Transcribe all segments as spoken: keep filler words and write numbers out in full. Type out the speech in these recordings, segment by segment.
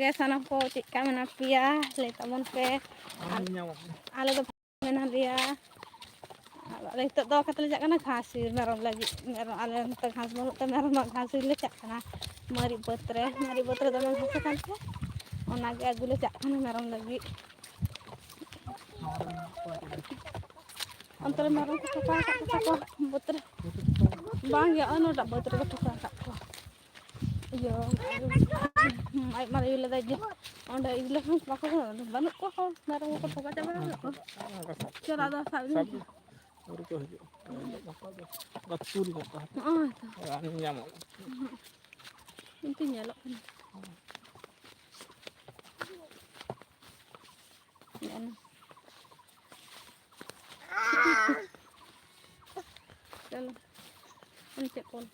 ᱜᱮ ᱥᱟᱱᱟᱢ ᱠᱚ ᱪᱮᱫ ᱞᱮᱠᱟ ᱢᱮᱱᱟᱜ ᱯᱮᱭᱟ? ᱞᱟᱹᱭ ᱛᱟᱵᱚᱱ ᱯᱮ᱾ ᱟᱞᱮ ᱫᱚ ᱢᱮᱱᱟᱜ ᱞᱮᱭᱟ᱾ ᱟᱞᱮ ᱱᱤᱛᱚᱜ ᱫᱚ ᱚᱠᱟ ᱛᱮᱞᱮ ᱪᱟᱞᱟᱜ ᱠᱟᱱᱟ? ᱜᱷᱟᱥ ᱤᱨ ᱢᱮᱨᱚᱢ ᱞᱟᱹᱜᱤᱫ᱾ ᱢᱮᱨᱚᱢ, ᱟᱞᱮ ᱱᱚᱛᱮ ᱜᱷᱟᱥ ᱵᱟᱹᱱᱩᱜ ᱛᱮ ᱢᱮᱨᱚᱢᱟᱜ ᱜᱷᱟᱥ ᱤᱨ ᱞᱮ ᱪᱟᱞᱟᱜ ᱠᱟᱱᱟ᱾ ᱢᱟᱨᱤᱪ ᱵᱟᱹᱫᱽ ᱨᱮ, ᱢᱟᱨᱤᱪ ᱵᱟᱹᱫᱽ ᱨᱮ ᱫᱚᱢᱮ ᱜᱷᱟᱥ ᱟᱠᱟᱱ ᱛᱮ ᱚᱱᱟᱜᱮ ᱟᱹᱜᱩ ᱞᱮ ᱪᱟᱞᱟᱜ ᱠᱟᱱᱟ ᱢᱮᱨᱚᱢ ᱞᱟᱹᱜᱤᱫ᱾ ᱚᱱᱛᱮ ᱨᱮ ᱢᱮᱨᱚᱢ ᱠᱚ ᱛᱚᱯᱟ ᱟᱠᱟᱫ ᱠᱚᱛᱟ ᱠᱚᱣᱟ ᱵᱟᱹᱫᱽ ᱨᱮ᱾ ᱵᱟᱝ ᱜᱮ, ᱚᱱᱟᱴᱟᱜ ᱵᱟᱹᱫᱽ ᱨᱮᱠᱚ ᱛᱚᱯᱟ ᱟᱠᱟᱫ ᱠᱚᱣᱟ᱾ ᱤᱭᱟᱹ, ᱟᱡ ᱢᱟᱨᱮ ᱟᱭᱳ ᱞᱮᱫᱟᱭ ᱡᱮ ᱚᱸᱰᱮ ᱤᱫᱤ ᱞᱮᱠᱷᱟᱱ ᱵᱟᱠᱚ, ᱵᱟᱹᱱᱩᱜ ᱠᱚᱣᱟ ᱦᱚᱲ, ᱢᱮᱨᱚᱢ ᱠᱚᱠᱚ ᱛᱚᱯᱟ ᱪᱟᱵᱟ ᱟᱠᱟᱫ ᱠᱚᱣᱟ᱾ ᱪᱚᱞ, ᱟᱫᱚ ᱥᱟᱵ ᱤᱫᱤ ᱢᱮ᱾ ᱟᱹᱣᱨᱤ ᱠᱚ ᱦᱤᱡᱩᱜ᱾ ᱟᱹᱣᱨᱤ ᱠᱚ ᱦᱤᱡᱩᱜ᱾ ᱵᱟᱠᱚ ᱫᱚ ᱵᱟᱠᱚ ᱛᱩᱞ ᱜᱚᱫ ᱠᱚᱣᱟ᱾ ᱱᱚᱜᱼᱚᱭ ᱛᱚ᱾ ᱨᱟᱱ ᱧᱟᱢᱚᱜ᱾ ᱤᱧ ᱛᱚᱧ ᱧᱮᱞᱚᱜ ᱠᱟᱱᱟ᱾ ᱧᱮᱞ ᱢᱮ᱾ ᱪᱚᱞᱚ᱾ ᱟᱢ ᱪᱮᱫ ᱠᱚ ᱚᱞ?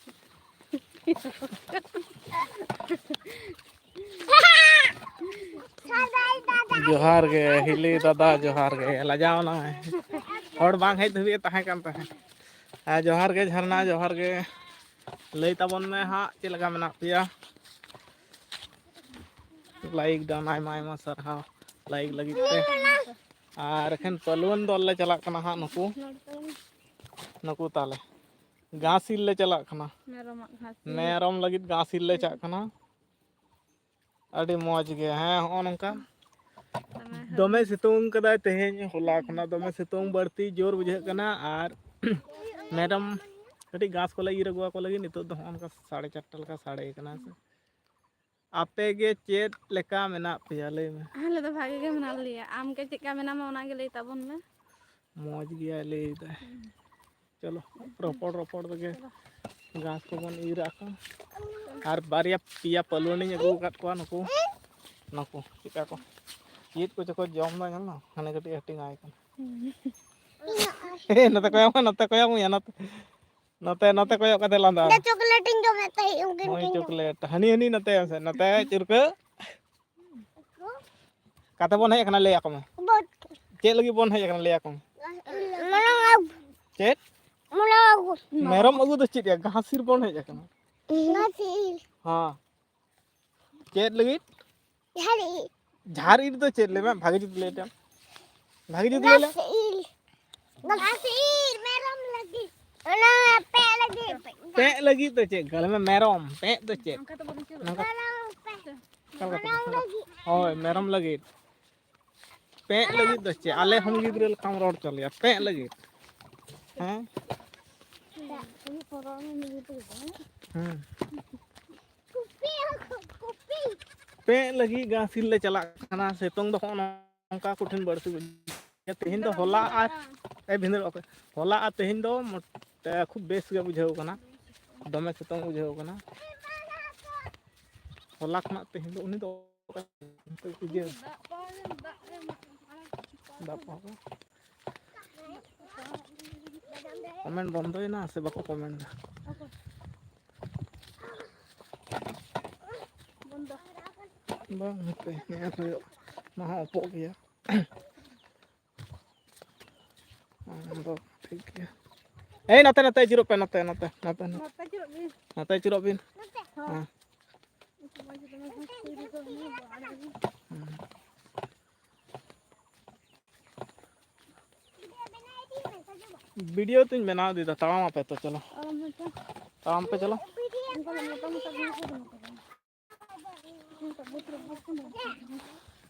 ᱡᱚᱦᱟᱨ ᱜᱮ ᱦᱤᱞᱤ ᱫᱟᱫᱟ, ᱡᱚᱦᱟᱨ ᱜᱮ᱾ ᱞᱟᱡᱟᱣ ᱮᱱᱟᱭ᱾ ᱦᱚᱲ ᱵᱟᱝ ᱦᱮᱡ ᱫᱷᱟᱹᱵᱤᱡ ᱮ ᱛᱟᱦᱮᱸ ᱠᱟᱱ ᱛᱟᱦᱮᱸᱫ᱾ ᱟᱨ ᱡᱚᱦᱟᱨ ᱜᱮ ᱡᱷᱟᱨᱱᱟ, ᱡᱚᱦᱟᱨ ᱜᱮ᱾ ᱞᱟᱹᱭ ᱛᱟᱵᱚᱱ ᱢᱮ ᱦᱟᱸᱜ, ᱪᱮᱫ ᱞᱮᱠᱟ ᱢᱮᱱᱟᱜ ᱯᱮᱭᱟ? ᱞᱟᱭᱤᱠ ᱰᱟᱣᱩᱱ, ᱟᱭᱢᱟ ᱟᱭᱢᱟ ᱥᱟᱨᱦᱟᱣ ᱞᱟᱭᱤᱠ ᱞᱟᱹᱜᱤᱫ ᱛᱮ᱾ ᱟᱨ ᱮᱠᱷᱮᱱ ᱯᱟᱹᱞᱣᱟᱹᱱ ᱫᱚᱞ ᱞᱮ ᱪᱟᱞᱟᱜ ᱠᱟᱱᱟ ᱦᱟᱸᱜ, ᱱᱩᱠᱩ, ᱱᱩᱠᱩ ᱛᱟᱞᱮ᱾ ᱜᱷᱟᱥ ᱤᱨ ᱞᱮ ᱪᱟᱞᱟᱜ ᱠᱟᱱᱟ᱾ ᱢᱮᱨᱚᱢᱟᱜ ᱜᱷᱟᱥ ᱤᱨ᱾ ᱢᱮᱨᱚᱢ ᱞᱟᱹᱜᱤᱫ ᱜᱷᱟᱥ ᱤᱨ ᱞᱮ ᱪᱟᱜ ᱠᱟᱱᱟ᱾ ᱟᱹᱰᱤ ᱢᱚᱡᱽ ᱜᱮ, ᱦᱮᱸ, ᱦᱚᱸᱜᱼᱚ ᱱᱚᱝᱠᱟ᱾ ᱫᱚᱢᱮ ᱫᱚᱢᱮ ᱦᱟᱹᱥᱩ᱾ ᱥᱤᱛᱩᱝ ᱠᱟᱫᱟᱭ ᱛᱮᱦᱮᱧ, ᱦᱚᱞᱟ ᱠᱷᱚᱱᱟᱜ ᱫᱚᱢᱮ ᱥᱤᱛᱩᱝ ᱵᱟᱹᱲᱛᱤ ᱡᱳᱨ ᱵᱩᱡᱷᱟᱹᱜ ᱠᱟᱱᱟ᱾ ᱟᱨ ᱢᱮᱨᱚᱢ ᱠᱟᱹᱴᱤᱡ ᱜᱷᱟᱥ ᱠᱚᱞᱮ ᱤᱨ ᱟᱹᱜᱩᱣᱟᱠᱚ ᱞᱟᱹᱜᱤᱫ᱾ ᱱᱤᱛᱚᱜ ᱫᱚ ᱦᱚᱸᱜᱼᱚ ᱱᱚᱝᱠᱟ ᱥᱟᱲᱮ ᱪᱟᱨᱴᱟ ᱞᱮᱠᱟ ᱥᱟᱰᱮ ᱠᱟᱱᱟ᱾ ᱟᱯᱮ ᱜᱮ ᱪᱮᱫ ᱞᱮᱠᱟ ᱢᱮᱱᱟᱜ ᱯᱮᱭᱟ, ᱞᱟᱹᱭ ᱢᱮ? ᱟᱞᱮ ᱫᱚ ᱵᱷᱟᱜᱮ ᱜᱮ ᱢᱮᱱᱟᱜ ᱞᱮᱭᱟ᱾ ᱟᱢ ᱜᱮ ᱪᱮᱫ ᱞᱮᱠᱟ ᱢᱮᱱᱟᱢᱟ, ᱚᱱᱟ ᱜᱮ ᱞᱟᱹᱭ ᱛᱟᱵᱚᱱ ᱢᱮ᱾ ᱢᱚᱡᱽ ᱜᱮᱭᱟᱭ ᱞᱟᱹᱭ ᱫᱟᱭ᱾ ᱪᱚᱞᱚ, ᱨᱚᱯᱚᱲ ᱨᱚᱯᱚᱲ ᱛᱮᱜᱮ ᱪᱚᱞᱚ᱾ ᱜᱷᱟᱥ ᱠᱚᱵᱚᱱ ᱤᱨ ᱟᱠᱚ᱾ ᱟᱨ ᱵᱟᱨᱭᱟ ᱯᱮᱭᱟ ᱯᱟᱹᱞᱣᱟᱹᱱᱤᱧ ᱟᱹᱜᱩ ᱟᱠᱟᱫ ᱠᱚᱣᱟ, ᱱᱩᱠᱩ, ᱱᱩᱠᱩ ᱪᱮᱫᱠᱟ ᱠᱚ, ᱪᱮᱫ ᱠᱚᱪᱚ ᱠᱚ ᱡᱚᱢ ᱫᱟ, ᱧᱮᱞ ᱫᱟ, ᱦᱟᱱᱮ ᱠᱟᱹᱴᱤᱡ ᱦᱟᱹᱴᱤᱧ ᱟᱭ ᱠᱟᱱᱟ᱾ ᱦᱮᱸ, ᱱᱚᱛᱮ ᱠᱚᱭᱚᱜ ᱢᱮ, ᱱᱚᱛᱮ ᱠᱚᱭᱚᱜ ᱢᱮᱭᱟ, ᱱᱚᱛᱮ, ᱱᱚᱛᱮ, ᱱᱚᱛᱮ ᱠᱚᱭᱚᱜ ᱠᱟᱛᱮ ᱞᱟᱸᱫᱟ᱾ ᱤᱧ ᱫᱚ ᱪᱚᱠᱞᱮᱴ ᱤᱧ ᱡᱚᱢᱮᱫ ᱛᱟᱦᱮᱸᱫ, ᱩᱱᱠᱤᱱ ᱦᱳᱭ, ᱠᱤᱱ ᱡᱚᱢ᱾ ᱪᱚᱠᱞᱮᱴ᱾ ᱦᱟᱹᱱᱤ, ᱦᱟᱹᱱᱤ, ᱱᱚᱛᱮ ᱢᱮᱥᱮ, ᱱᱚᱛᱮ ᱪᱩᱨᱠᱟᱹ᱾ ᱚᱠᱟᱛᱮ ᱵᱚᱱ ᱦᱮᱡ ᱟᱠᱟᱱᱟ, ᱞᱟᱹᱭ ᱟᱠᱚ ᱢᱮ᱾ ᱵᱟᱹᱫᱽ᱾ ᱪᱮᱫ ᱞᱟᱹᱜᱤᱫ ᱵᱚᱱ ᱦᱮᱡ ᱟᱠᱟᱱᱟ, ᱞᱟᱹᱭ ᱟᱠᱚ ᱢᱮ᱾ ᱢᱮᱨᱚᱢ ᱟᱹᱜᱩ᱾ ᱪᱮᱫ? ᱢᱮᱨᱚᱢ ᱟᱹᱜᱩ᱾ ᱢᱮᱨᱚᱢ ᱟᱹᱜᱩ ᱫᱚ ᱪᱮᱫ ᱭᱟ? ᱜᱷᱟᱥ ᱤᱨ ᱵᱚᱱ ᱦᱮᱡ ᱟᱠᱟᱱᱟ᱾ ᱜᱷᱟᱥ ᱤᱨ᱾ ᱦᱚᱸ᱾ ᱪᱮᱫ ᱞᱟᱹᱜᱤᱫ? ᱡᱷᱟᱲ ᱤᱨ᱾ ᱡᱷᱟᱲ ᱤᱨ ᱫᱚ ᱪᱮᱫ? ᱞᱟᱹᱭ ᱢᱮ, ᱵᱷᱟᱜᱮ ᱡᱩᱛ ᱞᱟᱹᱭ ᱛᱟᱢ᱾ ᱵᱷᱟᱜᱮ ᱡᱩᱛ ᱞᱟᱹᱭ ᱞᱮᱢ᱾ ᱜᱷᱟᱥ ᱤᱨ᱾ ᱜᱷᱟᱥ ᱤᱨ ᱢᱮᱨᱚᱢ ᱞᱟᱹᱜᱤᱫ᱾ ᱚᱱᱟ ᱯᱮ ᱞᱟᱹᱜᱤᱫ᱾ ᱯᱮ ᱞᱟᱹᱜᱤᱫ ᱫᱚ ᱪᱮᱫ? ᱞᱟᱹᱭ ᱢᱮ, ᱢᱮᱨᱚᱢ᱾ ᱯᱮ ᱫᱚ ᱪᱮᱫ? ᱱᱚᱝᱠᱟ ᱢᱮᱨᱚᱢ ᱯᱮ᱾ ᱚᱠᱟ ᱞᱮᱠᱟ ᱢᱮᱨᱚᱢ ᱞᱟᱹᱜᱤᱫ᱾ ᱦᱳᱭ, ᱢᱮᱨᱚᱢ ᱞᱟᱹᱜᱤᱫ᱾ ᱯᱮᱸᱜ ᱞᱟᱹᱜᱤᱫ ᱫᱚ ᱪᱮᱫ? ᱟᱞᱮ ᱦᱚᱸ ᱜᱤᱫᱽᱨᱟᱹ ᱞᱮᱠᱟᱢ ᱨᱚᱲ ᱦᱚᱪᱚ ᱞᱮᱭᱟ, ᱯᱮᱸᱜ ᱞᱟᱹᱜᱤᱫ᱾ ᱦᱮᱸ? ᱦᱮᱸ᱾ ᱯᱮᱸᱜ ᱞᱟᱹᱜᱤᱫ ᱜᱷᱟᱥ ᱤᱨ ᱞᱮ ᱪᱟᱞᱟᱜ ᱠᱟᱱᱟ᱾ ᱥᱤᱛᱩᱝ ᱫᱚ ᱦᱚᱸᱜᱼᱚ ᱱᱚᱝᱠᱟ ᱠᱚᱴᱷᱤᱱ ᱵᱟᱹᱲᱛᱤ ᱵᱩᱡᱷᱟᱹᱜ ᱠᱟᱱᱟ᱾ ᱛᱮᱦᱮᱧ ᱫᱚ ᱦᱚᱞᱟ ᱟᱨ, ᱮ, ᱵᱷᱤᱸᱫᱟᱹᱲᱚᱜ ᱯᱮ᱾ ᱦᱚᱞᱟ ᱟᱨ ᱛᱮᱦᱮᱧ ᱫᱚ ᱢᱚᱴ-, ᱮ, ᱠᱷᱩᱵ ᱵᱮᱥ ᱜᱮ ᱵᱩᱡᱷᱟᱹᱣ ᱠᱟᱱᱟ᱾ ᱫᱚᱢᱮ ᱥᱤᱛᱩᱝ ᱵᱩᱡᱷᱟᱹᱣ ᱠᱟᱱᱟ᱾ ᱦᱚᱞᱟ ᱠᱷᱚᱱᱟᱜ ᱛᱮᱦᱮᱧ ᱫᱚ ᱩᱱᱤ ᱫᱚ ᱤᱭᱟᱹ᱾ ᱫᱟᱜ ᱯᱟᱣ-, ᱫᱟᱜ ᱮᱢ ᱫᱟᱜ ᱯᱟᱣ-᱾ ᱠᱚᱢᱮᱱᱴ ᱵᱚᱱᱫᱚᱭᱮᱱᱟ ᱥᱮ ᱵᱟᱠᱚ ᱠᱚᱢᱮᱱᱴ ᱫᱟ? ᱵᱚᱱᱫᱚ᱾ ᱵᱟᱝ, ᱦᱟᱯᱮ, ᱧᱮᱞ ᱦᱩᱭᱩᱜ᱾ ᱱᱚᱣᱟ ᱦᱚᱸ ᱚᱯᱚᱜ ᱜᱮᱭᱟ᱾ ᱚᱱᱟ ᱫᱚ ᱴᱷᱤᱠ ᱜᱮᱭᱟ᱾ ᱮᱭ, ᱱᱚᱛᱮ, ᱱᱚᱛᱮ ᱟᱹᱪᱩᱨᱚᱜ ᱯᱮ, ᱱᱚᱛᱮ, ᱱᱚᱛᱮ, ᱱᱚᱛᱮ, ᱱᱚᱛᱮ᱾ ᱱᱚᱛᱮ ᱟᱹᱪᱩᱨᱚᱜ ᱵᱤᱱ᱾ ᱱᱚᱛᱮ᱾ ᱦᱮᱸ᱾ ᱦᱮᱸ᱾ ᱦᱮᱸ᱾ ᱵᱷᱤᱰᱤᱭᱳ ᱛᱚᱧ ᱵᱮᱱᱟᱣ ᱤᱫᱤᱭᱮᱫᱟ, ᱛᱟᱲᱟᱢ ᱟᱯᱮ ᱛᱚ, ᱪᱚᱞᱚ᱾ ᱛᱟᱲᱟᱢ ᱯᱮ, ᱪᱚᱞᱚ᱾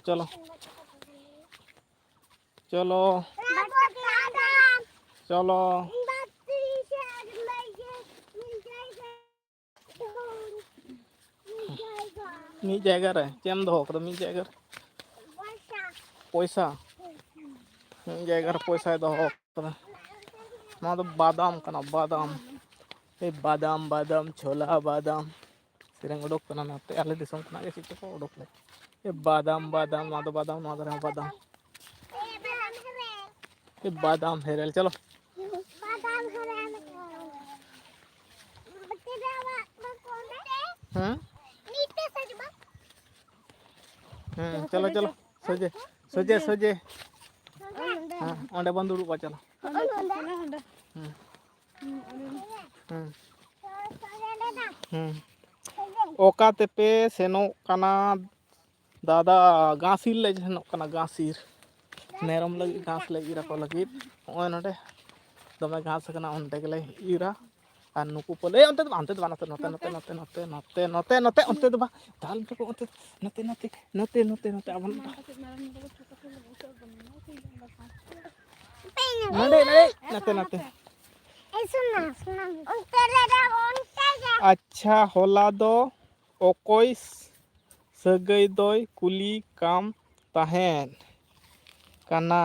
ᱪᱚᱞᱚ᱾ ᱪᱚᱞᱚ᱾ ᱪᱚᱞᱚ᱾ ᱢᱤᱫ ᱡᱟᱭᱜᱟ ᱨᱮ ᱪᱮᱫ ᱮᱢ ᱫᱚᱦᱚ ᱠᱟᱫᱟ? ᱢᱤᱫ ᱡᱟᱭᱜᱟ ᱨᱮ ᱯᱚᱭᱥᱟ᱾ ᱢᱤᱫ ᱡᱟᱭᱜᱟ ᱨᱮ ᱯᱚᱭᱥᱟᱭ ᱫᱚᱦᱚ ᱠᱟᱫᱟ᱾ ᱱᱚᱣᱟ ᱫᱚ ᱵᱟᱫᱟᱢ ᱠᱟᱱᱟ, ᱵᱟᱫᱟᱢ᱾ ᱮ ᱵᱟᱫᱟᱢ, ᱵᱟᱫᱟᱢ, ᱪᱷᱳᱞᱟ ᱵᱟᱫᱟᱢ᱾ ᱥᱮᱨᱮᱧ ᱩᱰᱩᱠ ᱠᱟᱱᱟ ᱱᱚᱛᱮ ᱟᱞᱮ ᱫᱤᱥᱚᱢ ᱠᱷᱚᱱᱟᱜ ᱜᱮ ᱪᱮᱫ ᱪᱚᱠᱚ ᱩᱰᱩᱠ ᱞᱮᱫ᱾ ᱮ ᱵᱟᱫᱟᱢ, ᱵᱟᱫᱟᱢ, ᱱᱚᱣᱟ ᱫᱚ ᱵᱟᱫᱟᱢ, ᱱᱚᱣᱟ ᱫᱚ ᱵᱟᱫᱟᱢ᱾ ᱮ ᱵᱟᱫᱟᱢ ᱦᱮᱨᱮᱞ, ᱪᱚᱞᱚ᱾ ᱵᱟᱫᱟᱢ ᱦᱮᱨᱮᱞ᱾ ᱦᱮᱸ? ᱦᱮᱸ, ᱪᱚᱞᱚ, ᱪᱚᱞᱚ᱾ ᱥᱚᱡᱷᱮ, ᱥᱚᱡᱷᱮ, ᱥᱚᱡᱷᱮ᱾ ᱦᱮᱸ, ᱚᱸᱰᱮ ᱵᱚᱱ ᱫᱩᱲᱩᱵᱼᱟ, ᱪᱚᱞᱚ᱾ ᱦᱮᱸ᱾ ᱦᱮᱸ᱾ ᱦᱩᱸ᱾ ᱚᱠᱟ ᱛᱮᱯᱮ ᱥᱮᱱᱚᱜ ᱠᱟᱱᱟ? ᱫᱟᱫᱟ, ᱜᱷᱟᱥ ᱤᱨ ᱞᱮ ᱥᱮᱱᱚᱜ ᱠᱟᱱᱟ, ᱜᱷᱟᱥ ᱤᱨ᱾ ᱢᱮᱨᱚᱢ ᱞᱟᱹᱜᱤᱫ ᱜᱷᱟᱥ ᱞᱮ ᱤᱨ ᱟᱠᱚ ᱞᱟᱹᱜᱤᱫ᱾ ᱱᱚᱜᱼᱚᱭ ᱱᱚᱰᱮ ᱫᱚᱢᱮ ᱜᱷᱟᱥ ᱟᱠᱟᱱᱟ, ᱚᱸᱰᱮ ᱜᱮᱞᱮ ᱤᱨᱟ᱾ ᱟᱨ ᱱᱩᱠᱩ ᱯᱟᱞᱮ, ᱮ, ᱚᱱᱛᱮ ᱫᱚ ᱵᱟᱝ, ᱚᱱᱛᱮ ᱫᱚ ᱵᱟᱝ, ᱱᱚᱛᱮ, ᱱᱚᱛᱮ, ᱱᱚᱛᱮ, ᱱᱚᱛᱮ, ᱱᱚᱛᱮ, ᱱᱚᱛᱮ, ᱱᱚᱛᱮ, ᱚᱱᱛᱮ ᱫᱚ ᱵᱟᱝ᱾ ᱫᱟᱞ ᱦᱚᱪᱚ ᱠᱚ, ᱚᱱᱛᱮ, ᱱᱚᱛᱮ, ᱱᱚᱛᱮ, ᱱᱚᱛᱮ, ᱱᱚᱛᱮ, ᱟᱵᱚ ᱱᱚᱰᱮ, ᱱᱚᱰᱮ, ᱱᱚᱛᱮ, ᱱᱚᱛᱮ᱾ ᱟᱪᱪᱷᱟ, ᱦᱚᱞᱟ ᱫᱚ ᱚᱠᱚᱭ ᱥᱟᱹᱜᱟᱹᱭ ᱫᱚᱭ ᱠᱩᱞᱤ ᱠᱟᱢ ᱛᱟᱦᱮᱸᱫ ᱠᱟᱱᱟ?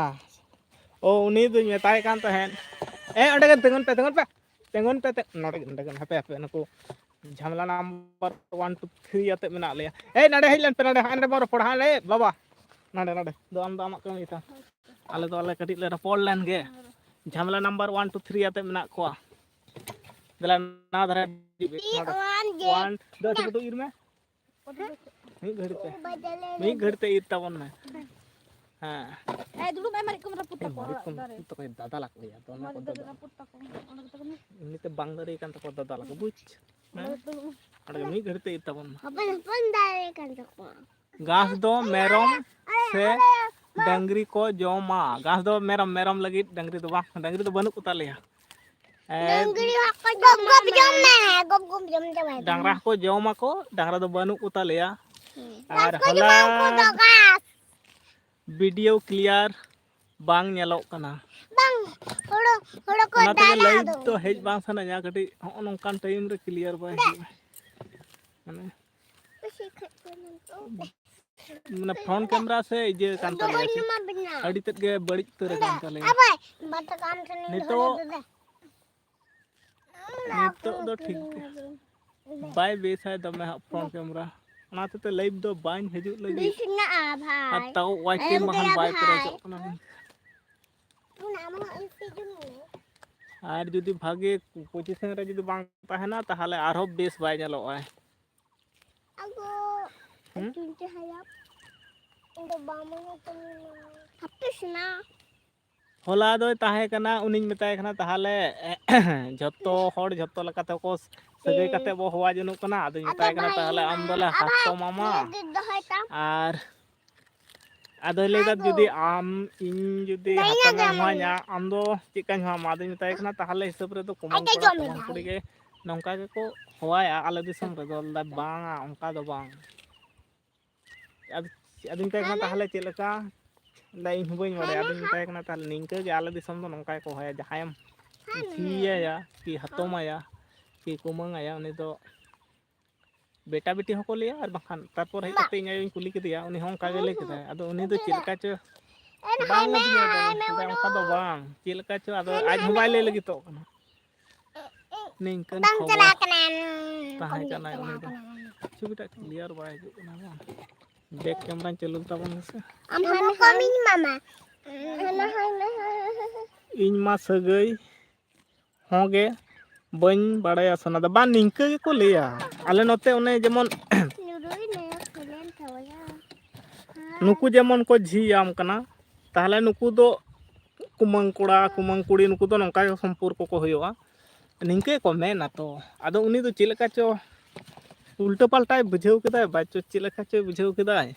ᱚ, ᱩᱱᱤ ᱫᱚᱧ ᱢᱮᱛᱟᱭ ᱠᱟᱱ ᱛᱟᱦᱮᱸᱫ, ᱮ, ᱚᱸᱰᱮ ᱜᱮ ᱛᱤᱸᱜᱩᱱ ᱯᱮ, ᱛᱤᱸᱜᱩᱱ ᱯᱮ, ᱛᱤᱸᱜᱩᱱ ᱯᱮ, ᱛᱤᱸᱜᱩᱱ ᱯᱮ, ᱱᱚᱰᱮ ᱜᱮ, ᱱᱚᱰᱮ ᱜᱮ, ᱦᱟᱯᱮ, ᱦᱟᱯᱮ, ᱱᱩᱠᱩ ᱡᱷᱟᱢᱮᱞᱟ ᱱᱟᱢᱵᱟᱨ ᱚᱣᱟᱱ, ᱴᱩ, ᱛᱷᱨᱤ ᱟᱛᱮ ᱢᱮᱱᱟᱜ ᱞᱮᱭᱟ᱾ ᱮᱭ, ᱱᱚᱰᱮ ᱦᱮᱡ ᱞᱮᱱ ᱯᱮ, ᱱᱚᱰᱮ, ᱦᱟᱸᱰᱮ ᱵᱚᱱ ᱨᱚᱯᱚᱲᱟ, ᱦᱟᱸᱰᱮ, ᱵᱟᱵᱟ, ᱱᱚᱰᱮ, ᱱᱚᱰᱮ ᱫᱚ ᱟᱢ ᱫᱚ ᱟᱢᱟᱜ ᱠᱟᱹᱢᱤ ᱛᱟᱢ᱾ ᱟᱞᱮ ᱫᱚ ᱟᱞᱮ ᱠᱟᱹᱴᱤᱡ ᱞᱮ ᱨᱚᱯᱚᱲ ᱞᱮᱱ ᱜᱮ᱾ ᱡᱷᱟᱢᱮᱞᱟ ᱱᱟᱢᱵᱟᱨ ᱚᱣᱟᱱ, ᱴᱩ, ᱛᱷᱨᱤ ᱟᱛᱮ ᱢᱮᱱᱟᱜ ᱠᱚᱣᱟ᱾ ᱫᱮᱞᱟ, ᱱᱚᱣᱟ ᱫᱷᱟᱨᱮ ᱦᱤᱡᱩᱜ ᱯᱮ, ᱱᱚᱰᱮ᱾ ᱚᱣᱟᱱ, ᱫᱚ ᱟᱹᱴᱩ ᱯᱟᱹᱴᱩ ᱤᱨ ᱢᱮ᱾ ᱢᱤᱫ ᱜᱷᱟᱹᱲᱤ ᱛᱮ, ᱢᱤᱫ ᱜᱷᱟᱹᱲᱤ ᱛᱮ ᱤᱨ ᱛᱟᱵᱚᱱ ᱢᱮ᱾ ᱦᱮᱸ᱾ ᱮᱭ, ᱫᱩᱲᱩᱵ ᱢᱮ, ᱢᱟᱹᱨᱤᱪ ᱠᱚᱢ ᱨᱟᱹᱯᱩᱫ ᱛᱟᱠᱚᱣᱟ ᱢᱟᱹᱨᱤᱪ ᱠᱚᱢ ᱚᱲᱟᱜ ᱫᱟᱨᱮ᱾ ᱨᱟᱹᱯᱩᱫ ᱛᱟᱠᱚᱣᱟ, ᱫᱟᱫᱟ ᱞᱟᱜ ᱞᱮᱭᱟ ᱛᱚ, ᱚᱱᱟ ᱢᱟᱹᱨᱤᱪ ᱠᱚᱫᱚ ᱫᱟᱨᱮ ᱫᱚ᱾ ᱨᱟᱹᱯᱩᱫ ᱛᱟᱠᱚ, ᱚᱸᱰᱮ ᱜᱮ ᱛᱟᱠᱚ ᱢᱮ᱾ ᱮᱢᱱᱤᱛᱮ ᱵᱟᱝ ᱫᱟᱨᱮ ᱠᱟᱱ ᱛᱟᱠᱚᱣᱟ, ᱫᱟᱫᱟ ᱞᱟᱜ, ᱵᱩᱡᱽ? ᱦᱮᱸ? ᱚᱸᱰᱮ ᱜᱮ ᱢᱤᱫ ᱜᱷᱟᱹᱲᱤ ᱛᱮ ᱤᱨ ᱛᱟᱵᱚᱱ ᱢᱮ᱾ ᱦᱚᱯᱚᱱ ᱦᱚᱯᱚᱱ ᱫᱟᱨᱮ ᱠᱟᱱ ᱛᱟᱠᱚᱣᱟ᱾ ᱜᱷᱟᱥ ᱫᱚ ᱢᱮᱨᱚᱢ ᱥᱮ ᱰᱟᱹᱝᱨᱤ ᱠᱚ ᱡᱚᱢᱟ᱾ ᱜᱷᱟᱥ ᱫᱚ ᱢᱮᱨᱚᱢ, ᱢᱮᱨᱚᱢ ᱞᱟᱹᱜᱤᱫ, ᱰᱟᱹᱝᱨᱤ ᱫᱚ ᱵᱟᱝ, ᱰᱟᱹᱝᱨᱤ ᱫᱚ ᱵᱟᱹᱱᱩᱜ ᱠᱚ ᱛᱟᱞᱮᱭᱟ᱾ ᱮ, ᱰᱟᱹᱝᱨᱤ ᱦᱚᱸᱠᱚ ᱜᱚᱯ ᱜᱚᱯ ᱡᱚᱢ ᱢᱮ, ᱜᱚᱯ ᱜᱚᱯ ᱡᱚᱢ ᱪᱟᱵᱟᱭ ᱯᱮ᱾ ᱰᱟᱝᱨᱟ ᱦᱚᱸᱠᱚ ᱡᱚᱢᱟ ᱠᱚ, ᱰᱟᱝᱨᱟ ᱫᱚ ᱵᱟᱹᱱᱩᱜ ᱠᱚ ᱛᱟᱞᱮᱭᱟ᱾ ᱦᱮᱸ᱾ ᱟᱨ ᱜᱷᱟᱥ ᱠᱚ ᱦᱚᱞᱟ ᱡᱚᱢᱟ ᱠᱚ ᱫᱚ ᱜᱷᱟᱥ᱾ ᱵᱷᱤᱰᱤᱭᱳ ᱠᱞᱤᱭᱟᱨ ᱵᱟᱝ ᱧᱮᱞᱚᱜ ᱠᱟᱱᱟ᱾ ᱵᱟᱝ, ᱦᱳᱲᱳ, ᱦᱳᱲᱳ ᱠᱚ ᱚᱱᱟ ᱛᱮᱜᱮ ᱫᱟᱞᱟ ᱞᱟᱭᱤᱵᱷ ᱟᱫᱚ᱾ ᱫᱚ ᱦᱮᱡ ᱵᱟᱝ ᱥᱟᱱᱟᱧᱟ, ᱠᱟᱹᱴᱤᱡ ᱦᱚᱸᱜᱼᱚ ᱱᱚᱝᱠᱟᱱ ᱴᱟᱭᱤᱢ ᱨᱮ ᱠᱞᱤᱭᱟᱨ ᱵᱟᱭ ᱦᱤᱡᱩᱜᱼᱟ᱾ ᱢᱟᱱᱮ, ᱢᱟᱱᱮ ᱯᱷᱨᱚᱱᱴ ᱠᱮᱢᱨᱟ ᱥᱮ ᱤᱭᱟᱹ ᱠᱟᱱ ᱛᱟᱞᱮᱭᱟ ᱥᱮ, ᱟᱹᱰᱤ ᱛᱮᱫ ᱜᱮ ᱵᱟᱹᱲᱤᱡ ᱩᱛᱟᱹᱨ ᱟᱠᱟᱱ ᱛᱟᱞᱮᱭᱟ᱾ ᱱᱤᱛᱚᱜ, ᱱᱤᱛᱚᱜ ᱫᱚ ᱴᱷᱤᱠ ᱜᱮᱭᱟ᱾ ᱵᱟᱭ ᱵᱮᱥᱟᱭ ᱫᱚᱢᱮ ᱦᱟᱸᱜ ᱯᱷᱨᱚᱱᱴ ᱠᱮᱢᱨᱟ, ᱚᱱᱟ ᱦᱚᱛᱮᱡ ᱛᱮ ᱞᱟᱭᱤᱵᱷ ᱫᱚ ᱵᱟᱹᱧ ᱦᱤᱡᱩᱜ ᱞᱟᱹᱜᱤᱫ᱾ ᱵᱮᱥ ᱦᱮᱱᱟᱜᱼᱟ ᱵᱷᱟᱭ᱾ ᱟᱨ ᱛᱟᱣ ᱣᱟᱪ ᱴᱟᱭᱤᱢ ᱵᱟᱠᱷᱟᱱ ᱵᱟᱭ ᱯᱮᱨᱮᱡᱚᱜ ᱠᱟᱱᱟ᱾ ᱟᱨ ᱡᱩᱫᱤ ᱵᱷᱟᱜᱮ ᱯᱚᱡᱤᱥᱚᱱ ᱨᱮ ᱡᱩᱫᱤ ᱵᱟᱝ ᱛᱟᱦᱮᱱᱟ, ᱛᱟᱦᱚᱞᱮ ᱟᱨᱦᱚᱸ ᱵᱮᱥ ᱵᱟᱭ ᱧᱮᱞᱚᱜᱼᱟᱭ᱾ ᱟᱜᱚ, ᱦᱩᱸ? ᱪᱩᱱᱴᱤ ᱦᱟᱭᱟᱢ᱾ ᱤᱧ ᱫᱚ ᱵᱟᱢᱚᱱ ᱠᱟᱹᱱᱟᱹᱧ᱾ ᱦᱟᱯᱮ ᱥᱮᱱᱟ᱾ ᱦᱚᱞᱟ ᱫᱚᱭ ᱛᱟᱦᱮᱸ ᱠᱟᱱᱟ, ᱩᱱᱤᱧ ᱢᱮᱛᱟᱭ ᱠᱟᱱᱟ, "ᱛᱟᱦᱚᱞᱮ ᱡᱷᱚᱛᱚ ᱦᱚᱲ ᱡᱷᱚᱛᱚ ᱞᱮᱠᱟ ᱛᱮᱠᱚ ᱥᱟᱹᱜᱟᱹᱭ ᱠᱟᱛᱮ ᱵᱚ ᱦᱚᱣᱟ ᱡᱚᱱᱚᱜ ᱠᱟᱱᱟ᱾ ᱟᱫᱚᱧ ᱢᱮᱛᱟᱭ ᱠᱟᱱᱟ, "ᱛᱟᱦᱚᱞᱮ ᱟᱢ ᱫᱚᱞᱮ ᱦᱟᱛᱚᱢ ᱟᱢᱟ?" ᱟᱨ ᱟᱫᱚᱭ ᱞᱟᱹᱭᱫᱟ, "ᱡᱩᱫᱤ ᱟᱢ ᱤᱧ ᱡᱩᱫᱤ ᱦᱟᱛᱚᱢ ᱮᱢ ᱦᱚᱣᱟᱧᱟ, ᱟᱢ ᱫᱚ ᱪᱮᱫ ᱠᱟᱧ ᱦᱚᱣᱟᱢᱟ?" ᱟᱫᱚᱧ ᱢᱮᱛᱟᱭ ᱠᱟᱱᱟ, "ᱛᱟᱦᱚᱞᱮ ᱦᱤᱥᱟᱹᱵ ᱨᱮᱫᱚ ᱠᱩᱢᱟᱹᱝ ᱠᱚᱲᱟ, ᱠᱩᱢᱟᱹᱝ ᱠᱩᱲᱤ ᱜᱮ ᱱᱚᱝᱠᱟ ᱜᱮᱠᱚ ᱦᱚᱣᱟᱭᱟ ᱟᱞᱮ ᱫᱤᱥᱚᱢ ᱨᱮᱫᱚ?" ᱞᱟᱹᱭᱫᱟ, "ᱵᱟᱝᱟ, ᱚᱱᱠᱟ ᱫᱚ ᱵᱟᱝ᱾ ᱟᱫᱚ ᱟᱫᱚᱧ ᱢᱮᱛᱟᱭ ᱠᱟᱱᱟ, ᱛᱟᱦᱚᱞᱮ ᱪᱮᱫ ᱞᱮᱠᱟ?" ᱞᱟᱹᱭᱫᱟ, "ᱤᱧ ᱦᱚᱸ ᱵᱟᱹᱧ ᱵᱟᱲᱟᱭᱟ᱾ ᱟᱫᱚᱧ ᱢᱮᱛᱟᱭ ᱠᱟᱱᱟ, ᱛᱟᱦᱚᱞᱮ ᱱᱤᱝᱠᱟᱹ ᱜᱮ ᱟᱞᱮ ᱫᱤᱥᱚᱢ ᱫᱚ ᱱᱚᱝᱠᱟ ᱜᱮᱠᱚ ᱦᱚᱦᱚᱭᱟ, ᱡᱟᱦᱟᱸᱭᱮᱢ ᱠᱩᱥᱤᱭᱟᱭᱟ ᱠᱤ ᱦᱟᱛᱚᱢᱟᱭᱟ ᱠᱤ ᱠᱩᱢᱟᱹᱝ ᱟᱭᱟ, ᱩᱱᱤ ᱫᱚ ᱵᱮᱴᱟ ᱵᱤᱴᱤ ᱦᱚᱸᱠᱚ ᱞᱟᱹᱭᱟ, ᱟᱨ ᱵᱟᱝᱠᱷᱟᱱ ᱛᱟᱨᱯᱚᱨ ᱦᱮᱡ ᱠᱟᱛᱮ ᱤᱧ ᱟᱭᱳᱧ ᱠᱩᱞᱤ ᱠᱮᱫᱮᱭᱟ, ᱩᱱᱤ ᱦᱚᱸ ᱚᱱᱠᱟ ᱜᱮ ᱞᱟᱹᱭ ᱠᱮᱫᱟᱭ᱾ ᱟᱫᱚ ᱩᱱᱤ ᱫᱚ ᱪᱮᱫ ᱞᱮᱠᱟ ᱪᱚ ᱵᱟᱝ ᱞᱟᱹᱭᱟ, ᱚᱱᱠᱟ ᱫᱚ ᱵᱟᱝ, ᱪᱮᱫ ᱞᱮᱠᱟ ᱪᱚ, ᱟᱫᱚ ᱟᱡ ᱦᱚᱸ ᱵᱟᱭ ᱞᱟᱹᱭ ᱞᱟᱹᱜᱤᱫᱚᱜ ᱠᱟᱱᱟ᱾ ᱱᱤᱝᱠᱟᱹᱱ ᱵᱟᱝ ᱠᱷᱚᱵᱚᱨ ᱪᱟᱞᱟᱣ ᱠᱟᱱᱟ᱾ ᱛᱟᱦᱮᱸ ᱠᱟᱱᱟ ᱩᱱᱤ ᱫᱚ᱾ ᱪᱷᱚᱵᱤᱴᱟᱜ ᱠᱞᱤᱭᱟᱨ ᱵᱟᱭ ᱦᱤᱡᱩᱜ ᱠᱟᱱᱟ ᱵᱟᱝ᱾ ᱵᱮᱠ ᱠᱮᱢᱮᱨᱟᱧ ᱪᱟᱹᱞᱩ ᱛᱟᱵᱚᱱ ᱢᱮᱥᱮ᱾ ᱟᱢ ᱦᱟᱱᱟ ᱠᱚᱢᱤᱧ ᱢᱟᱢᱟ᱾ ᱦᱟᱱᱟ, ᱦᱟᱱᱟ, ᱦᱟᱱᱟ᱾ ᱤᱧ ᱢᱟ ᱥᱟᱹᱜᱟᱹᱭ ᱦᱚᱸ ᱜᱮ ᱵᱟᱹᱧ ᱵᱟᱲᱟᱭᱟ ᱥᱚᱱᱟ ᱫᱚ᱾ ᱵᱟᱝ, ᱱᱤᱝᱠᱟᱹ ᱜᱮᱠᱚ ᱞᱟᱹᱭᱟ᱾ ᱟᱞᱮ ᱱᱚᱛᱮ ᱚᱱᱮ ᱡᱮᱢᱚᱱ ᱱᱩᱠᱩ ᱡᱮᱢᱚᱱ ᱠᱚ ᱡᱷᱤᱭᱟᱢ ᱠᱟᱱᱟ, ᱛᱟᱦᱚᱞᱮ ᱱᱩᱠᱩ ᱫᱚ ᱠᱩᱢᱟᱹᱝ ᱠᱚᱲᱟ, ᱠᱩᱢᱟᱹᱝ ᱠᱩᱲᱤ, ᱱᱩᱠᱩ ᱫᱚ ᱱᱚᱝᱠᱟ ᱜᱮ ᱥᱚᱢᱯᱚᱨᱠᱚ ᱠᱚ ᱦᱩᱭᱩᱜᱼᱟ, ᱱᱤᱝᱠᱟᱹ ᱜᱮᱠᱚ ᱢᱮᱱᱟ ᱛᱚ᱾ ᱟᱫᱚ ᱩᱱᱤ ᱫᱚ ᱪᱮᱫ ᱞᱮᱠᱟ ᱪᱚ ᱩᱞᱴᱟᱹ ᱯᱟᱞᱴᱟᱭ ᱵᱩᱡᱷᱟᱹᱣ ᱠᱮᱫᱟᱭ, ᱵᱟᱪᱚ ᱪᱮᱫ ᱞᱮᱠᱟ ᱪᱚᱭ ᱵᱩᱡᱷᱟᱹᱣ ᱠᱮᱫᱟᱭ,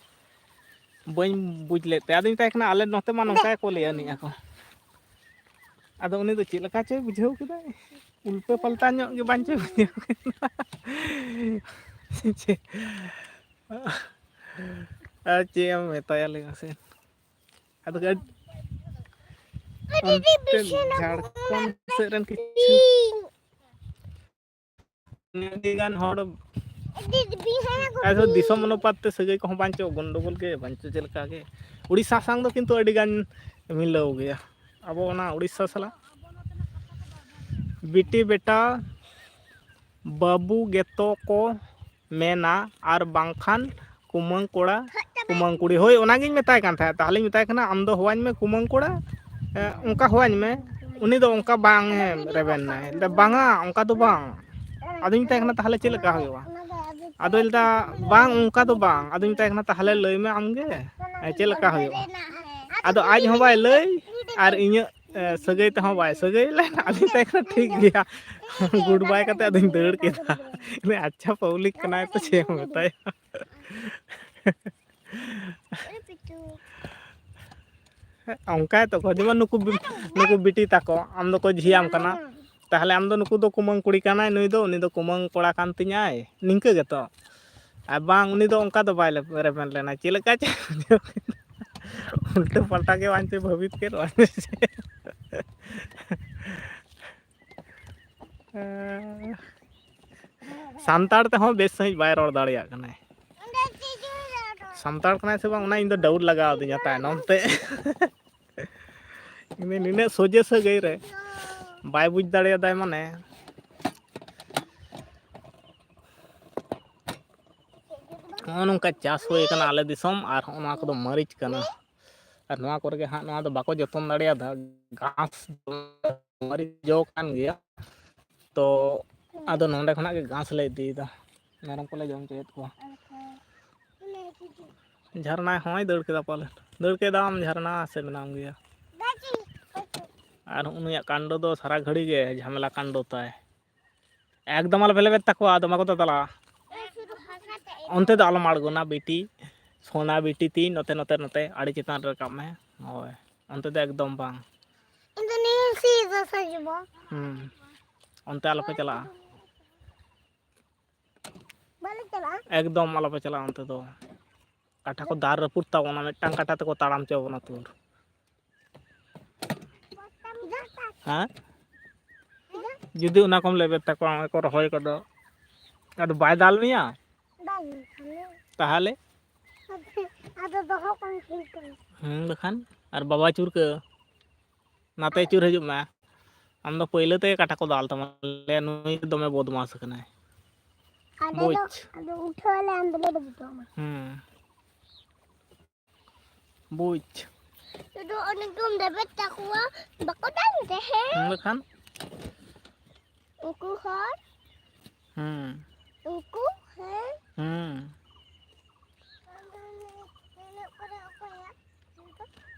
ᱵᱟᱹᱧ ᱵᱩᱡᱽ ᱞᱮᱫ ᱛᱟᱭᱟ᱾ ᱟᱫᱚᱧ ᱢᱮᱛᱟᱭ ᱠᱟᱱᱟ, "ᱟᱞᱮ ᱱᱚᱛᱮ ᱢᱟ ᱱᱚᱝᱠᱟ ᱜᱮᱠᱚ ᱞᱟᱹᱭᱟ ᱱᱤᱭᱟᱹ ᱠᱚ᱾" ᱟᱫᱚ ᱩᱱᱤ ᱫᱚ ᱪᱮᱫ ᱞᱮᱠᱟ ᱪᱚᱭ ᱵᱩᱡᱷᱟᱹᱣ ᱠᱮᱫᱟᱭ, ᱩᱞᱴᱟᱹ ᱯᱟᱞᱴᱟ ᱧᱚᱜ ᱜᱮ ᱵᱟᱝ ᱪᱚᱭ ᱵᱩᱡᱷᱟᱹᱣ ᱠᱮᱫᱟ᱾ ᱪᱮᱫ? ᱟᱨ ᱪᱮᱫ ᱮᱢ ᱢᱮᱛᱟᱭᱟ, ᱞᱟᱹᱭ ᱢᱮᱥᱮ? ᱟᱫᱚ ᱟᱹᱰ-, ᱚᱱᱛᱮ ᱡᱷᱟᱲᱠᱷᱚᱸᱰ ᱥᱮᱫ ᱨᱮᱱ ᱠᱤᱪᱷᱩ ᱟᱹᱰᱤ ᱜᱟᱱ ᱦᱚᱲ, ᱟᱫᱚ ᱫᱤᱥᱚᱢ ᱚᱱᱩᱯᱟᱛ ᱛᱮ ᱥᱟᱹᱜᱟᱹᱭ ᱠᱚᱦᱚᱸ ᱵᱟᱝ ᱪᱚ ᱜᱚᱱᱰᱚᱜᱳᱞ ᱜᱮ ᱵᱟᱝ ᱪᱚ ᱪᱮᱫ ᱞᱮᱠᱟ ᱜᱮ᱾ ᱩᱲᱤᱥᱥᱟ ᱥᱟᱝ ᱫᱚ ᱠᱤᱱᱛᱩ ᱟᱹᱰᱤ ᱜᱟᱱ ᱢᱤᱞᱟᱹᱣ ᱜᱮᱭᱟ, ᱟᱵᱚ ᱚᱱᱟ ᱩᱲᱤᱥᱥᱟ ᱥᱟᱞᱟᱜ᱾ ᱵᱤᱴᱤ ᱵᱮᱴᱟ, ᱵᱟᱹᱵᱩ ᱜᱮᱛᱚ ᱠᱚ ᱢᱮᱱᱟ, ᱟᱨ ᱵᱟᱝᱠᱷᱟᱱ ᱠᱩᱢᱟᱹᱝ ᱠᱚᱲᱟ, ᱠᱩᱢᱟᱹᱝ ᱠᱩᱲᱤ᱾ ᱦᱳᱭ, ᱚᱱᱟᱜᱤᱧ ᱢᱮᱛᱟᱭ ᱠᱟᱱ ᱛᱟᱦᱮᱸᱫ᱾ ᱛᱟᱦᱚᱞᱮᱧ ᱢᱮᱛᱟᱭ ᱠᱟᱱᱟ, "ᱟᱢ ᱫᱚ ᱦᱚᱦᱚᱣᱟᱹᱧ ᱢᱮ ᱠᱩᱢᱟᱹᱝ ᱠᱚᱲᱟ, ᱮ, ᱚᱱᱠᱟ ᱦᱚᱦᱚᱣᱟᱹᱧ ᱢᱮ᱾" ᱩᱱᱤ ᱫᱚ ᱚᱱᱠᱟ ᱵᱟᱝ ᱮ ᱨᱮᱵᱮᱱ ᱱᱟᱭ᱾ ᱞᱟᱹᱭᱫᱟ, "ᱵᱟᱝᱟ, ᱚᱱᱠᱟ ᱫᱚ ᱵᱟᱝ᱾" ᱟᱫᱚᱧ ᱢᱮᱛᱟᱭ ᱠᱟᱱᱟ, "ᱛᱟᱦᱚᱞᱮ ᱪᱮᱫ ᱞᱮᱠᱟ ᱦᱩᱭᱩᱜᱼᱟ?" ᱟᱫᱚᱭ ᱞᱟᱹᱭᱫᱟ, "ᱵᱟᱝ, ᱚᱱᱠᱟ ᱫᱚ ᱵᱟᱝ᱾" ᱟᱫᱚᱧ ᱢᱮᱛᱟᱭ ᱠᱟᱱᱟ, "ᱛᱟᱦᱚᱞᱮ ᱞᱟᱹᱭ ᱢᱮ ᱟᱢᱜᱮ, ᱮ, ᱪᱮᱫ ᱞᱮᱠᱟ ᱦᱩᱭᱩᱜᱼᱟ?" ᱟᱫᱚ ᱟᱡ ᱦᱚᱸ ᱵᱟᱭ ᱞᱟᱹᱭ, ᱟᱨ ᱤᱧᱟᱹᱜ ᱮ, ᱥᱟᱹᱜᱟᱹᱭ ᱛᱮᱦᱚᱸ ᱵᱟᱭ ᱥᱟᱹᱜᱟᱹᱭ ᱞᱮᱱ, ᱟᱹᱞᱤᱧ ᱛᱟᱭ ᱠᱟᱱᱟ ᱴᱷᱤᱠ ᱜᱮᱭᱟ᱾ ᱜᱩᱰ ᱵᱟᱭ ᱠᱟᱛᱮ ᱟᱫᱚᱧ ᱫᱟᱹᱲ ᱠᱮᱫᱟ᱾ ᱤᱱᱟᱹ ᱟᱪᱪᱷᱟ ᱯᱟᱵᱽᱞᱤᱠ ᱠᱟᱱᱟᱭ ᱛᱚ ᱪᱮᱫ ᱮᱢ ᱢᱮᱛᱟᱭᱟ᱾ ᱚᱱᱠᱟ ᱜᱮᱛᱚ ᱠᱚ, ᱡᱮᱢᱚᱱ ᱱᱩᱠᱩ ᱵᱤ-, ᱱᱩᱠᱩ ᱵᱤᱴᱤ ᱛᱟᱠᱚ, ᱟᱢ ᱫᱚᱠᱚ ᱡᱷᱤᱭᱟᱢ ᱠᱟᱱᱟ᱾ ᱛᱟᱦᱚᱞᱮ ᱟᱢ ᱫᱚ ᱱᱩᱠᱩ ᱫᱚ ᱠᱩᱢᱟᱹᱝ ᱠᱩᱲᱤ ᱠᱟᱱᱟᱭ, ᱱᱩᱭ ᱫᱚ, ᱩᱱᱤ ᱫᱚ ᱠᱩᱢᱟᱹᱝ ᱠᱚᱲᱟ ᱠᱟᱱ ᱛᱤᱧᱟᱭ, ᱱᱤᱝᱠᱟᱹ ᱜᱮᱛᱚ᱾ ᱟᱨ ᱵᱟᱝ, ᱩᱱᱤ ᱫᱚ ᱚᱱᱠᱟ ᱫᱚ ᱵᱟᱭ ᱞᱮ-, ᱨᱮᱵᱮᱱ ᱞᱮᱱᱟ, ᱪᱮᱫ ᱞᱮᱠᱟ ᱪᱚ ᱩᱞᱴᱟᱹ ᱯᱟᱞᱴᱟ ᱜᱮ ᱵᱟᱝ ᱪᱚ ᱵᱷᱟᱹᱵᱤᱛ ᱠᱮᱫ ᱵᱟᱝ ᱪᱚ᱾ ᱥᱟᱱᱛᱟᱲ ᱛᱮᱦᱚᱸ ᱵᱮᱥ ᱥᱟᱺᱦᱤᱡ ᱵᱟᱭ ᱨᱚᱲ ᱫᱟᱲᱮᱭᱟᱜ ᱠᱟᱱᱟᱭ᱾ ᱥᱟᱱᱛᱟᱲ ᱠᱟᱱᱟᱭ ᱥᱮ ᱵᱟᱝ, ᱚᱱᱟ ᱤᱧ ᱫᱚ ᱰᱟᱣᱩᱴ ᱞᱟᱜᱟᱣ ᱫᱤᱧᱟ ᱛᱟᱭᱱᱚᱢ ᱛᱮ᱾ ᱤᱧ ᱫᱚ ᱱᱤᱱᱟᱹᱜ ᱥᱚᱡᱷᱮ ᱥᱟᱹᱜᱟᱹᱭ ᱨᱮ ᱵᱟᱭ ᱵᱩᱡᱽ ᱫᱟᱲᱮᱭᱟᱫᱟᱭ, ᱢᱟᱱᱮ ᱱᱚᱜᱼᱚ ᱱᱚᱝᱠᱟ ᱪᱟᱥ ᱦᱩᱭ ᱠᱟᱱᱟ ᱟᱞᱮ ᱫᱤᱥᱚᱢ, ᱟᱨ ᱦᱚᱸᱜᱼᱚ ᱱᱚᱣᱟ ᱠᱚᱫᱚ ᱢᱟᱹᱨᱤᱪ ᱠᱟᱱᱟ᱾ ᱟᱨ ᱱᱚᱣᱟ ᱠᱚᱨᱮ ᱜᱮ ᱦᱟᱸᱜ ᱱᱚᱣᱟ ᱫᱚ ᱵᱟᱠᱚ ᱡᱚᱛᱚᱱ ᱫᱟᱲᱮᱭᱟᱫᱟ, ᱜᱷᱟᱥ ᱢᱟᱹᱨᱤᱪ ᱡᱚ ᱠᱟᱱ ᱜᱮᱭᱟ᱾ ᱛᱚ ᱟᱫᱚ ᱱᱚᱸᱰᱮ ᱠᱷᱚᱱᱟᱜ ᱜᱮ ᱜᱷᱟᱥ ᱞᱮ ᱤᱫᱤᱭᱮᱫᱟ, ᱢᱮᱨᱚᱢ ᱠᱚᱞᱮ ᱡᱚᱢ ᱦᱚᱪᱚᱭᱮᱫ ᱠᱚᱣᱟ᱾ ᱡᱷᱟᱨᱱᱟ ᱦᱚᱸᱭ ᱫᱟᱹᱲ ᱠᱮᱫᱟ ᱯᱟᱞᱮ, ᱫᱟᱹᱲ ᱠᱮᱫᱟᱢ ᱡᱷᱟᱨᱱᱟ ᱥᱮ ᱢᱮᱱᱟᱢ ᱜᱮᱭᱟ? ᱟᱨ ᱩᱱᱤᱭᱟᱜ ᱠᱟᱱᱰᱚ ᱫᱚ ᱥᱟᱨᱟ ᱜᱷᱟᱹᱲᱤ ᱜᱮ ᱡᱷᱟᱢᱮᱞᱟ ᱠᱟᱱᱰᱚ ᱛᱟᱭ᱾ ᱮᱠᱫᱚᱢ ᱟᱞᱚᱯᱮ ᱞᱮᱵᱮᱫ ᱛᱟᱠᱚᱣᱟ, ᱫᱚᱢᱮ ᱠᱚ ᱫᱟᱫᱟᱞᱟ᱾ ᱚᱱᱛᱮ ᱫᱚ ᱟᱞᱚᱢ ᱟᱬᱜᱚᱱᱟ ᱵᱤᱴᱤ, ᱥᱳᱱᱟ ᱵᱤᱴᱤ ᱛᱤᱧ, ᱱᱚᱛᱮ, ᱱᱚᱛᱮ, ᱱᱚᱛᱮ, ᱟᱹᱰᱤ ᱪᱮᱛᱟᱱ ᱨᱮ ᱨᱟᱠᱟᱵ ᱢᱮ᱾ ᱦᱳᱭ, ᱚᱱᱛᱮ ᱫᱚ ᱮᱠᱫᱚᱢ ᱵᱟᱝ᱾ ᱤᱧ ᱫᱚ ᱱᱤᱭᱟᱹ ᱥᱤᱫᱷᱟᱹ ᱥᱟᱡᱚᱵᱟ᱾ ᱦᱩᱸ, ᱚᱱᱛᱮ ᱟᱞᱚᱯᱮ ᱪᱟᱞᱟᱜᱼᱟ᱾ ᱵᱟᱞᱮ ᱪᱟᱞᱟᱜᱼᱟ᱾ ᱮᱠᱫᱚᱢ ᱟᱞᱚᱯᱮ ᱪᱟᱞᱟᱜᱼᱟ ᱚᱱᱛᱮ ᱫᱚ᱾ ᱠᱟᱴᱟ ᱠᱚ ᱫᱟᱞ ᱨᱟᱹᱯᱩᱫ ᱛᱟᱵᱚᱱᱟ, ᱢᱤᱫᱴᱟᱝ ᱠᱟᱴᱟ ᱛᱮᱠᱚ ᱛᱟᱲᱟᱢ ᱦᱚᱪᱚ ᱵᱚᱱᱟ ᱛᱩᱨ᱾ ᱦᱮᱸ? ᱡᱩᱫᱤ ᱚᱱᱟ ᱠᱚᱢ ᱞᱮᱵᱮᱫ ᱛᱟᱠᱚᱣᱟ, ᱱᱚᱜᱼᱚᱭ ᱠᱚ ᱨᱚᱦᱚᱭ ᱠᱚᱫᱚ᱾ ᱟᱫᱚ ᱵᱟᱭ ᱫᱟᱞ ᱢᱮᱭᱟ? ᱵᱟᱭ ᱫᱟᱞ ᱢᱮᱭᱟ᱾ ᱛᱟᱦᱚᱞᱮ? ᱟᱫᱚ ᱫᱚᱦᱚ ᱠᱟᱢ ᱴᱷᱤᱠ ᱠᱟᱱᱟ᱾ ᱦᱮᱸ, ᱵᱟᱠᱷᱟᱱ᱾ ᱟᱨ ᱵᱟᱵᱟ ᱪᱩᱨᱠᱟᱹ, ᱱᱟᱛᱮ ᱟᱹᱪᱩᱨ ᱦᱤᱡᱩᱜ ᱢᱮ᱾ ᱟᱢ ᱫᱚ ᱯᱟᱹᱭᱞᱟᱹ ᱛᱮᱜᱮ ᱠᱟᱴᱟ ᱠᱚ ᱫᱟᱞ ᱛᱟᱢᱟ᱾ ᱞᱟᱹᱭᱟ, "ᱱᱩᱭ ᱫᱚᱢᱮ ᱵᱚᱫᱢᱟᱥ ᱠᱟᱱᱟᱭ᱾" ᱟᱞᱮ ᱫᱚ, ᱵᱩᱡᱽ? ᱟᱫᱚ ᱩᱴᱷᱟᱹᱣ ᱟᱞᱮ, ᱟᱢ ᱫᱚᱞᱮ ᱫᱩᱵ ᱦᱚᱪᱚ ᱟᱢᱟ᱾ ᱦᱩᱸ᱾ ᱵᱩᱡᱽ᱾ ᱥᱩᱫᱷᱩ ᱩᱱᱠᱩᱢ ᱨᱮᱵᱮᱫ ᱛᱟᱠᱚᱣᱟ, ᱵᱟᱠᱚ ᱫᱟᱞ ᱛᱟᱦᱮᱸᱫ᱾ ᱦᱩᱸ, ᱵᱟᱠᱷᱟᱱ? ᱩᱱᱠᱩ ᱦᱚᱲ᱾ ᱦᱩᱸ᱾ ᱩᱱᱠᱩ, ᱦᱮᱸ᱾ ᱦᱩᱸ᱾ ᱟᱫᱚ ᱱᱤᱱᱟᱹᱜ ᱠᱚᱨᱮ ᱚᱠᱚᱭᱟᱜ?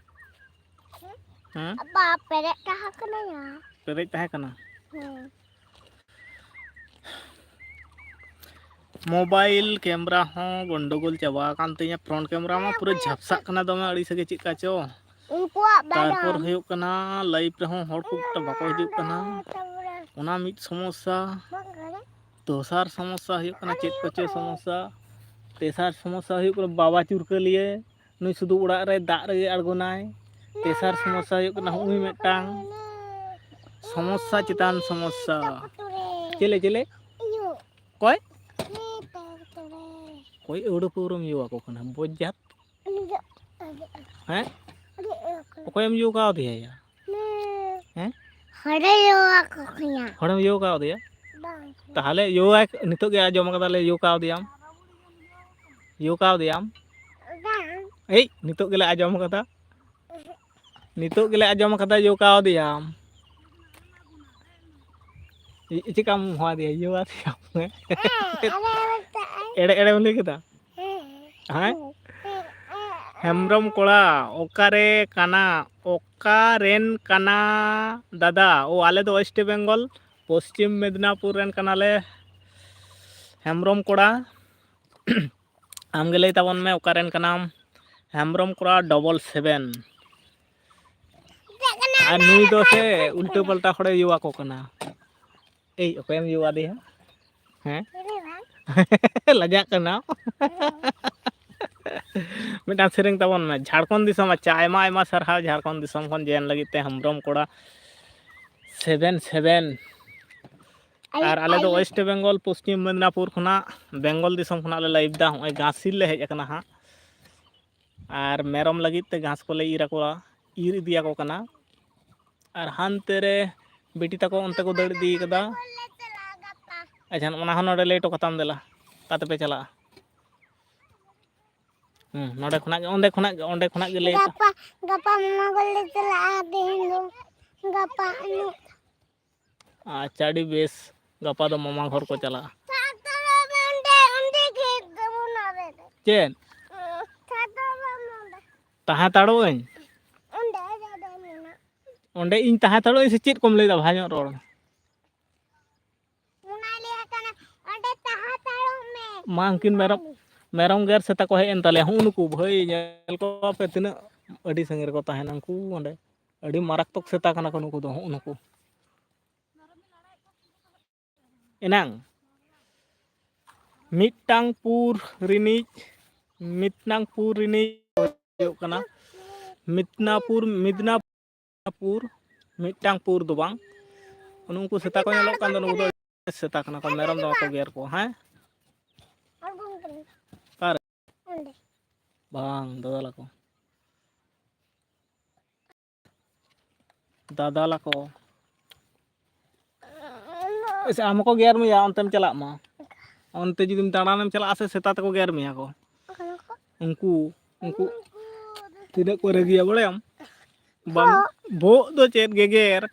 ᱦᱮᱸ? ᱦᱮᱸ? ᱵᱟ, ᱯᱮᱨᱮᱡ ᱛᱟᱦᱮᱸ ᱠᱟᱱᱟ ᱭᱟ᱾ ᱯᱮᱨᱮᱡ ᱛᱟᱦᱮᱸ ᱠᱟᱱᱟ? ᱦᱮᱸ᱾ ᱢᱳᱵᱟᱭᱤᱞ ᱠᱮᱢᱮᱨᱟ ᱦᱚᱸ ᱜᱚᱱᱰᱳᱜᱳᱞ ᱪᱟᱵᱟ ᱟᱠᱟᱱ ᱛᱤᱧᱟᱹ᱾ ᱯᱷᱨᱚᱱᱴ ᱠᱮᱢᱮᱨᱟ ᱢᱟ ᱯᱩᱨᱟᱹ ᱡᱷᱟᱯᱥᱟᱜ ᱠᱟᱱᱟ ᱫᱚᱢᱮ, ᱟᱹᱲᱤᱥ ᱜᱮ ᱪᱮᱫ ᱠᱟ ᱪᱚ᱾ ᱩᱱᱠᱩᱣᱟᱜ ᱛᱟᱨᱯᱚᱨ ᱵᱟᱫᱟᱢ᱾ ᱦᱩᱭᱩᱜ ᱠᱟᱱᱟ, ᱞᱟᱭᱤᱵᱷ ᱨᱮᱦᱚᱸ ᱦᱚᱲ ᱠᱷᱩᱵ ᱮᱠᱴᱟ ᱵᱟᱠᱚ ᱦᱤᱡᱩᱜ ᱠᱟᱱᱟ᱾ ᱛᱟᱨᱯᱚᱨᱮ ᱚᱱᱟ ᱢᱤᱫ ᱥᱚᱢᱚᱥᱥᱟ᱾ ᱵᱟᱝ ᱠᱟᱱᱟ᱾ ᱫᱚᱥᱟᱨ ᱥᱚᱢᱚᱥᱥᱟ ᱦᱩᱭᱩᱜ ᱠᱟᱱᱟ ᱪᱮᱫ ᱠᱚᱪᱚ ᱥᱚᱢᱚᱥᱥᱟ᱾ ᱛᱮᱥᱟᱨ ᱥᱚᱢᱚᱥᱥᱟ ᱦᱩᱭᱩᱜ ᱠᱟᱱᱟ ᱵᱟᱵᱟ ᱪᱩᱨᱠᱟᱹᱞᱤᱭᱟᱹ, ᱱᱩᱭ ᱥᱩᱫᱷᱩ ᱚᱲᱟᱜ ᱨᱮ ᱫᱟᱜ ᱨᱮᱜᱮ ᱟᱬᱜᱚᱱᱟᱭ᱾ ᱛᱮᱥᱟᱨ ᱥᱚᱢᱚᱥᱥᱟ ᱦᱩᱭᱩᱜ ᱠᱟᱱᱟ ᱦᱩᱜᱼᱩᱭ ᱢᱤᱫᱴᱟᱝ᱾ ᱥᱚᱢᱚᱥᱥᱟ ᱪᱮᱛᱟᱱ ᱥᱚᱢᱚᱥᱥᱟ᱾ ᱪᱮᱞᱮ, ᱪᱮᱞᱮ? ᱚᱠᱚᱭ? ᱚᱠᱚᱭ ᱟᱹᱣᱲᱟᱹ ᱯᱟᱹᱣᱨᱟᱹᱢ ᱧᱩ ᱟᱠᱚ ᱠᱟᱱᱟ? ᱵᱚᱡᱽ ᱡᱟᱛ᱾ ᱦᱮᱸ? ᱚᱠᱚᱭᱮᱢ ᱭᱚ ᱠᱟᱣᱫᱮᱭᱟ ᱭᱟ? ᱦᱮᱸ? ᱦᱚᱲᱮ ᱭᱚ ᱟᱠᱚ ᱠᱟᱱᱟ᱾ ᱦᱚᱲᱮᱢ ᱭᱚ ᱠᱟᱣᱫᱮᱭᱟ? ᱵᱟᱝ᱾ ᱛᱟᱦᱚᱞᱮ ᱭᱚ ᱟᱭ, ᱱᱤᱛᱚᱜ ᱜᱮ ᱟᱸᱡᱚᱢ ᱠᱟᱫᱟᱞᱮ ᱭᱚ ᱠᱟᱣᱫᱮᱭᱟᱢ᱾ ᱭᱚ ᱠᱟᱣᱫᱮᱭᱟᱢ? ᱵᱟᱝ᱾ ᱮᱭ, ᱱᱤᱛᱚᱜ ᱜᱮᱞᱮ ᱟᱸᱡᱚᱢ ᱠᱟᱫᱟ᱾ ᱱᱤᱛᱚᱜ ᱜᱮᱞᱮ ᱟᱸᱡᱚᱢ ᱠᱟᱫᱟ ᱭᱚ ᱠᱟᱣᱫᱮᱭᱟᱢ᱾ ᱪᱮᱫᱠᱟᱢ ᱦᱚᱦᱚ ᱟᱫᱮᱭᱟ? ᱭᱚ ᱟᱫᱮᱭᱟᱢ᱾ ᱦᱮᱸ, ᱟᱞᱮ ᱚᱲᱟᱜ ᱛᱮ᱾ ᱮᱲᱮ, ᱮᱲᱮᱢ ᱞᱟᱹᱭ ᱠᱮᱫᱟ? ᱦᱮᱸ᱾ ᱦᱮᱸ? ᱦᱮᱸ, ᱦᱮᱸ᱾ ᱦᱮᱢᱵᱨᱚᱢ ᱠᱚᱲᱟ, ᱚᱠᱟᱨᱮ ᱠᱟᱱᱟ? ᱚᱠᱟᱨᱮᱱ ᱠᱟᱱᱟ ᱫᱟᱫᱟ? ᱳ, ᱟᱞᱮ ᱫᱚ ᱳᱭᱮᱥᱴ ᱵᱮᱝᱜᱚᱞ, ᱯᱚᱥᱪᱤᱢ ᱢᱮᱫᱽᱱᱟᱯᱩᱨ ᱨᱮᱱ ᱠᱟᱱᱟᱞᱮ᱾ ᱦᱮᱢᱵᱨᱚᱢ ᱠᱚᱲᱟ, ᱟᱢᱜᱮ ᱞᱟᱹᱭ ᱛᱟᱵᱚᱱ ᱢᱮ, ᱚᱠᱟᱨᱮᱱ ᱠᱟᱱᱟᱢ? ᱦᱮᱢᱵᱨᱚᱢ ᱠᱚᱲᱟ ᱰᱚᱵᱚᱞ ᱥᱮᱵᱷᱮᱱ᱾ ᱟᱨ ᱱᱩᱭ ᱫᱚ ᱥᱮ ᱩᱞᱴᱟᱹ ᱯᱟᱞᱴᱟ ᱦᱚᱲᱮ ᱭᱚ ᱟᱠᱚ ᱠᱟᱱᱟ᱾ ᱮᱭ, ᱚᱠᱚᱭᱮᱢ ᱭᱚ ᱟᱫᱮᱭᱟ? ᱦᱮᱸ? ᱞᱟᱡᱟᱜ ᱠᱟᱱᱟᱢ? ᱢᱤᱫᱴᱟᱝ ᱥᱮᱨᱮᱧ ᱛᱟᱵᱚᱱ ᱢᱮ, ᱡᱷᱟᱲᱠᱷᱚᱸᱰ ᱫᱤᱥᱚᱢ᱾ ᱟᱪᱪᱷᱟ, ᱟᱭᱢᱟ ᱟᱭᱢᱟ ᱥᱟᱨᱦᱟᱣ ᱡᱷᱟᱲᱠᱷᱚᱸᱰ ᱫᱤᱥᱚᱢ ᱠᱷᱚᱱ ᱡᱚᱭᱮᱱ ᱞᱟᱹᱜᱤᱫ ᱛᱮ, ᱦᱮᱢᱵᱨᱚᱢ ᱠᱚᱲᱟ ᱥᱮᱵᱷᱮᱱ ᱥᱮᱵᱷᱮᱱ᱾ ᱟᱨ ᱟᱞᱮ ᱫᱚ ᱳᱭᱮᱥᱴ ᱵᱮᱝᱜᱚᱞ, ᱯᱚᱥᱪᱤᱢ ᱢᱮᱫᱽᱱᱟᱯᱩᱨ ᱠᱷᱚᱱᱟᱜ, ᱵᱮᱝᱜᱚᱞ ᱫᱤᱥᱚᱢ ᱠᱷᱚᱱᱟᱜ ᱞᱮ ᱞᱟᱭᱤᱵᱷ ᱮᱫᱟ᱾ ᱦᱚᱸᱜᱼᱚᱭ ᱜᱷᱟᱥᱤᱞ ᱞᱮ ᱦᱮᱡ ᱟᱠᱟᱱᱟ ᱦᱟᱸᱜ᱾ ᱟᱨ ᱢᱮᱨᱚᱢ ᱞᱟᱹᱜᱤᱫ ᱛᱮ ᱜᱷᱟᱥ ᱠᱚᱞᱮ ᱤᱨ ᱟᱠᱚᱣᱟ, ᱤᱨ ᱤᱫᱤᱭᱟᱠᱚ ᱠᱟᱱᱟ᱾ ᱟᱨ ᱦᱟᱱᱛᱮ ᱨᱮ ᱵᱤᱴᱤ ᱛᱟᱠᱚ ᱚᱱᱛᱮ ᱠᱚ ᱫᱟᱹᱲ ᱤᱫᱤ ᱠᱟᱫᱟ᱾ ᱟᱪᱪᱷᱟ, ᱚᱱᱟ ᱦᱚᱸ ᱱᱚᱰᱮ ᱞᱟᱹᱭ ᱦᱚᱴᱚ ᱠᱟᱛᱟᱢ ᱫᱮᱞᱟ, ᱚᱠᱟ ᱛᱮᱯᱮ ᱪᱟᱞᱟᱜᱼᱟ? ᱦᱩᱸ, ᱱᱚᱰᱮ ᱠᱷᱚᱱᱟᱜ ᱜᱮ, ᱚᱸᱰᱮ ᱠᱷᱚᱱᱟᱜ ᱜᱮ, ᱚᱸᱰᱮ ᱠᱷᱚᱱᱟᱜ ᱜᱮ ᱞᱟᱹᱭ ᱛᱟ- ᱜᱟᱯᱟ, ᱜᱟᱯᱟ ᱢᱟᱢᱟ ᱜᱚᱞᱮ ᱪᱟᱞᱟᱜᱼᱟ, ᱛᱮᱦᱮᱧ ᱫᱚ ᱜᱟᱯᱟ ᱟᱹᱭᱩᱵ᱾ ᱟᱪᱪᱷᱟ, ᱟᱹᱰᱤ ᱵᱮᱥ, ᱜᱟᱯᱟ ᱫᱚ ᱢᱟᱢᱟ ᱜᱷᱚᱨ ᱠᱚ ᱪᱟᱞᱟᱜᱼᱟ᱾ ᱥᱟᱛ ᱛᱟᱞᱟ ᱨᱮ ᱚᱸᱰᱮ, ᱚᱸᱰᱮ ᱜᱮ ᱛᱟᱵᱚᱱ ᱚᱲᱟᱜ ᱨᱮ᱾ ᱪᱮᱫ? ᱥᱟᱛ ᱛᱟᱞᱟ ᱨᱮ ᱚᱸᱰᱮ᱾ ᱛᱟᱦᱮᱸ ᱦᱟᱛᱟᱲᱚᱜ ᱟᱹᱧ? ᱚᱸᱰᱮ ᱨᱮ ᱢᱮᱱᱟᱜᱼᱟ᱾ ᱚᱸᱰᱮ ᱤᱧ ᱛᱟᱦᱮᱸ ᱦᱟᱛᱟᱲᱚᱜ ᱟᱹᱧ ᱥᱮ ᱪᱮᱫ ᱠᱚᱢ ᱞᱟᱹᱭᱫᱟ? ᱵᱷᱟᱜᱮ ᱧᱚᱜ ᱨᱚᱲ ᱢᱮ᱾ ᱚᱱᱟ ᱞᱟᱹᱭ ᱟᱠᱟᱱᱟ, ᱚᱸᱰᱮ ᱛᱟᱦᱮᱸ ᱦᱟᱛᱟᱲᱚᱜ ᱢᱮ᱾ ᱢᱟ, ᱩᱱᱠᱤᱱ ᱢᱮᱨᱚᱢ, ᱢᱮᱨᱚᱢ ᱜᱮᱨ ᱥᱮᱛᱟ ᱠᱚ ᱦᱮᱡ ᱮᱱ ᱛᱟᱞᱮᱭᱟ᱾ ᱦᱩᱸ, ᱱᱩᱠᱩ ᱵᱷᱟᱹᱭ ᱧᱮᱞ ᱠᱚᱣᱟ ᱯᱮ, ᱛᱤᱱᱟᱹᱜ ᱟᱹᱰᱤ ᱥᱟᱸᱜᱮ ᱨᱮᱠᱚ ᱛᱟᱦᱮᱱᱟ ᱩᱱᱠᱩ ᱚᱸᱰᱮ᱾ ᱟᱹᱰᱤ ᱢᱟᱨᱟᱠᱛᱚᱠ ᱥᱮᱛᱟ ᱠᱟᱱᱟ ᱠᱚ ᱱᱩᱠᱩ ᱫᱚ, ᱦᱩᱸ, ᱱᱩᱠᱩ᱾ ᱮᱱᱟᱝ ᱢᱤᱫᱴᱟᱝ ᱯᱩᱨ ᱨᱤᱱᱤᱡ, ᱢᱤᱫᱴᱟᱝ ᱯᱩᱨ ᱨᱤᱱᱤᱡ ᱦᱩᱭᱩᱜ ᱠᱟᱱᱟ ᱢᱤᱫᱱᱟᱯᱩᱨ, ᱢᱤᱫᱱᱟᱯᱩᱨ, ᱢᱤᱫᱴᱟᱝ ᱯᱩᱨ ᱫᱚ ᱵᱟᱝ᱾ ᱱᱩᱠᱩ ᱥᱮᱛᱟ ᱠᱚ ᱧᱮᱞᱚᱜ ᱠᱟᱱ ᱫᱚ, ᱱᱩᱠᱩ ᱫᱚ ᱥᱮᱛᱟ ᱠᱟᱱᱟ ᱠᱚ, ᱢᱮᱨᱚᱢ ᱫᱚ ᱵᱟᱠᱚ ᱜᱮᱨ ᱠᱚᱣᱟ᱾ ᱦᱮᱸ, ᱚᱠᱟᱨᱮ? ᱵᱟᱝ, ᱫᱟᱫᱟᱞᱟ ᱠᱚ᱾ ᱫᱟᱫᱟᱞᱟ ᱠᱚ᱾ ᱟᱪᱪᱷᱟ, ᱟᱢ ᱦᱚᱸᱠᱚ ᱜᱮᱨ ᱢᱮᱭᱟ, ᱚᱱᱛᱮᱢ ᱪᱟᱞᱟᱜ ᱢᱟ᱾ ᱚᱱᱛᱮ ᱡᱩᱫᱤᱢ ᱫᱟᱬᱟᱱᱮᱢ ᱪᱟᱞᱟᱜᱼᱟ ᱥᱮ, ᱥᱮᱛᱟ ᱛᱮᱠᱚ ᱜᱮᱨ ᱢᱮᱭᱟ ᱠᱚ᱾ ᱩᱱᱠᱩ, ᱩᱱᱠᱩ ᱛᱤᱱᱟᱹᱜ ᱠᱚ ᱨᱟᱹᱜᱤᱭᱟ, ᱵᱟᱲᱟᱭᱟᱢ? ᱵᱟᱝ, ᱵᱷᱳᱜ ᱫᱚ ᱪᱮᱫ ᱜᱮᱜᱮᱨ?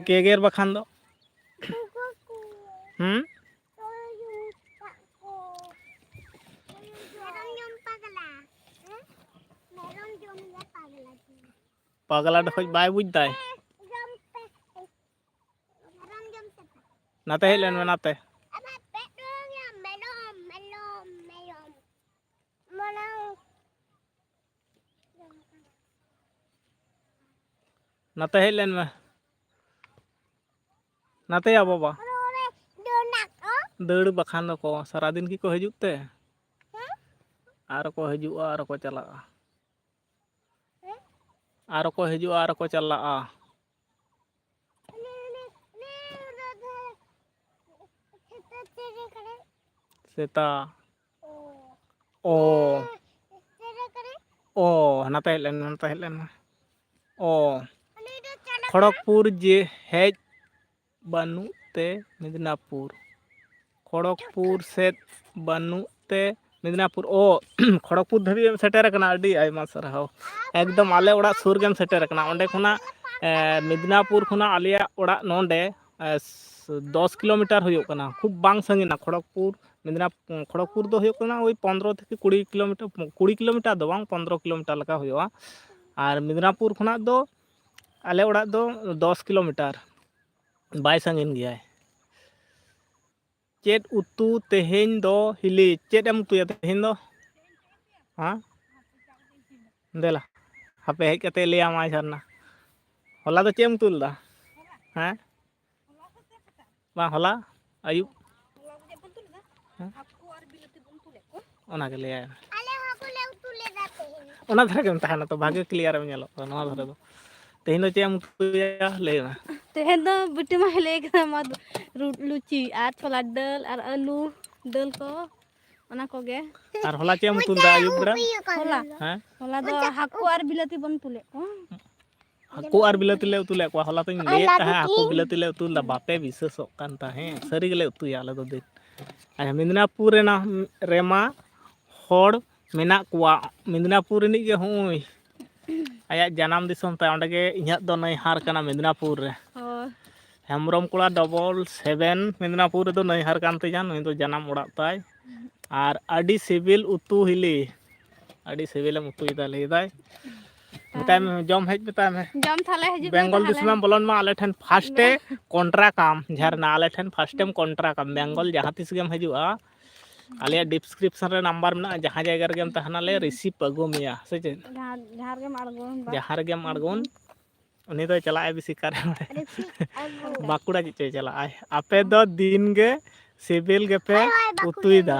ᱜᱮᱜᱮᱨ ᱵᱟᱠᱷᱟᱱ ᱫᱚ᱾ ᱦᱩᱸ? ᱯᱟᱜᱽᱞᱟ ᱰᱚᱠᱚᱡ ᱵᱟᱭ ᱵᱩᱡᱽ ᱫᱟᱭ᱾ ᱱᱟᱛᱮ ᱦᱮᱡ ᱞᱮᱱ ᱢᱮ, ᱱᱟᱛᱮ᱾ ᱱᱟᱛᱮ ᱦᱮᱡ ᱞᱮᱱ ᱢᱮ᱾ ᱱᱟᱛᱮᱭᱟ ᱵᱟᱵᱟ᱾ ᱫᱟᱹᱲ ᱵᱟᱠᱷᱟᱱ ᱫᱚᱠᱚ, ᱥᱟᱨᱟᱫᱤᱱ ᱜᱮᱠᱚ ᱦᱤᱡᱩᱜ ᱛᱮ᱾ ᱟᱨ ᱠᱚ ᱦᱤᱡᱩᱜᱼᱟ, ᱟᱨ ᱠᱚ ᱪᱟᱞᱟᱜᱼᱟ᱾ ᱟᱨ ᱠᱚ ᱦᱤᱡᱩᱜᱼᱟ, ᱟᱨ ᱠᱚ ᱪᱟᱞᱟᱜᱼᱟ᱾ ᱥᱮᱛᱟ᱾ ᱚ᱾ ᱚ, ᱱᱟᱛᱮ ᱦᱮᱡ ᱞᱮᱱ ᱢᱮ, ᱱᱟᱛᱮ ᱦᱮᱡ ᱞᱮᱱ ᱢᱮ᱾ ᱚ᱾ ᱠᱷᱚᱲᱚᱜᱽᱯᱩᱨ ᱡᱮ ᱦᱮᱡ ᱵᱟᱹᱱᱩᱜ ᱛᱮ ᱢᱮᱫᱽᱱᱟᱯᱩᱨ᱾ ᱠᱷᱚᱲᱚᱜᱽᱯᱩᱨ ᱥᱮᱫ ᱵᱟᱹᱱᱩᱜ ᱛᱮ ᱢᱮᱫᱽᱱᱟᱯᱩᱨ᱾ ᱚ, ᱠᱷᱚᱲᱚᱜᱽᱯᱩᱨ ᱫᱷᱟᱹᱵᱤᱡ ᱮᱢ ᱥᱮᱴᱮᱨ ᱟᱠᱟᱱᱟ, ᱟᱹᱰᱤ ᱟᱭᱢᱟ ᱥᱟᱨᱦᱟᱣ᱾ ᱮᱠᱫᱚᱢ ᱟᱞᱮ ᱚᱲᱟᱜ ᱥᱩᱨ ᱜᱮᱢ ᱥᱮᱴᱮᱨ ᱟᱠᱟᱱᱟ᱾ ᱚᱸᱰᱮ ᱠᱷᱚᱱᱟᱜ, ᱮ, ᱢᱮᱫᱽᱱᱟᱯᱩᱨ ᱠᱷᱚᱱᱟᱜ ᱟᱞᱮᱭᱟᱜ ᱚᱲᱟᱜ ᱱᱚᱸᱰᱮ, ᱮ, ᱥ-, ᱫᱚᱥ ᱠᱤᱞᱳᱢᱤᱴᱟᱨ ᱦᱩᱭᱩᱜ ᱠᱟᱱᱟ, ᱠᱷᱩᱵ ᱵᱟᱝ ᱥᱟᱺᱜᱤᱧᱟ᱾ ᱠᱷᱚᱲᱚᱜᱽᱯᱩᱨ, ᱢᱮᱫᱽᱱᱟᱯ-, ᱠᱷᱚᱲᱚᱜᱽᱯᱩᱨ ᱫᱚ ᱦᱩᱭᱩᱜ ᱠᱟᱱᱟ ᱳᱭ ᱯᱚᱱᱨᱚ ᱛᱷᱮᱠᱮ ᱠᱩᱲᱤ ᱠᱤᱞᱳᱢᱤᱴᱟᱨ, ᱠᱩᱲᱤ ᱠᱤᱞᱳᱢᱤᱴᱟᱨ ᱫᱚ ᱵᱟᱝ, ᱯᱚᱱᱨᱚ ᱠᱤᱞᱳᱢᱤᱴᱟᱨ ᱞᱮᱠᱟ ᱦᱩᱭᱩᱜᱼᱟ᱾ ᱟᱨ ᱢᱮᱫᱽᱱᱟᱯᱩᱨ ᱠᱷᱚᱱᱟᱜ ᱫᱚ ᱟᱞᱮ ᱚᱲᱟᱜ ᱫᱚ ᱫᱚᱥ ᱠᱤᱞᱳᱢᱤᱴᱟᱨ, ᱵᱟᱭ ᱥᱟᱺᱜᱤᱧ ᱜᱮᱭᱟᱭ᱾ ᱪᱮᱫ ᱩᱛᱩ ᱛᱮᱦᱮᱧ ᱫᱚ ᱦᱤᱞᱤ? ᱪᱮᱫ ᱮᱢ ᱩᱛᱩᱭᱟ ᱛᱮᱦᱮᱧ ᱫᱚ? ᱦᱮᱸ? ᱫᱮᱞᱟ, ᱦᱟᱯᱮ ᱦᱮᱡ ᱠᱟᱛᱮ ᱞᱟᱹᱭ ᱟᱢᱟᱭ ᱡᱷᱟᱨᱱᱟ᱾ ᱦᱚᱞᱟ ᱫᱚ ᱪᱮᱫ ᱮᱢ ᱩᱛᱩ ᱞᱮᱫᱟ? ᱦᱮᱸ? ᱵᱟᱝ, ᱦᱚᱞᱟ ᱟᱹᱭᱩᱵ᱾ ᱦᱮᱸ? ᱚᱱᱟᱜᱮ ᱞᱟᱹᱭᱟᱭ ᱢᱮ᱾ ᱚᱱᱟ ᱫᱷᱟᱨᱮ ᱜᱮᱢ ᱛᱟᱦᱮᱱᱟ ᱛᱚ, ᱵᱷᱟᱜᱮ clear ᱮᱢ ᱧᱮᱞᱚᱜ ᱠᱟᱱᱟ ᱱᱚᱣᱟ ᱫᱷᱟᱨᱮ ᱫᱚ᱾ ᱛᱮᱦᱮᱧ ᱫᱚ ᱪᱮᱫ ᱮᱢ ᱩᱛᱩᱭᱟ ᱞᱟᱹᱭ ᱢᱮ? ᱛᱮᱦᱮᱧ ᱫᱚ ᱵᱤᱴᱤ ᱢᱟᱭ ᱞᱟᱹᱭ ᱠᱟᱫᱟ, ᱢᱟ ᱫᱚ ᱨᱩ-, ᱞᱩᱪᱤ ᱟᱨ ᱪᱷᱚᱞᱟ ᱰᱟᱹᱞ ᱟᱨ ᱟᱹᱞᱩ ᱫᱟᱹᱞ ᱠᱚ, ᱚᱱᱟ ᱠᱚᱜᱮ᱾ ᱟᱨ ᱦᱚᱞᱟ ᱪᱮᱫ ᱮᱢ ᱩᱛᱩ ᱞᱮᱫᱟ ᱟᱹᱭᱩᱵ ᱵᱮᱲᱟ? ᱦᱚᱞᱟ? ᱦᱮᱸ? ᱦᱚᱞᱟ ᱫᱚ ᱦᱟᱹᱠᱩ ᱟᱨ ᱵᱤᱞᱟᱹᱛᱤ ᱵᱚᱱ ᱩᱛᱩ ᱞᱮᱫ ᱠᱚᱣᱟ᱾ ᱦᱟᱹᱠᱩ ᱟᱨ ᱵᱤᱞᱟᱹᱛᱤ ᱞᱮ ᱩᱛᱩ ᱞᱮᱫ ᱠᱚᱣᱟ᱾ ᱦᱚᱞᱟ ᱛᱚᱧ ᱞᱟᱹᱭᱮᱫ ᱛᱟᱦᱮᱸᱫ ᱦᱟᱹᱠᱩ ᱵᱤᱞᱟᱹᱛᱤ ᱞᱮ ᱩᱛᱩ ᱞᱮᱫᱟ, ᱵᱟᱯᱮ ᱵᱤᱥᱟᱹᱥᱚᱜ ᱠᱟᱱ ᱛᱟᱦᱮᱸᱫ᱾ ᱥᱟᱹᱨᱤ ᱜᱮᱞᱮ ᱩᱛᱩᱭᱟ ᱟᱞᱮ ᱫᱚ ᱫᱤᱱ᱾ ᱟᱪᱪᱷᱟ, ᱢᱮᱫᱽᱱᱟᱯᱩᱨ ᱨᱮᱱᱟᱜ, ᱨᱮᱢᱟ ᱦᱚᱲ ᱢᱮᱱᱟᱜ ᱠᱚᱣᱟ᱾ ᱢᱮᱫᱽᱱᱟᱯᱩᱨ ᱨᱤᱱᱤᱡ ᱜᱮ ᱦᱚᱸᱜᱼᱚᱭ ᱟᱭᱟᱜ ᱡᱟᱱᱟᱢ ᱫᱤᱥᱚᱢ ᱛᱟᱭ, ᱚᱸᱰᱮ ᱜᱮ ᱤᱧᱟᱹᱜ ᱫᱚ ᱱᱟᱹᱭᱦᱟᱨ ᱠᱟᱱᱟ ᱢᱮᱫᱽᱱᱟᱯᱩᱨ ᱨᱮ᱾ ᱚ᱾ ᱦᱮᱢᱵᱨᱚᱢ ᱠᱚᱲᱟ ᱰᱚᱵᱚᱞ ᱥᱮᱵᱷᱮᱱ ᱢᱮᱫᱽᱱᱟᱯᱩᱨ ᱨᱮᱫᱚ ᱱᱟᱹᱭᱦᱟᱨ ᱠᱟᱱ ᱛᱤᱧᱟ, ᱱᱩᱭ ᱫᱚ ᱡᱟᱱᱟᱢ ᱚᱲᱟᱜ ᱛᱟᱭ᱾ ᱟᱨ ᱟᱹᱰᱤ ᱥᱤᱵᱤᱞ ᱩᱛᱩ ᱦᱤᱞᱤ, ᱟᱹᱰᱤ ᱥᱤᱵᱤᱞᱮᱢ ᱩᱛᱩᱭᱮᱫᱟ ᱞᱟᱹᱭᱫᱟᱭ᱾ ᱢᱮᱛᱟᱭ ᱢᱮ, ᱡᱚᱢ ᱦᱮᱡ ᱢᱮᱛᱟᱭ ᱢᱮ᱾ ᱡᱚᱢ ᱛᱟᱦᱞᱮ ᱦᱤᱡᱩᱜ ᱢᱮ ᱵᱮᱝᱜᱚᱞ ᱛᱟᱦᱞᱮ᱾ ᱫᱤᱥᱚᱢᱮᱢ ᱵᱚᱞᱚᱱ ᱢᱟ, ᱟᱞᱮ ᱴᱷᱮᱱ first ᱮ contract ᱟᱢ, ᱡᱷᱟᱨᱱᱟ, ᱟᱞᱮ ᱴᱷᱮᱱ first ᱮᱢ contract ᱟᱢ, ᱵᱮᱝᱜᱚᱞ ᱡᱟᱦᱟᱸ ᱛᱤᱥ ᱜᱮᱢ ᱦᱤᱡᱩᱜᱼᱟ, ᱟᱞᱮᱭᱟᱜ description ᱨᱮ number ᱢᱮᱱᱟᱜᱼᱟ, ᱡᱟᱦᱟᱸ ᱡᱟᱭᱜᱟ ᱨᱮᱜᱮᱢ ᱛᱟᱦᱮᱱᱟ ᱞᱮ receive ᱟᱹᱜᱩ ᱢᱮᱭᱟ, ᱥᱮ ᱪᱮᱫ? ᱡᱟᱦᱟᱸ, ᱡᱟᱦᱟᱸ ᱨᱮᱜᱮᱢ ᱟᱬᱜᱚᱱ ᱵᱟ᱾ ᱡᱟᱦᱟᱸ ᱨᱮᱜᱮᱢ ᱟᱬᱜᱚᱱ, ᱩᱱᱤ ᱫᱚᱭ ᱪᱟᱞᱟᱜᱼᱟᱭ ᱵᱮᱥᱤ ᱠᱟᱨᱮ ᱱᱚᱰᱮ᱾ ᱵᱟᱸᱠᱩᱲᱟ ᱪᱮᱫ ᱪᱚᱭ ᱪᱟᱞᱟᱜᱼᱟᱭ? ᱟᱯᱮ ᱫᱚ ᱫᱤᱱ ᱜᱮ ᱥᱤᱵᱤᱞ ᱜᱮᱯᱮ ᱩᱛᱩᱭᱮᱫᱟ᱾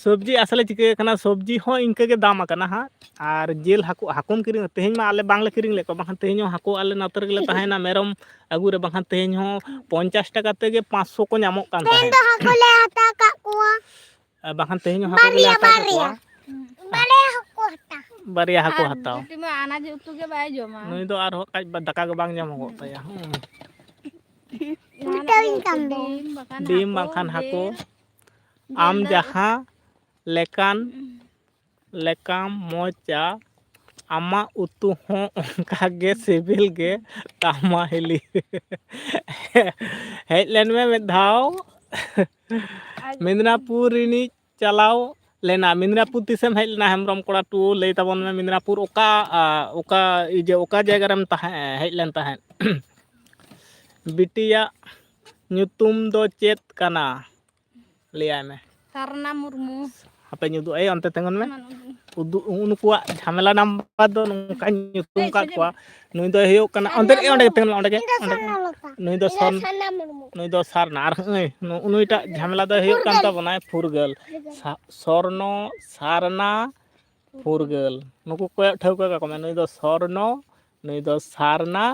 ᱥᱚᱵᱽᱡᱤ ᱟᱥᱚᱞᱮ ᱪᱤᱠᱟᱹ ᱠᱟᱱᱟ, ᱥᱚᱵᱽᱡᱤ ᱦᱚᱸ ᱤᱱᱠᱟᱹ ᱜᱮ ᱫᱟᱢ ᱟᱠᱟᱱᱟ ᱦᱟᱸᱜ᱾ ᱟᱨ ᱡᱤᱞ ᱦᱟᱹᱠᱩ, ᱦᱟᱹᱠᱩᱢ ᱠᱤᱨᱤᱧ, ᱛᱮᱦᱮᱧ ᱢᱟ ᱟᱞᱮ ᱵᱟᱝᱞᱮ ᱠᱤᱨᱤᱧ ᱞᱮᱫ ᱠᱚᱣᱟ, ᱵᱟᱝᱠᱷᱟᱱ ᱛᱮᱦᱮᱧ ᱦᱚᱸ ᱦᱟᱹᱠᱩ ᱟᱞᱮ ᱱᱚᱛᱮ ᱨᱮᱜᱮᱞᱮ ᱛᱟᱦᱮᱸᱭᱮᱱᱟ, ᱢᱮᱨᱚᱢ ᱟᱹᱜᱩ ᱨᱮ, ᱵᱟᱝᱠᱷᱟᱱ ᱛᱮᱦᱮᱧ ᱦᱚᱸ ᱯᱚᱧᱪᱟᱥ ᱴᱟᱠᱟ ᱛᱮᱜᱮ ᱯᱟᱸᱪᱥᱚ ᱠᱚ ᱧᱟᱢᱚᱜ ᱠᱟᱱ ᱛᱮᱦᱮᱧ ᱛᱟᱦᱮᱸᱫ᱾ ᱫᱚ ᱦᱟᱹᱠᱩ ᱞᱮ ᱦᱟᱛᱟᱣ ᱠᱟᱜ ᱠᱚᱣᱟ᱾ ᱟᱨ ᱵᱟᱠᱷᱟᱱ ᱛᱮᱦᱮᱧ ᱦᱚᱸ ᱦᱟᱹᱠᱩ ᱜᱮᱞᱮ ᱵᱟᱨᱭᱟ, ᱦᱟᱛᱟᱣ ᱠᱮᱠᱚᱣᱟ᱾ ᱵᱟᱨᱭᱟ᱾ ᱵᱟᱨᱭᱟ ᱦᱟᱹᱠᱩ ᱟᱨ ᱦᱟᱛᱟᱣ᱾ ᱵᱤᱴᱤ ᱢᱟ ᱟᱱᱟᱡ ᱩᱛᱩ ᱜᱮ ᱵᱟᱭ ᱡᱚᱢᱟ᱾ ᱱᱩᱭ ᱫᱚ ᱟᱨᱦᱚᱸ ᱠᱟᱡ ᱵᱟ-, ᱫᱟᱠᱟ ᱜᱮ ᱵᱟᱝ ᱧᱟᱢᱚᱜᱚᱜ ᱛᱟᱭᱟ᱾ ᱦᱩᱸ᱾ ᱡᱟᱦᱟᱱᱟᱜ ᱢᱤᱫᱴᱟᱝ ᱜᱮ ᱤᱧ ᱠᱟᱱ ᱫᱚ᱾ ᱰᱤᱢ ᱵᱟᱠᱷᱟᱱ ᱰᱤᱢ ᱦᱟᱹᱠᱩ, ᱵᱟᱠᱷᱟᱱ ᱦᱟᱹᱠᱩ, ᱡᱤᱞ᱾ ᱟᱢ ᱡᱤᱞ ᱫᱚ ᱡᱟᱦᱟᱸ ᱞᱮᱠᱟᱱ, ᱞᱮᱠᱟᱢ ᱢᱚᱡᱟ, ᱟᱢᱟᱜ ᱩᱛᱩ ᱦᱚᱸ ᱚᱱᱠᱟ ᱜᱮ ᱥᱤᱵᱤᱞ ᱜᱮ ᱛᱟᱢᱟ ᱦᱤᱞᱤ᱾ ᱦᱮᱡ ᱞᱮᱱ ᱢᱮ ᱢᱤᱫ ᱫᱷᱟᱣ᱾ ᱟᱨ ᱢᱮᱫᱽᱱᱟᱯᱩᱨ ᱨᱤᱱᱤᱡ ᱪᱟᱞᱟᱣ ᱞᱮᱱᱟ? ᱢᱤᱫᱽᱱᱟᱯᱩᱨ ᱛᱤᱥᱮᱢ ᱦᱮᱡ ᱞᱮᱱᱟ? ᱦᱮᱢᱵᱨᱚᱢ ᱠᱚᱲᱟ ᱴᱩ, ᱞᱟᱹᱭ ᱛᱟᱵᱚᱱ ᱢᱮ, ᱢᱤᱫᱽᱱᱟᱯᱩᱨ ᱚᱠᱟ, ᱟ, ᱚᱠᱟ, ᱤᱭᱟᱹ, ᱚᱠᱟ ᱡᱟᱭᱜᱟ ᱨᱮᱢ ᱛᱟᱦᱮᱸ, ᱦᱮᱡ ᱞᱮᱱ ᱛᱟᱦᱮᱸᱫ? ᱵᱤᱴᱤᱭᱟᱜ ᱧᱩᱛᱩᱢ ᱫᱚ ᱪᱮᱫ ᱠᱟᱱᱟ? ᱞᱟᱹᱭᱟᱭ ᱢᱮ᱾ ᱥᱟᱨᱱᱟ ᱢᱩᱨᱢᱩ᱾ ᱦᱟᱯᱮᱧ ᱩᱫᱩᱜ ᱟᱭ, ᱚᱱᱛᱮ ᱛᱤᱸᱜᱩᱱ ᱢᱮ᱾ ᱮᱢᱟᱱ ᱩᱫᱩᱜ᱾ ᱩᱫᱩᱜ, ᱩᱱᱠᱩᱣᱟᱜ ᱡᱷᱟᱢᱮᱞᱟ ᱱᱟᱢᱵᱟᱨ ᱫᱚ ᱱᱚᱝᱠᱟᱧ ᱧᱩᱛᱩᱢ ᱠᱟᱫ ᱠᱚᱣᱟ᱾ ᱱᱩᱭ ᱫᱚᱭ ᱦᱩᱭᱩᱜ ᱠᱟᱱᱟ, ᱚᱸᱰᱮ, ᱚᱸᱰᱮ ᱛᱤᱸᱜᱩᱱ ᱢᱮ, ᱚᱸᱰᱮ ᱜᱮ, ᱚᱸᱰᱮ᱾ ᱱᱩᱭ ᱫᱚ ᱥᱚᱨᱱᱟ ᱢᱩᱨᱢᱩ᱾ ᱱᱩᱭ ᱫᱚ ᱥᱟᱨᱱᱟ᱾ ᱟᱨ ᱱᱩᱭ, ᱱᱩ-, ᱱᱩᱭᱴᱟᱜ ᱡᱷᱟᱢᱮᱞᱟ ᱫᱚᱭ ᱦᱩᱭᱩᱜ ᱠᱟᱱ ᱛᱟᱵᱚᱱᱟᱭ ᱯᱷᱩᱨᱜᱟᱹᱞ᱾ ᱥᱟ-, ᱥᱚᱨᱱᱚ, ᱥᱟᱨᱱᱟ, ᱯᱷᱩᱨᱜᱟᱹᱞ᱾ ᱱᱩᱠᱩ ᱠᱚᱭᱚᱜ ᱴᱷᱟᱹᱣᱠᱟᱹ ᱠᱟᱠᱚ ᱢᱮ, ᱱᱩᱭ ᱫᱚ ᱥᱚᱨᱱᱚ, ᱱᱩᱭ ᱫᱚ ᱥᱟᱨᱱᱟ,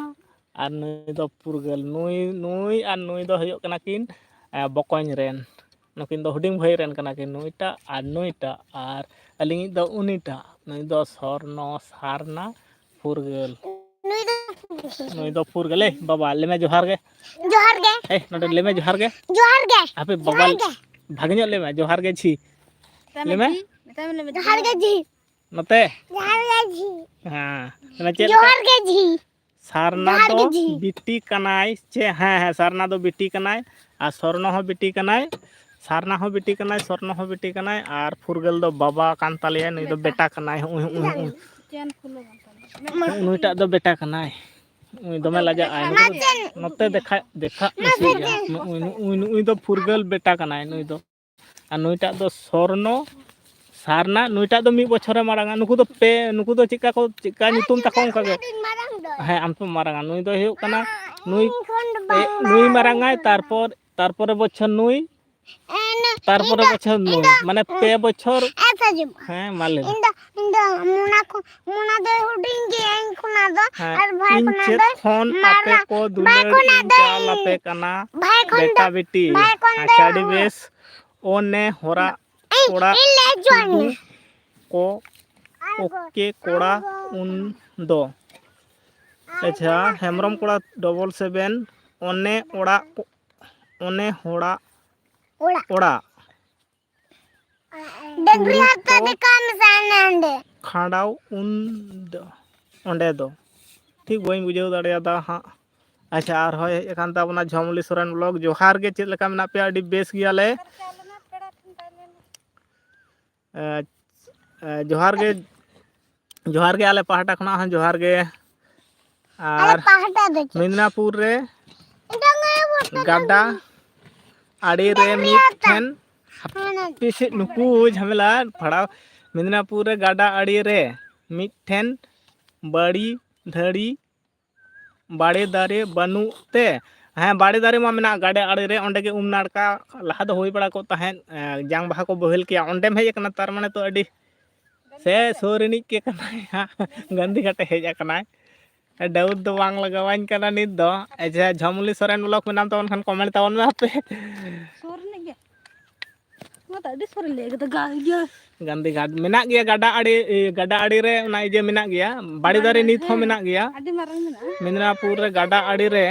ᱟᱨ ᱱᱩᱭ ᱫᱚ ᱯᱷᱩᱨᱜᱟᱹᱞ᱾ ᱱᱩᱭ, ᱱᱩᱭ ᱟᱨ ᱱᱩᱭ ᱫᱚ ᱦᱩᱭᱩᱜ ᱠᱟᱱᱟ ᱠᱤᱱ, ᱮ, ᱵᱚᱠᱚᱧ ᱨᱮᱱ᱾ ᱱᱩᱠᱤᱱ ᱫᱚ ᱦᱩᱰᱤᱧ ᱵᱷᱟᱹᱭ ᱨᱮᱱ ᱠᱟᱱᱟ ᱠᱤᱱ, ᱱᱩᱭᱴᱟᱜ ᱟᱨ ᱱᱩᱭᱴᱟᱜ᱾ ᱟᱨ ᱟᱹᱞᱤᱧᱤᱡ ᱫᱚ ᱩᱱᱤᱴᱟᱜ, ᱱᱩᱭ ᱫᱚ ᱥᱚᱨᱱᱚ, ᱥᱟᱨᱱᱟ, ᱯᱷᱩᱨᱜᱟᱹᱞ᱾ ᱱᱩᱭ ᱫᱚ ᱯᱷᱩᱨᱜᱟᱹᱞ᱾ ᱱᱩᱭ ᱫᱚ ᱯᱷᱩᱨᱜᱟᱹᱞ᱾ ᱮ ᱵᱟᱵᱟ, ᱞᱟᱹᱭ ᱢᱮ ᱡᱚᱦᱟᱨ ᱜᱮ᱾ ᱡᱚᱦᱟᱨ ᱜᱮ᱾ ᱮ, ᱱᱚᱰᱮ ᱞᱟᱹᱭ ᱢᱮ ᱡᱚᱦᱟᱨ ᱜᱮ᱾ ᱡᱚᱦᱟᱨ ᱜᱮ᱾ ᱟᱯᱮ ᱵᱟᱵᱟ, ᱡᱚᱦᱟᱨ ᱜᱮ᱾ ᱵᱷᱟᱜᱮ ᱧᱚᱜ ᱞᱟᱹᱭ ᱢᱮ, ᱡᱚᱦᱟᱨ ᱜᱮ ᱡᱷᱤ᱾ ᱞᱟᱹᱭ ᱢᱮ᱾ ᱡᱚᱦᱟᱨ ᱜᱮ ᱡᱷᱤ᱾ ᱱᱚᱛᱮ? ᱡᱚᱦᱟᱨ ᱜᱮ ᱡᱷᱤ᱾ ᱦᱮᱸ᱾ ᱞᱟᱹᱭ ᱢᱮ, ᱪᱮᱫ ᱞᱮᱠᱟ? ᱡᱚᱦᱟᱨ ᱜᱮ ᱡᱷᱤ᱾ ᱥᱟᱨᱱᱟ ᱡᱚᱦᱟᱨ ᱫᱚ ᱜᱮ ᱡᱷᱤ᱾ ᱵᱤᱴᱤ ᱠᱟᱱᱟᱭ ᱪᱮ? ᱦᱮᱸ, ᱦᱮᱸ, ᱥᱟᱨᱱᱟ ᱫᱚ ᱵᱤᱴᱤ ᱠᱟᱱᱟᱭ, ᱟᱨ ᱥᱚᱨᱱᱚ ᱦᱚᱸ ᱵᱤᱴᱤ ᱠᱟᱱᱟᱭ, ᱥᱟᱨᱱᱟ ᱦᱚᱸ ᱵᱤᱴᱤ ᱠᱟᱱᱟᱭ, ᱥᱚᱨᱱᱚ ᱦᱚᱸ ᱵᱤᱴᱤ ᱠᱟᱱᱟᱭ, ᱟᱨ ᱯᱷᱩᱨᱜᱟᱹᱞ ᱫᱚ ᱵᱟᱵᱟ ᱠᱟᱱ ᱛᱟᱞᱮᱭᱟᱭ, ᱱᱩᱭ ᱫᱚ ᱵᱮᱴᱟ᱾ ᱵᱮᱴᱟ ᱠᱟᱱᱟᱭ᱾ ᱦᱩᱸᱜᱼᱩᱭ, ᱦᱩᱸᱜᱼᱩᱭ, ᱦᱩᱸᱜᱼᱩᱭ᱾ ᱱᱩᱭᱴᱟᱜ ᱫᱚ ᱵᱮᱴᱟ ᱠᱟᱱᱟᱭ᱾ ᱱᱩᱭ ᱫᱚᱢᱮ ᱞᱟᱡᱟᱜ ᱟᱭ᱾ ᱱᱚᱛᱮ ᱫᱮᱠᱷᱟ, ᱫᱮᱠᱷᱟ ᱢᱟᱥᱮ ᱜᱮ᱾ ᱱᱩᱜᱼᱩᱭ, ᱱᱩᱜᱼᱩᱭ, ᱱᱩᱜᱼᱩᱭ ᱫᱚ ᱯᱷᱩᱨᱜᱟᱹᱞ ᱵᱮᱴᱟ ᱠᱟᱱᱟᱭ ᱱᱩᱭ ᱫᱚ᱾ ᱟᱨ ᱱᱩᱭᱴᱟᱜ ᱫᱚ ᱥᱚᱨᱱᱚ, ᱥᱟᱨᱱᱟ, ᱱᱩᱭᱴᱟᱜ ᱫᱚ ᱢᱤᱫ ᱵᱚᱪᱷᱚᱨᱮ ᱢᱟᱨᱟᱝᱟ᱾ ᱱᱩᱠᱩ ᱫᱚ ᱯᱮ, ᱱᱩᱠᱩ ᱫᱚ ᱪᱮᱫᱠᱟ ᱠᱚ, ᱪᱮᱫᱠᱟ ᱧᱩᱛᱩᱢ ᱛᱟᱠᱚ ᱚᱱᱠᱟ ᱜᱮ᱾ ᱢᱟᱨᱟᱝ ᱫᱚ᱾ ᱦᱮᱸ, ᱟᱢ ᱯᱮ ᱢᱟᱨᱟᱝᱟ᱾ ᱱᱩᱭ ᱫᱚ ᱦᱩᱭᱩᱜ ᱠᱟᱱᱟ, ᱱᱩᱭ, ᱤᱧ ᱠᱷᱚᱱ ᱫᱚ ᱮ, ᱵᱟᱝ ᱱᱩᱭ ᱢᱟᱨᱟᱝ᱾ ᱢᱟᱨᱟᱝᱟᱭ, ᱛᱟᱨᱯᱚᱨ, ᱛᱟᱨᱯᱚᱨᱮ ᱵᱚᱪᱷᱚᱨ ᱱᱩᱭ, ᱮ, ᱱᱩ-, ᱛᱟᱨᱯᱚᱨᱮ ᱤᱧ ᱫᱚ, ᱵᱚᱪᱷᱚᱨ ᱤᱧ ᱱᱩᱭ᱾ ᱫᱚ, ᱢᱟᱱᱮ ᱯᱮ ᱵᱚᱪᱷᱚᱨ᱾ ᱮ, ᱥᱟᱡᱤᱵ᱾ ᱦᱮᱸ, ᱢᱟ ᱞᱟᱹᱭ ᱢᱮ᱾ ᱤᱧ ᱫᱚ, ᱤᱧ ᱫᱚ ᱢᱚᱱᱟ ᱠᱷᱚᱱ, ᱢᱚᱱᱟ ᱫᱚᱭ ᱦᱩᱰᱤᱧ ᱜᱮᱭᱟ ᱤᱧ ᱠᱷᱚᱱᱟᱜ ᱫᱚ, ᱦᱮᱸ, ᱟᱨ ᱵᱷᱟᱭ ᱤᱧ ᱠᱷᱚᱱᱟᱜ ᱪᱮᱫ ᱫᱚᱭ ᱠᱷᱚᱱ ᱟᱯᱮ ᱢᱟᱨᱟᱝ᱾ ᱠᱚ ᱵᱷᱟᱭ ᱫᱩᱞᱟᱹᱲ ᱠᱷᱚᱱᱟᱜ ᱤᱧ ᱫᱚᱭ, ᱪᱟᱞ ᱟᱯᱮ ᱠᱟᱱᱟ, ᱵᱷᱟᱭ ᱠᱷᱚᱱ ᱵᱮᱴᱟ ᱫᱚ, ᱵᱤᱴᱤ᱾ ᱵᱷᱟᱭ ᱠᱷᱚᱱ ᱟᱪᱪᱷᱟ, ᱫᱚᱭ ᱟᱹᱰᱤ ᱵᱮᱥ᱾ ᱚᱱᱮ ᱦᱚᱨᱟᱜ ᱤᱧ, ᱚᱲᱟᱜ ᱤᱧ ᱞᱟᱹᱭ ᱦᱚᱪᱚᱣᱟᱭ ᱛᱩᱰᱩ ᱢᱮ᱾ ᱠᱚ ᱟᱨ ᱜᱚ-, ᱚᱠᱮ ᱠᱚᱲᱟ ᱟᱨ ᱜᱚ-, ᱩᱱ ᱫᱚ᱾ ᱟᱨ ᱟᱪᱪᱷᱟ, ᱜᱚ-, ᱦᱮᱢᱵᱨᱚᱢ ᱠᱚᱲᱟ ᱰᱚᱵᱚᱞ ᱥᱮᱵᱷᱮᱱ, ᱚᱱᱮ ᱚᱲᱟᱜ ᱠᱚ-, ᱚᱱᱮ ᱦᱚᱲᱟᱜ ᱚᱲᱟᱜ᱾ ᱚᱲᱟᱜ᱾ ᱰᱟᱹᱝᱨᱤ ᱠᱩᱲᱤ ᱦᱟᱨᱛᱟ ᱠᱚ ᱫᱮᱠᱟ ᱢᱮᱥᱟ ᱮᱱᱟ ᱚᱸᱰᱮ᱾ ᱠᱷᱟᱸᱰᱟᱣ ᱩᱱ ᱫᱚ, ᱚᱸᱰᱮ ᱫᱚ᱾ ᱴᱷᱤᱠ ᱵᱟᱹᱧ ᱵᱩᱡᱷᱟᱹᱣ ᱫᱟᱲᱮᱭᱟᱫᱟ ᱦᱟᱸᱜ᱾ ᱟᱪᱪᱷᱟ, ᱟᱨ ᱦᱚᱭ ᱦᱮᱡ ᱟᱠᱟᱱ ᱛᱟᱵᱚᱱᱟ ᱡᱷᱚᱢᱞᱤ ᱥᱚᱨᱮᱱ ᱵᱞᱚᱜ᱾ ᱡᱚᱦᱟᱨ ᱜᱮ, ᱪᱮᱫ ᱞᱮᱠᱟ ᱢᱮᱱᱟᱜ ᱯᱮᱭᱟ? ᱟᱹᱰᱤ ᱵᱮᱥ ᱜᱮᱭᱟᱞᱮ᱾ ᱮ, ᱮ, ᱡᱚᱦᱟᱨ ᱜᱮ, ᱡᱚᱦᱟᱨ ᱜᱮ ᱟᱞᱮ ᱯᱟᱦᱴᱟ ᱠᱷᱚᱱᱟᱜ ᱦᱚᱸ ᱡᱚᱦᱟᱨ ᱜᱮ᱾ ᱟᱨ ᱯᱟᱦᱴᱟ ᱫᱚ ᱪᱮᱫ? ᱢᱮᱫᱽᱱᱟᱯᱩᱨ ᱨᱮ ᱜᱟᱰᱟ ᱟᱲᱮ ᱨᱮ ᱢᱤᱫ ᱴᱷᱮᱱ, ᱦᱟᱯᱮ ᱥᱮ ᱱᱩᱠᱩ ᱡᱷᱟᱢᱮᱞᱟ ᱯᱷᱟᱲᱟᱣ, ᱢᱮᱫᱽᱱᱟᱯᱩᱨ ᱨᱮ ᱜᱟᱰᱟ ᱟᱲᱮ ᱨᱮ ᱢᱤᱫ ᱴᱷᱮᱱ ᱵᱟᱹᱲᱤ ᱫᱷᱟᱹᱲᱤ ᱵᱟᱲᱮ ᱫᱟᱨᱮ ᱵᱟᱹᱱᱩᱜ ᱛᱮ, ᱦᱮᱸ, ᱵᱟᱲᱮ ᱫᱟᱨᱮ ᱢᱟ ᱢᱮᱱᱟᱜ ᱜᱟᱰᱟ ᱟᱲᱮ ᱨᱮ, ᱚᱸᱰᱮ ᱜᱮ ᱩᱢ ᱱᱟᱲᱠᱟ ᱞᱟᱦᱟ ᱫᱚ ᱦᱩᱭ ᱵᱟᱲᱟ ᱠᱚᱜ ᱛᱟᱦᱮᱸᱫ, ᱮ, ᱡᱟᱝ ᱵᱟᱦᱟ ᱠᱚ ᱵᱳᱦᱮᱞ ᱠᱮᱭᱟ, ᱚᱸᱰᱮᱢ ᱦᱮᱡ ᱟᱠᱟᱱᱟ, ᱛᱟᱨ ᱢᱟᱱᱮ ᱛᱚ ᱟᱹᱰᱤ ᱥᱮ ᱥᱩᱨ ᱨᱤᱱᱤᱡ ᱜᱮ ᱠᱟᱱᱟᱭ ᱦᱟᱸᱜ, ᱜᱟᱱᱫᱷᱤ ᱜᱷᱟᱴᱮ ᱦᱮᱡ ᱟᱠᱟᱱᱟᱭ᱾ ᱰᱟᱣᱩᱴ ᱫᱚ ᱵᱟᱝ ᱞᱟᱜᱟᱣᱟᱹᱧ ᱠᱟᱱᱟ ᱱᱤᱛ ᱫᱚ᱾ ᱟᱪᱪᱷᱟ, ᱡᱷᱟᱢᱩᱞᱤ ᱥᱚᱨᱮᱱ ᱵᱞᱚᱜ ᱢᱮᱱᱟᱢ ᱛᱟᱵᱚᱱ ᱠᱷᱟᱱ ᱠᱚᱢᱮᱱᱴ ᱛᱟᱵᱚᱱ ᱢᱮ ᱟᱯᱮ᱾ ᱥᱩᱨ ᱨᱤᱱᱤᱡ ᱜᱮ᱾ ᱱᱚᱣᱟ ᱫᱚ ᱟᱹᱰᱤ ᱥᱩᱨ ᱨᱮ ᱞᱟᱹᱭ ᱠᱟᱫᱟ, ᱜᱟ-, ᱤᱭᱟᱹ᱾ ᱜᱟᱱᱫᱷᱤ ᱜᱷᱟᱴ ᱢᱮᱱᱟᱜ ᱜᱮᱭᱟ, ᱜᱟᱰᱟ ᱟᱲᱮ, ᱮ, ᱜᱟᱰᱟ ᱟᱲᱮ ᱨᱮ ᱚᱱᱟ ᱤᱭᱟᱹ ᱢᱮᱱᱟᱜ ᱜᱮᱭᱟ, ᱵᱟᱲᱮ ᱫᱟᱨᱮ ᱵᱟᱲᱮ, ᱱᱤᱛ ᱦᱚᱸ ᱦᱮᱸ, ᱢᱮᱱᱟᱜ ᱜᱮᱭᱟ᱾ ᱟᱹᱰᱤ ᱢᱟᱨᱟᱝ ᱢᱮᱱᱟᱜᱼᱟ᱾ ᱢᱮᱫᱽᱱᱟᱯᱩᱨ ᱨᱮ ᱜᱟᱰᱟ ᱟᱲᱮ ᱨᱮ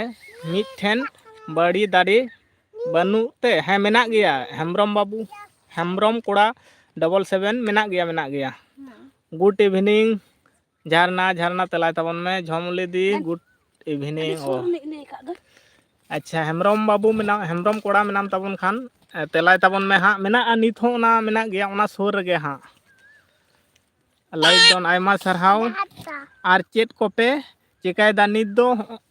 ᱢᱤᱫᱴᱷᱮᱱ ᱵᱟᱲᱮ ᱫᱟᱨᱮ ᱵᱟᱹᱱᱩᱜ ᱛᱮ, ᱦᱮᱸ, ᱢᱮᱱᱟᱜ ᱜᱮᱭᱟ, ᱦᱮᱢᱵᱨᱚᱢ ᱵᱟᱹᱵᱩ, ᱦᱮᱢᱵᱨᱚᱢ ᱠᱚᱲᱟ ᱰᱚᱵᱚᱞ ᱥᱮᱵᱷᱮᱱ, ᱢᱮᱱᱟᱜ ᱜᱮᱭᱟ, ᱢᱮᱱᱟᱜ ᱜᱮᱭᱟ᱾ ᱦᱮᱸ᱾ Good evening, ᱡᱷᱟᱨᱱᱟ, ᱡᱷᱟᱨᱱᱟ ᱛᱮᱞᱟᱭ ᱛᱟᱵᱚᱱ ᱢᱮ, ᱡᱷᱚᱢᱩᱞᱤ ᱫᱤ, ᱦᱮᱸ᱾ Good evening᱾ ᱟᱹᱰᱤ ᱥᱩᱨ ᱚ᱾ ᱨᱤᱱᱤᱡ ᱞᱟᱹᱭ ᱟᱠᱟᱫ ᱫᱚ᱾ ᱟᱪᱪᱷᱟ, ᱦᱮᱢᱵᱨᱚᱢ ᱵᱟᱹᱵᱩ ᱢᱮᱱᱟᱢ, ᱦᱮᱢᱵᱨᱚᱢ ᱠᱚᱲᱟ ᱢᱮᱱᱟᱢ ᱛᱟᱵᱚᱱ ᱠᱷᱟᱱ, ᱮ, ᱛᱮᱞᱟᱭ ᱛᱟᱵᱚᱱ ᱢᱮ ᱦᱟᱸᱜ, ᱢᱮᱱᱟᱜᱼᱟ, ᱱᱤᱛ ᱦᱚᱸ ᱚᱱᱟ ᱢᱮᱱᱟᱜ ᱜᱮᱭᱟ, ᱚᱱᱟ ᱥᱩᱨ ᱨᱮᱜᱮ ᱦᱟᱸᱜ᱾ ᱞᱟᱭᱤᱠ ᱫᱚᱱ, ᱟᱭᱢᱟ ᱥᱟᱨᱦᱟᱣ᱾ ᱟᱨ ᱪᱮᱫ ᱠᱚᱯᱮ ᱪᱮᱠᱟᱭᱮᱫᱟ ᱱᱤᱛ ᱫᱚ?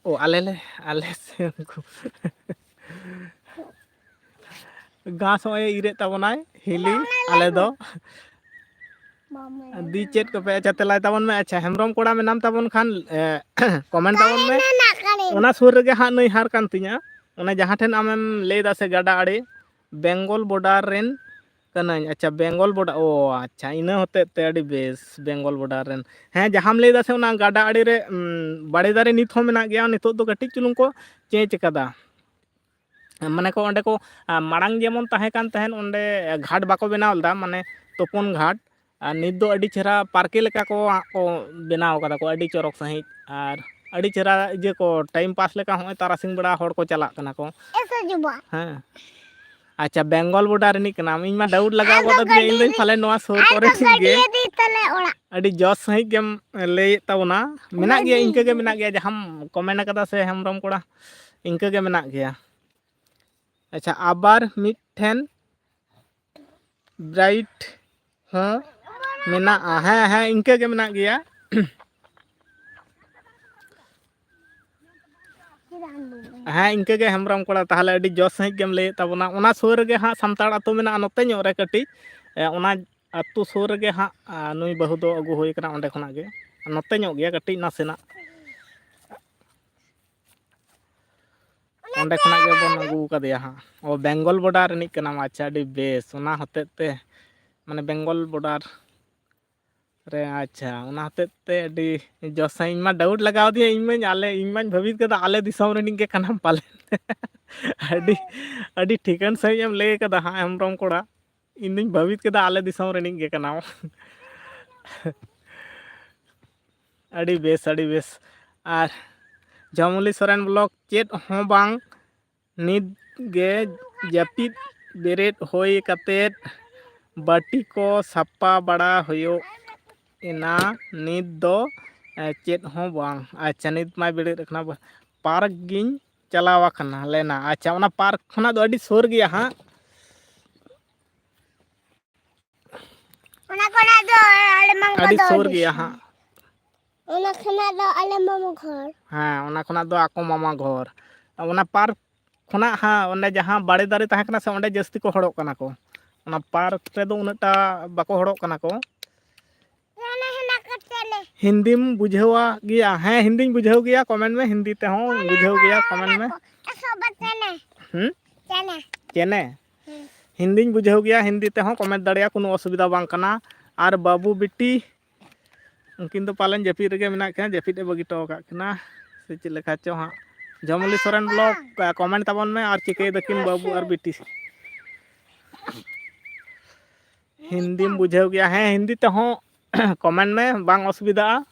ᱚ, ᱟᱞᱮ ᱞᱮ, ᱟᱞᱮ ᱥᱮ ᱩᱱᱠᱩ᱾ ᱜᱷᱟᱥ ᱦᱚᱸᱜᱼᱚᱭ ᱤᱨᱮᱫ ᱛᱟᱵᱚᱱᱟᱭ ᱦᱤᱞᱤ, ᱟᱞᱮ ᱫᱚ᱾ ᱫᱤ ᱪᱮᱫ ᱠᱚᱯᱮ, ᱟᱪᱪᱷᱟ, ᱛᱮᱞᱟᱭ ᱛᱟᱵᱚᱱ ᱢᱮ᱾ ᱟᱪᱪᱷᱟ, ᱦᱮᱢᱵᱨᱚᱢ ᱠᱚᱲᱟ ᱢᱮᱱᱟᱢ ᱛᱟᱵᱚᱱ ᱠᱷᱟᱱ, ᱮ, ᱠᱚᱢᱮᱱᱴ ᱛᱟᱵᱚᱱ ᱢᱮ᱾ ᱚᱱᱟ ᱥᱩᱨ ᱨᱮᱜᱮ ᱦᱟᱸᱜ ᱱᱟᱹᱭᱦᱟᱨ ᱠᱟᱱ ᱛᱤᱧᱟ, ᱚᱱᱟ ᱡᱟᱦᱟᱸ ᱴᱷᱮᱱ ᱟᱢᱮᱢ ᱞᱟᱹᱭ ᱫᱟ ᱥᱮ ᱜᱟᱰᱟ ᱟᱲᱮ, ᱵᱮᱝᱜᱚᱞ ᱵᱚᱰᱟᱨ ᱨᱮᱱ ᱠᱟᱹᱱᱟᱹᱧ᱾ ᱟᱪᱪᱷᱟ, ᱵᱮᱝᱜᱚᱞ ᱵᱚᱰᱟᱨ, ᱚ ᱟᱪᱪᱷᱟ, ᱤᱱᱟᱹ ᱦᱚᱛᱮᱡ ᱛᱮ ᱟᱹᱰᱤ ᱵᱮᱥ, ᱵᱮᱝᱜᱚᱞ ᱵᱚᱰᱟᱨ ᱨᱮᱱ᱾ ᱦᱮᱸ, ᱡᱟᱦᱟᱸᱢ ᱞᱟᱹᱭ ᱫᱟ ᱥᱮ ᱚᱱᱟ ᱜᱟᱰᱟ ᱟᱲᱮ ᱨᱮ, ᱩᱢ, ᱵᱟᱲᱮ ᱫᱟᱨᱮ ᱱᱤᱛ ᱦᱚᱸ ᱢᱮᱱᱟᱜ ᱜᱮᱭᱟ, ᱱᱤᱛᱚᱜ ᱫᱚ ᱠᱟᱹᱴᱤᱡ ᱪᱩᱞᱩᱝ ᱠᱚ ᱪᱮᱧᱡᱽ ᱠᱟᱫᱟ᱾ ᱢᱟᱱᱮ ᱠᱚ ᱚᱸᱰᱮ ᱠᱚ, ᱟ, ᱢᱟᱲᱟᱝ ᱡᱮᱢᱚᱱ ᱛᱟᱦᱮᱸ ᱠᱟᱱ ᱛᱟᱦᱮᱸᱫ, ᱚᱸᱰᱮ ᱜᱷᱟᱴ ᱵᱟᱠᱚ ᱵᱮᱱᱟᱣ ᱞᱮᱫᱟ, ᱢᱟᱱᱮ ᱛᱩᱯᱩᱱ ᱜᱷᱟᱴ, ᱟᱨ ᱱᱤᱛ ᱫᱚ ᱟᱹᱰᱤ ᱪᱮᱦᱨᱟ ᱯᱟᱨᱠᱮ ᱞᱮᱠᱟ ᱠᱚ ᱦᱟᱸᱜ ᱠᱚ ᱵᱮᱱᱟᱣ ᱠᱟᱫᱟ ᱠᱚ, ᱟᱹᱰᱤ ᱪᱚᱨᱚᱠ ᱥᱟᱺᱦᱤᱡ᱾ ᱟᱨ ᱟᱹᱰᱤ ᱪᱮᱦᱨᱟ ᱤᱭᱟᱹ ᱠᱚ, ᱴᱟᱭᱤᱢ ᱯᱟᱥ ᱞᱮᱠᱟ ᱦᱚᱸᱜᱼᱚᱭ ᱛᱟᱨᱟᱥᱤᱧ ᱵᱮᱲᱟ ᱦᱚᱲ ᱠᱚ ᱪᱟᱞᱟᱜ ᱠᱟᱱᱟ ᱠᱚ᱾ ᱮᱥᱮ ᱡᱩᱵᱟ᱾ ᱦᱮᱸ᱾ ᱟᱪᱪᱷᱟ, ᱵᱮᱝᱜᱚᱞ ᱵᱚᱰᱟᱨ ᱨᱤᱱᱤᱡ ᱠᱟᱱᱟᱢ᱾ ᱤᱧ ᱢᱟ ᱰᱟᱣᱩᱴ ᱞᱟᱜᱟᱣ ᱟᱨ ᱜᱚᱫ ᱫᱚ ᱟᱹᱫᱤᱧᱟ, ᱤᱧ ᱫᱚᱧ ᱜᱟᱹᱰᱤ ᱯᱟᱞᱮ ᱱᱚᱣᱟ ᱥᱩᱨ ᱟᱨ ᱠᱚᱨᱮ ᱫᱚ ᱴᱷᱤᱠ ᱜᱮ᱾ ᱜᱟᱹᱰᱤ ᱤᱫᱤ ᱛᱟᱞᱮ ᱚᱲᱟᱜ᱾ ᱟᱹᱰᱤ ᱡᱚᱥ ᱥᱟᱺᱦᱤᱡ ᱜᱮᱢ ᱞᱟᱹᱭᱮᱫ ᱛᱟᱵᱚᱱᱟ᱾ ᱢᱮᱱᱟᱜ ᱜᱮᱭᱟ, ᱜᱟᱹᱰᱤ ᱤᱱᱠᱟᱹ ᱜᱮ ᱤᱫᱤ᱾ ᱢᱮᱱᱟᱜ ᱜᱮᱭᱟ, ᱡᱟᱦᱟᱸᱢ ᱠᱚᱢᱮᱱᱴ ᱟᱠᱟᱫᱟ ᱥᱮ ᱦᱮᱢᱵᱨᱚᱢ ᱠᱚᱲᱟ, ᱤᱱᱠᱟᱹ ᱜᱮ ᱢᱮᱱᱟᱜ ᱜᱮᱭᱟ᱾ ᱟᱪᱪᱷᱟ, ᱟᱵᱟᱨ ᱢᱤᱫᱴᱷᱮᱱ ᱵᱨᱟᱭᱤᱴ ᱦᱮᱸ, ᱢᱮᱱᱟᱜᱼᱟ᱾ ᱦᱮᱸ, ᱦᱮᱸ, ᱤᱱᱠᱟᱹ ᱜᱮ ᱢᱮᱱᱟᱜ ᱜᱮᱭᱟ᱾ ᱦᱮᱸ, ᱤᱱᱠᱟᱹ ᱜᱮ ᱦᱮᱢᱵᱨᱚᱢ ᱠᱚᱲᱟ, ᱛᱟᱦᱚᱞᱮ ᱟᱹᱰᱤ ᱡᱚᱥ ᱥᱟᱺᱦᱤᱡ ᱜᱮᱢ ᱞᱟᱹᱭᱮᱫ ᱛᱟᱵᱚᱱᱟ᱾ ᱚᱱᱟ ᱥᱩᱨ ᱨᱮᱜᱮ ᱦᱟᱸᱜ ᱥᱟᱱᱛᱟᱲ ᱟᱹᱛᱩ ᱢᱮᱱᱟᱜᱼᱟ, ᱱᱚᱛᱮ ᱧᱚᱜ ᱨᱮ ᱠᱟᱹᱴᱤᱡ, ᱮ, ᱚᱱᱟ ᱟᱹᱛᱩ ᱥᱩᱨ ᱨᱮᱜᱮ ᱦᱟᱸᱜ, ᱟ, ᱱᱩᱭ ᱵᱟᱹᱦᱩ ᱫᱚ ᱟᱹᱜᱩ ᱦᱩᱭ ᱠᱟᱱᱟ ᱚᱸᱰᱮ ᱠᱷᱚᱱᱟᱜ ᱜᱮ, ᱱᱚᱛᱮ ᱧᱚᱜ ᱜᱮᱭᱟ ᱠᱟᱹᱴᱤᱡ ᱱᱟᱥᱮᱱᱟᱜ᱾ ᱚᱸᱰᱮ ᱠᱷᱚᱱᱟᱜ ᱜᱮᱵᱚᱱ ᱟᱹᱜᱩ ᱠᱟᱫᱮᱭᱟ ᱦᱟᱸᱜ᱾ ᱚ, ᱵᱮᱝᱜᱚᱞ ᱵᱚᱰᱟᱨ ᱨᱤᱱᱤᱡ ᱠᱟᱱᱟᱢ, ᱟᱪᱪᱷᱟ, ᱟᱹᱰᱤ ᱵᱮᱥ᱾ ᱚᱱᱟ ᱦᱚᱛᱮᱡ ᱛᱮ, ᱢᱟᱱᱮ, ᱵᱮᱝᱜᱚᱞ ᱵᱚᱰᱟᱨ ᱨᱮ, ᱟᱪᱪᱷᱟ, ᱚᱱᱟ ᱦᱚᱛᱮᱡ ᱛᱮ ᱟᱹᱰᱤ ᱡᱚᱥ ᱥᱟᱺᱦᱤᱡ᱾ ᱤᱧ ᱢᱟ ᱰᱟᱣᱩᱴ ᱞᱟᱜᱟᱣ ᱫᱤᱧᱟ, ᱤᱧ ᱢᱟᱧ ᱟᱞᱮ, ᱤᱧ ᱢᱟᱧ ᱵᱷᱟᱹᱵᱤᱛ ᱠᱟᱫᱟ ᱟᱞᱮ ᱫᱤᱥᱚᱢ ᱨᱤᱱᱤᱡ ᱜᱮ ᱠᱟᱱᱟᱢ ᱯᱟᱞᱮᱱ᱾ ᱟᱹᱰᱤ, ᱟᱹᱰᱤ ᱴᱷᱤᱠᱟᱹᱱ ᱥᱟᱺᱦᱤᱡ ᱮᱢ ᱞᱟᱹᱭ ᱠᱟᱫᱟ ᱦᱟᱸᱜ, ᱦᱮᱢᱵᱨᱚᱢ ᱠᱚᱲᱟ᱾ ᱤᱧ ᱫᱩᱧ ᱵᱷᱟᱹᱵᱤᱛ ᱠᱮᱫᱟ ᱟᱞᱮ ᱫᱤᱥᱚᱢ ᱨᱤᱱᱤᱡ ᱜᱮ ᱠᱟᱱᱟᱢ᱾ ᱟᱹᱰᱤ ᱵᱮᱥ, ᱟᱹᱰᱤ ᱵᱮᱥ᱾ ᱟᱨ ᱡᱚᱢᱚᱞᱤ ᱥᱚᱨᱮᱱ ᱵᱞᱚᱜᱽ, ᱪᱮᱫ ᱦᱚᱸ ᱵᱟᱝ, ᱱᱤᱛ ᱜᱮ ᱡᱟᱹᱯᱤᱫ ᱵᱮᱨᱮᱫ ᱦᱩᱭ ᱠᱟᱛᱮᱫ ᱵᱟᱹᱴᱤ ᱠᱚ ᱥᱟᱯᱟ ᱵᱟᱲᱟ ᱦᱩᱭᱩᱜ ᱮᱱᱟ᱾ ᱱᱤᱛ ᱫᱚ, ᱮ, ᱪᱮᱫ ᱦᱚᱸ ᱵᱟᱝ᱾ ᱟᱪᱪᱷᱟ, ᱱᱤᱛ ᱢᱟᱭ ᱵᱮᱨᱮᱫ ᱟᱠᱟᱱᱟ᱾ ᱯᱟᱨᱠ ᱜᱤᱧ ᱪᱟᱞᱟᱣ ᱟᱠᱟᱱᱟ ᱞᱮᱱᱟ᱾ ᱟᱪᱪᱷᱟ, ᱚᱱᱟ ᱯᱟᱨᱠ ᱠᱷᱚᱱᱟᱜ ᱫᱚ ᱟᱹᱰᱤ ᱥᱩᱨ ᱜᱮᱭᱟ ᱦᱟᱸᱜ᱾ ᱚᱱᱟ ᱠᱷᱚᱱᱟᱜ ᱫᱚ ᱟᱞᱮ ᱢᱟᱢᱟ ᱟᱹᱰᱤ ᱫᱚ ᱥᱩᱨ ᱟᱹᱰᱤ ᱜᱮᱭᱟ ᱥᱩᱨ᱾ ᱦᱟᱸᱜ᱾ ᱚᱱᱟ ᱠᱷᱚᱱᱟᱜ ᱫᱚ ᱟᱞᱮ ᱢᱟᱢᱟ ᱜᱷᱚᱨ᱾ ᱦᱮᱸ, ᱚᱱᱟ ᱠᱷᱚᱱᱟᱜ ᱫᱚ ᱟᱠᱚ ᱢᱟᱢᱟ ᱜᱷᱚᱨ᱾ ᱚᱱᱟ ᱯᱟᱨᱠ ᱠᱷᱚᱱᱟᱜ ᱦᱟᱸᱜ ᱚᱸᱰᱮ ᱡᱟᱦᱟᱸ ᱵᱟᱲᱮ ᱫᱟᱨᱮ ᱛᱟᱦᱮᱸ ᱠᱟᱱᱟ ᱥᱮ, ᱚᱸᱰᱮ ᱡᱟᱹᱥᱛᱤ ᱠᱚ ᱦᱚᱲᱚᱜ ᱠᱟᱱᱟ ᱠᱚ᱾ ᱚᱱᱟ ᱯᱟᱨᱠ ᱨᱮᱫᱚ ᱩᱱᱟᱹᱜ ᱴᱟ ᱵᱟᱠᱚ ᱦᱚᱲᱚᱜ ᱠᱟᱱᱟ ᱠᱚ᱾ ᱦᱤᱱᱫᱤᱢ ᱵᱩᱡᱷᱟᱹᱣᱟ ᱜᱮᱭᱟ? ᱦᱮᱸ, ᱦᱤᱱᱫᱤᱧ ᱵᱩᱡᱷᱟᱹᱣ ᱜᱮᱭᱟ, comment ᱢᱮ, ᱦᱤᱱᱫᱤ ᱛᱮᱦᱚᱸ ᱵᱩᱡᱷᱟᱹᱣ ᱜᱮᱭᱟ, comment ᱢᱮ᱾ ᱦᱩᱸ? ᱪᱮᱱᱮ᱾ ᱦᱤᱱᱫᱤᱧ ᱵᱩᱡᱷᱟᱹᱣ ᱜᱮᱭᱟ, ᱦᱤᱱᱫᱤ ᱛᱮᱦᱚᱸ comment ᱫᱟᱲᱮᱭᱟᱜᱼᱟ, ᱠᱳᱱᱳ ᱚᱥᱩᱵᱤᱫᱷᱟ ᱵᱟᱝ ᱠᱟᱱᱟ᱾ ᱟᱨ ᱵᱟᱹᱵᱩ ᱵᱤᱴᱤ, ᱩᱱᱠᱤᱱ ᱫᱚ ᱯᱟᱞᱮᱱ ᱡᱟᱹᱯᱤᱫ ᱨᱮᱜᱮ ᱢᱮᱱᱟᱜ ᱠᱤᱱᱟ, ᱡᱟᱹᱯᱤᱫ ᱮ ᱵᱟᱹᱜᱤ ᱦᱚᱴᱚ ᱟᱠᱟᱫ ᱠᱤᱱᱟ ᱥᱮ ᱪᱮᱫ ᱞᱮᱠᱟ ᱪᱚ ᱦᱟᱸᱜ᱾ ᱡᱚᱢᱚᱞᱤ ᱥᱚᱨᱮᱱ ᱵᱞᱚᱜᱽ, comment ᱛᱟᱵᱚᱱ ᱢᱮ ᱟᱨ ᱪᱤᱠᱟᱹᱭ ᱫᱟᱹᱠᱤᱱ ᱵᱟᱹᱵᱩ ᱟᱨ ᱵᱤᱴᱤ᱾ ᱦᱤᱱᱫᱤᱢ ᱵᱩᱡᱷᱟᱹᱣ ᱜᱮᱭᱟ? ᱦᱮᱸ, ᱦᱤᱱᱫᱤ ᱛᱮᱦᱚᱸ comment ᱢᱮ, ᱵᱟᱝ ᱚᱥᱩᱵᱤᱫᱷᱟᱜᱼᱟ᱾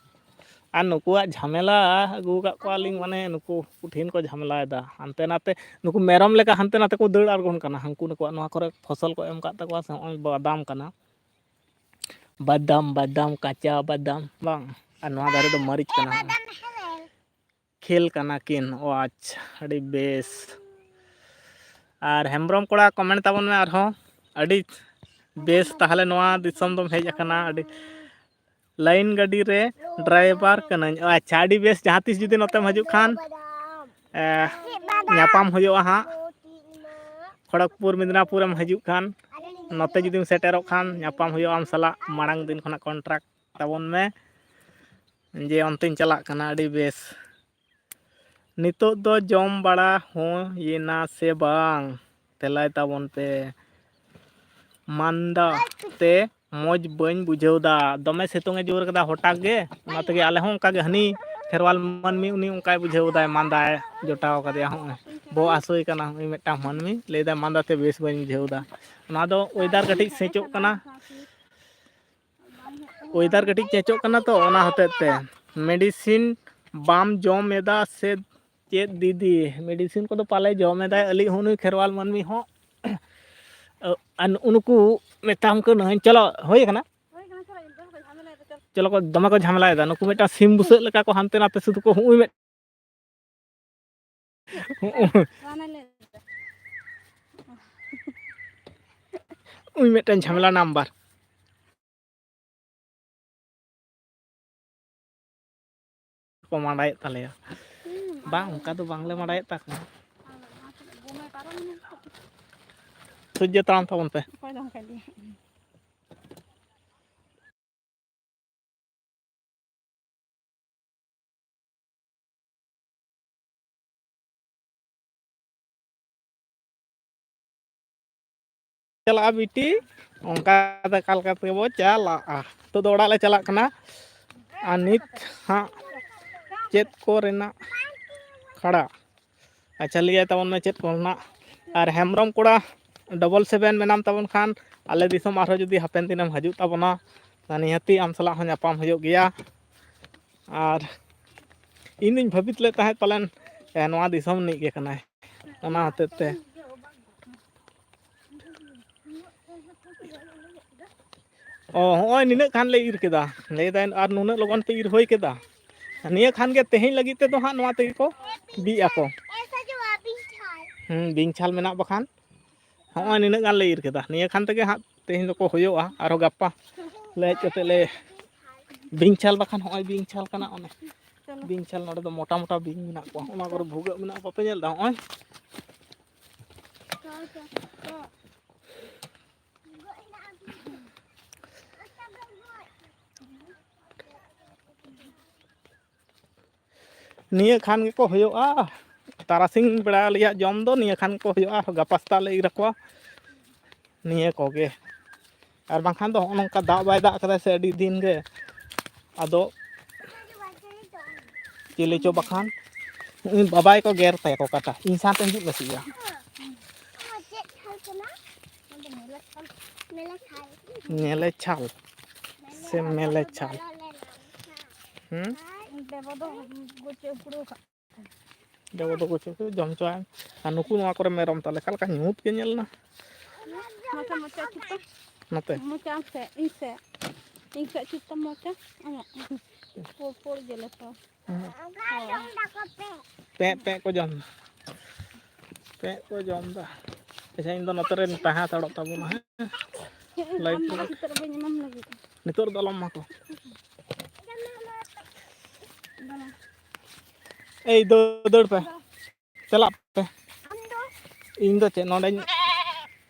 ᱟᱨ ᱱᱩᱠᱩᱣᱟᱜ ᱡᱷᱟᱢᱮᱞᱟ ᱟᱹᱜᱩ ᱟᱠᱟᱫ ᱠᱚᱣᱟᱞᱤᱧ, ᱢᱟᱱᱮ, ᱱᱩᱠᱩ ᱠᱚᱴᱷᱤᱱ ᱠᱚ ᱡᱷᱟᱢᱮᱞᱟᱭᱮᱫᱟ ᱦᱟᱱᱛᱮ ᱱᱟᱛᱮ᱾ ᱱᱩᱠᱩ ᱢᱮᱨᱚᱢ ᱞᱮᱠᱟ ᱦᱟᱱᱛᱮ ᱱᱟᱛᱮ ᱠᱚ ᱫᱟᱹᱲ ᱟᱬᱜᱚᱱ ᱠᱟᱱᱟ᱾ ᱦᱟᱹᱱᱠᱩ ᱱᱩᱠᱩᱣᱟᱜ ᱱᱚᱣᱟ ᱠᱚᱨᱮ ᱯᱷᱚᱥᱚᱞ ᱠᱚ ᱮᱢ ᱟᱠᱟᱫ ᱛᱟᱠᱚᱣᱟ ᱥᱮ, ᱱᱚᱜᱼᱚᱭ ᱵᱟᱫᱟᱢ ᱠᱟᱱᱟ, ᱵᱟᱫᱟᱢ, ᱵᱟᱫᱟᱢ, ᱠᱟᱸᱪᱟ ᱵᱟᱫᱟᱢ, ᱵᱟᱝ? ᱟᱨ ᱱᱚᱣᱟ ᱫᱟᱨᱮ ᱫᱚ ᱢᱟᱹᱨᱤᱪ ᱠᱟᱱᱟ᱾ ᱠᱷᱮᱞ ᱠᱟᱱᱟ ᱠᱤᱱ᱾ ᱚ, ᱟᱪᱪᱷᱟ, ᱟᱹᱰᱤ ᱵᱮᱥ᱾ ᱟᱨ ᱦᱮᱢᱵᱨᱚᱢ ᱠᱚᱲᱟ, comment ᱛᱟᱵᱚᱱ ᱢᱮ ᱟᱨᱦᱚᱸ᱾ ᱟᱹᱰᱤ ᱵᱮᱥ, ᱛᱟᱦᱚᱞᱮ ᱱᱚᱣᱟ ᱫᱤᱥᱚᱢ ᱫᱚᱢ ᱦᱮᱡ ᱟᱠᱟᱱᱟ, ᱟᱹᱰᱤ ᱞᱟᱭᱤᱱ ᱜᱟᱹᱰᱤ ᱨᱮ ᱰᱨᱟᱭᱵᱷᱟᱨ ᱠᱟᱹᱱᱟᱹᱧ᱾ ᱟᱪᱪᱷᱟ, ᱟᱹᱰᱤ ᱵᱮᱥ, ᱡᱟᱦᱟᱸ ᱛᱤᱥ ᱡᱩᱫᱤ ᱱᱚᱛᱮᱢ ᱦᱤᱡᱩᱜ ᱠᱷᱟᱱ, ᱮ, ᱧᱟᱯᱟᱢ ᱦᱩᱭᱩᱜᱼᱟ ᱦᱟᱸᱜ᱾ ᱠᱷᱚᱲᱚᱜᱽᱯᱩᱨ, ᱢᱮᱫᱽᱱᱟᱯᱩᱨᱮᱢ ᱦᱤᱡᱩᱜ ᱠᱷᱟᱱ, ᱱᱚᱛᱮ ᱡᱩᱫᱤᱢ ᱥᱮᱴᱮᱨᱚᱜ ᱠᱷᱟᱱ, ᱧᱟᱯᱟᱢ ᱦᱩᱭᱩᱜᱼᱟ ᱟᱢ ᱥᱟᱞᱟᱜ᱾ ᱢᱟᱲᱟᱝ ᱫᱤᱱ ᱠᱷᱚᱱᱟᱜ ᱠᱚᱱᱴᱨᱟᱠᱴ ᱛᱟᱵᱚᱱ ᱢᱮ ᱡᱮ ᱚᱱᱛᱮᱧ ᱪᱟᱞᱟᱜ ᱠᱟᱱᱟ᱾ ᱟᱹᱰᱤ ᱵᱮᱥ᱾ ᱱᱤᱛᱚᱜ ᱫᱚ ᱡᱚᱢ ᱵᱟᱲᱟ ᱦᱩᱭᱮᱱᱟ ᱥᱮ ᱵᱟᱝ? ᱛᱮᱞᱟᱭ ᱛᱟᱵᱚᱱ ᱯᱮ᱾ ᱢᱟᱸᱫᱟ ᱛᱮ ᱢᱚᱡᱽ ᱵᱟᱹᱧ ᱵᱩᱡᱷᱟᱹᱣ ᱫᱟ, ᱫᱚᱢᱮ ᱥᱤᱛᱩᱝ ᱮ ᱡᱳᱨ ᱠᱟᱫᱟ ᱦᱚᱴᱟᱛ ᱜᱮ, ᱚᱱᱟ ᱛᱮᱜᱮ ᱟᱞᱮ ᱦᱚᱸ ᱚᱱᱠᱟ ᱜᱮ, ᱦᱟᱹᱱᱤ ᱠᱷᱮᱨᱣᱟᱞ ᱢᱟᱹᱱᱢᱤ ᱩᱱᱤ ᱚᱱᱠᱟᱭ ᱵᱩᱡᱷᱟᱹᱣ ᱫᱟᱭ, ᱢᱟᱸᱫᱟᱭ ᱡᱚᱴᱟᱣ ᱠᱟᱫᱮᱭᱟ᱾ ᱦᱚᱸᱜᱼᱚᱭ ᱵᱚᱦᱚᱜ ᱦᱟᱹᱥᱩᱭ ᱠᱟᱱᱟ ᱩᱱᱤ ᱢᱤᱫᱴᱟᱝ ᱢᱟᱹᱱᱢᱤ, ᱞᱟᱹᱭ ᱫᱟᱭ ᱢᱟᱸᱫᱟ ᱛᱮ ᱵᱮᱥ ᱵᱟᱹᱧ ᱵᱩᱡᱷᱟᱹᱣ ᱫᱟ᱾ ᱚᱱᱟ ᱫᱚ ᱚᱭᱮᱫᱟᱨ ᱠᱟᱹᱴᱤᱡ ᱥᱮᱧᱪᱚᱜ ᱠᱟᱱᱟ, ᱚᱭᱮᱫᱟᱨ ᱠᱟᱹᱴᱤᱡ ᱪᱮᱧᱡᱚᱜ ᱠᱟᱱᱟ ᱛᱚ, ᱚᱱᱟ ᱦᱚᱛᱮᱡ ᱛᱮ᱾ ᱢᱮᱰᱤᱥᱤᱱ ᱵᱟᱢ ᱡᱚᱢ ᱮᱫᱟ ᱥᱮ ᱪᱮᱫ ᱫᱤᱫᱤ? ᱢᱮᱰᱤᱥᱤᱱ ᱠᱚᱫᱚ ᱯᱟᱞᱮ ᱡᱚᱢ ᱮᱫᱟᱭ ᱟᱹᱞᱤᱡ ᱦᱚᱸ, ᱱᱩᱭ ᱠᱷᱮᱨᱣᱟᱞ ᱢᱟᱹᱱᱢᱤ ᱦᱚᱸ᱾ ᱟᱨ ᱱᱩᱠᱩ ᱢᱮᱛᱟᱢ ᱠᱟᱹᱱᱟᱹᱧ, ᱪᱚᱞᱚ, ᱦᱩᱭ ᱟᱠᱟᱱᱟ? ᱪᱚᱞᱚ ᱠᱚ, ᱫᱚᱢᱮ ᱠᱚ ᱡᱷᱟᱢᱮᱞᱟᱭᱮᱫᱟ ᱱᱩᱠᱩ, ᱢᱤᱫᱴᱟᱝ ᱥᱤᱢ ᱵᱩᱥᱟᱹᱜ ᱞᱮᱠᱟ ᱠᱚ ᱦᱟᱱᱛᱮ ᱱᱟᱛᱮ ᱥᱩᱫᱷᱩ ᱠᱚ, ᱦᱩᱸᱜᱼᱩᱭ ᱢᱮ᱾ ᱩᱱᱤ ᱢᱤᱫᱴᱮᱱ ᱡᱷᱟᱢᱮᱞᱟ ᱱᱟᱢᱵᱟᱨ᱾ ᱠᱚ ᱢᱟᱰᱟᱭᱮᱫ ᱛᱟᱞᱮᱭᱟ᱾ ᱵᱟᱝ, ᱚᱱᱠᱟ ᱫᱚ ᱵᱟᱝᱞᱮ ᱢᱟᱰᱟᱭᱮᱫ ᱛᱟᱠᱚᱣᱟ᱾ ᱥᱚᱡᱷᱮ ᱛᱟᱲᱟᱢ ᱛᱟᱵᱚᱱ ᱯᱮ᱾ ᱪᱟᱞᱟᱜᱼᱟ ᱵᱤᱴᱤ, ᱚᱱᱠᱟ ᱫᱟᱠᱟ ᱞᱮᱠᱟ ᱛᱮᱜᱮ ᱵᱚ ᱪᱟᱞᱟᱜᱼᱟ᱾ ᱱᱤᱛᱚᱜ ᱫᱚ ᱚᱲᱟᱜ ᱞᱮ ᱪᱟᱞᱟᱜ ᱠᱟᱱᱟ᱾ ᱟᱨ ᱱᱤᱛ ᱦᱟᱸᱜ ᱪᱮᱫ ᱠᱚ ᱨᱮᱱᱟᱜ ᱠᱷᱟᱲᱟ, ᱟᱪᱪᱷᱟ, ᱞᱟᱹᱭᱟᱭ ᱛᱟᱵᱚᱱ ᱢᱮ ᱪᱮᱫ ᱠᱚ ᱨᱮᱱᱟᱜ᱾ ᱟᱨ ᱦᱮᱢᱵᱨᱚᱢ ᱠᱚᱲᱟ ᱰᱚᱵᱚᱞ ᱥᱮᱵᱷᱮᱱ ᱢᱮᱱᱟᱢ ᱛᱟᱵᱚᱱ ᱠᱷᱟᱱ, ᱟᱞᱮ ᱫᱤᱥᱚᱢ ᱟᱨᱦᱚᱸ ᱡᱩᱫᱤ ᱦᱟᱯᱮᱱ ᱫᱤᱱᱮᱢ ᱦᱤᱡᱩᱜ ᱛᱟᱵᱚᱱᱟ, ᱱᱤᱦᱟᱹᱛᱤ ᱟᱢ ᱥᱟᱞᱟᱜ ᱦᱚᱸ ᱧᱟᱯᱟᱢ ᱦᱩᱭᱩᱜ ᱜᱮᱭᱟ᱾ ᱟᱨ ᱤᱧ ᱫᱩᱧ ᱵᱷᱟᱹᱵᱤᱛ ᱞᱮᱫ ᱛᱟᱦᱮᱸᱫ ᱯᱟᱞᱮᱱ, ᱮ, ᱱᱚᱣᱟ ᱫᱤᱥᱚᱢ ᱨᱤᱱᱤᱡ ᱜᱮ ᱠᱟᱱᱟᱭ, ᱚᱱᱟ ᱦᱚᱛᱮᱡ ᱛᱮ᱾ ᱚ, ᱦᱚᱸᱜᱼᱚᱭ ᱱᱤᱱᱟᱹᱜ ᱜᱟᱱ ᱞᱮ ᱤᱨ ᱠᱮᱫᱟ, ᱞᱟᱹᱭ ᱫᱟᱭ ᱟᱨ ᱱᱩᱱᱟᱹᱜ ᱞᱚᱜᱚᱱ ᱯᱮ ᱤᱨ ᱦᱩᱭ ᱠᱮᱫᱟ᱾ ᱱᱤᱭᱟᱹ ᱠᱷᱟᱱ ᱜᱮ ᱛᱮᱦᱮᱧ ᱞᱟᱹᱜᱤᱫ ᱛᱮᱫᱚ ᱦᱟᱸᱜ ᱱᱚᱣᱟ ᱛᱮᱜᱮ ᱠᱚ ᱵᱤᱫ ᱟᱠᱚ᱾ ᱦᱩᱸ, ᱵᱤᱧ ᱪᱷᱟᱞ ᱢᱮᱱᱟᱜ ᱵᱟᱠᱷᱟᱱ᱾ ᱦᱚᱸᱜᱼᱚᱭ ᱱᱤᱱᱟᱹᱜ ᱜᱟᱱ ᱞᱮ ᱤᱨ ᱠᱮᱫᱟ, ᱱᱤᱭᱟᱹ ᱠᱷᱟᱱ ᱛᱮᱜᱮ ᱦᱟᱸᱜ ᱛᱮᱦᱮᱧ ᱫᱚᱠᱚ ᱦᱩᱭᱩᱜᱼᱟ, ᱟᱨᱦᱚᱸ ᱜᱟᱯᱟ ᱞᱮ ᱦᱮᱡ ᱠᱟᱛᱮ ᱞᱮ ᱵᱤᱧ ᱪᱷᱟᱞ, ᱵᱟᱠᱷᱟᱱ ᱦᱚᱸᱜᱼᱚᱭ ᱵᱤᱧ ᱪᱷᱟᱞ ᱠᱟᱱᱟ᱾ ᱚᱱᱮ ᱵᱤᱧ ᱪᱷᱟᱞ, ᱱᱚᱰᱮ ᱫᱚ ᱢᱚᱴᱟ ᱢᱚᱴᱟ ᱵᱤᱧ ᱢᱮᱱᱟᱜ ᱠᱚᱣᱟ, ᱚᱱᱟ ᱠᱚᱨᱮ ᱵᱷᱩᱜᱟᱹᱜ ᱢᱮᱱᱟᱜᱼᱟ, ᱵᱟᱯᱮ ᱧᱮᱞ ᱮᱫᱟ? ᱦᱚᱸᱜᱼᱚᱭ ᱱᱤᱭᱟᱹ ᱠᱷᱟᱱ ᱜᱮᱠᱚ ᱦᱩᱭᱩᱜᱼᱟ᱾ ᱛᱟᱨᱟᱥᱤᱧ ᱵᱮᱲᱟ ᱨᱮᱭᱟᱜ ᱡᱚᱢ ᱫᱚ ᱱᱤᱭᱟᱹ ᱠᱷᱟᱱ ᱜᱮᱠᱚ ᱦᱩᱭᱩᱜᱼᱟ᱾ ᱟᱨᱦᱚᱸ ᱜᱟᱯᱟ ᱥᱮᱛᱟᱜ ᱞᱮ ᱤᱨ ᱟᱠᱚᱣᱟ᱾ ᱱᱤᱭᱟᱹ ᱠᱚᱜᱮ᱾ ᱟᱨ ᱵᱟᱝᱠᱷᱟᱱ ᱫᱚ ᱦᱚᱸᱜᱼᱚ ᱱᱚᱝᱠᱟ ᱫᱟᱜ ᱵᱟᱭ ᱫᱟᱜ ᱠᱟᱫᱟ ᱥᱮ ᱟᱹᱰᱤ ᱫᱤᱱ ᱜᱮ, ᱟᱫᱚ ᱪᱤᱞᱤ ᱪᱚ ᱵᱟᱠᱷᱟᱱ ᱩᱱᱤ ᱵᱟᱵᱟᱭ ᱠᱚ ᱜᱮᱨ ᱛᱟᱭᱟ ᱠᱚ ᱠᱟᱴᱟ᱾ ᱤᱧ ᱥᱟᱶᱛᱮ ᱦᱤᱡᱩᱜ ᱢᱮᱥᱮ ᱭᱟ᱾ ᱧᱮᱞᱮ ᱪᱷᱟᱞ ᱥᱮ ᱢᱮᱞᱮ ᱪᱷᱟᱞ? ᱦᱩᱸ? ᱫᱮᱵᱚ ᱫᱚ ᱜᱚᱪᱮ ᱩᱯᱲᱟᱹᱣ ᱠᱟᱜ ᱡᱚᱢ ᱦᱚᱪᱚᱣᱟᱭ᱾ ᱟᱨ ᱱᱩᱠᱩ ᱱᱚᱣᱟ ᱠᱚᱨᱮ ᱢᱮᱨᱚᱢ ᱛᱟᱞᱮ, ᱚᱠᱟ ᱞᱮᱠᱟ ᱧᱩᱛ ᱜᱮ ᱧᱮᱞ ᱮᱱᱟ᱾ ᱢᱚᱪᱟ, ᱢᱚᱪᱟ ᱪᱩᱯ᱾ ᱱᱚᱛᱮ᱾ ᱢᱚᱪᱟ ᱟᱢ ᱥᱮ, ᱤᱧ ᱥᱮ, ᱤᱧ ᱥᱮ ᱪᱩᱯ ᱛᱟᱢ ᱢᱚᱪᱟ᱾ ᱟᱢᱟᱜ᱾ ᱯᱳᱲ, ᱯᱳᱲ ᱜᱮᱞᱮ ᱛᱚ᱾ ᱦᱩᱸ᱾ ᱦᱳᱭ᱾ ᱯᱮᱸ, ᱯᱮᱸ ᱠᱚ ᱡᱚᱢ ᱫᱟ᱾ ᱯᱮᱸ ᱠᱚ ᱡᱚᱢ ᱫᱟ᱾ ᱟᱪᱪᱷᱟ, ᱤᱧ ᱫᱚ ᱱᱚᱛᱮ ᱨᱮᱧ ᱛᱟᱦᱮᱸ ᱦᱟᱛᱟᱲᱚᱜ ᱛᱟᱵᱚᱱᱟ, ᱦᱮᱸ? ᱦᱮᱸ, ᱞᱟᱭᱤᱴ ᱟᱢ ᱫᱚ ᱠᱚ᱾ ᱱᱤᱛᱚᱜ ᱨᱮ ᱵᱟᱹᱧ ᱮᱢᱟᱢ ᱞᱟᱹᱜᱤᱫ᱾ ᱱᱤᱛᱚᱜ ᱨᱮᱫᱚ ᱟᱞᱚᱢ ᱮᱢᱟ ᱠᱚᱣᱟ᱾ ᱵᱟᱝᱟ᱾ ᱮᱭ, ᱫᱟᱹᱲ, ᱫᱟᱹᱲ ᱯᱮ᱾ ᱪᱟᱞᱟᱜ ᱯᱮ᱾ ᱤᱧ ᱫᱚ ᱪᱮᱫ ᱱᱚᱰᱮᱧ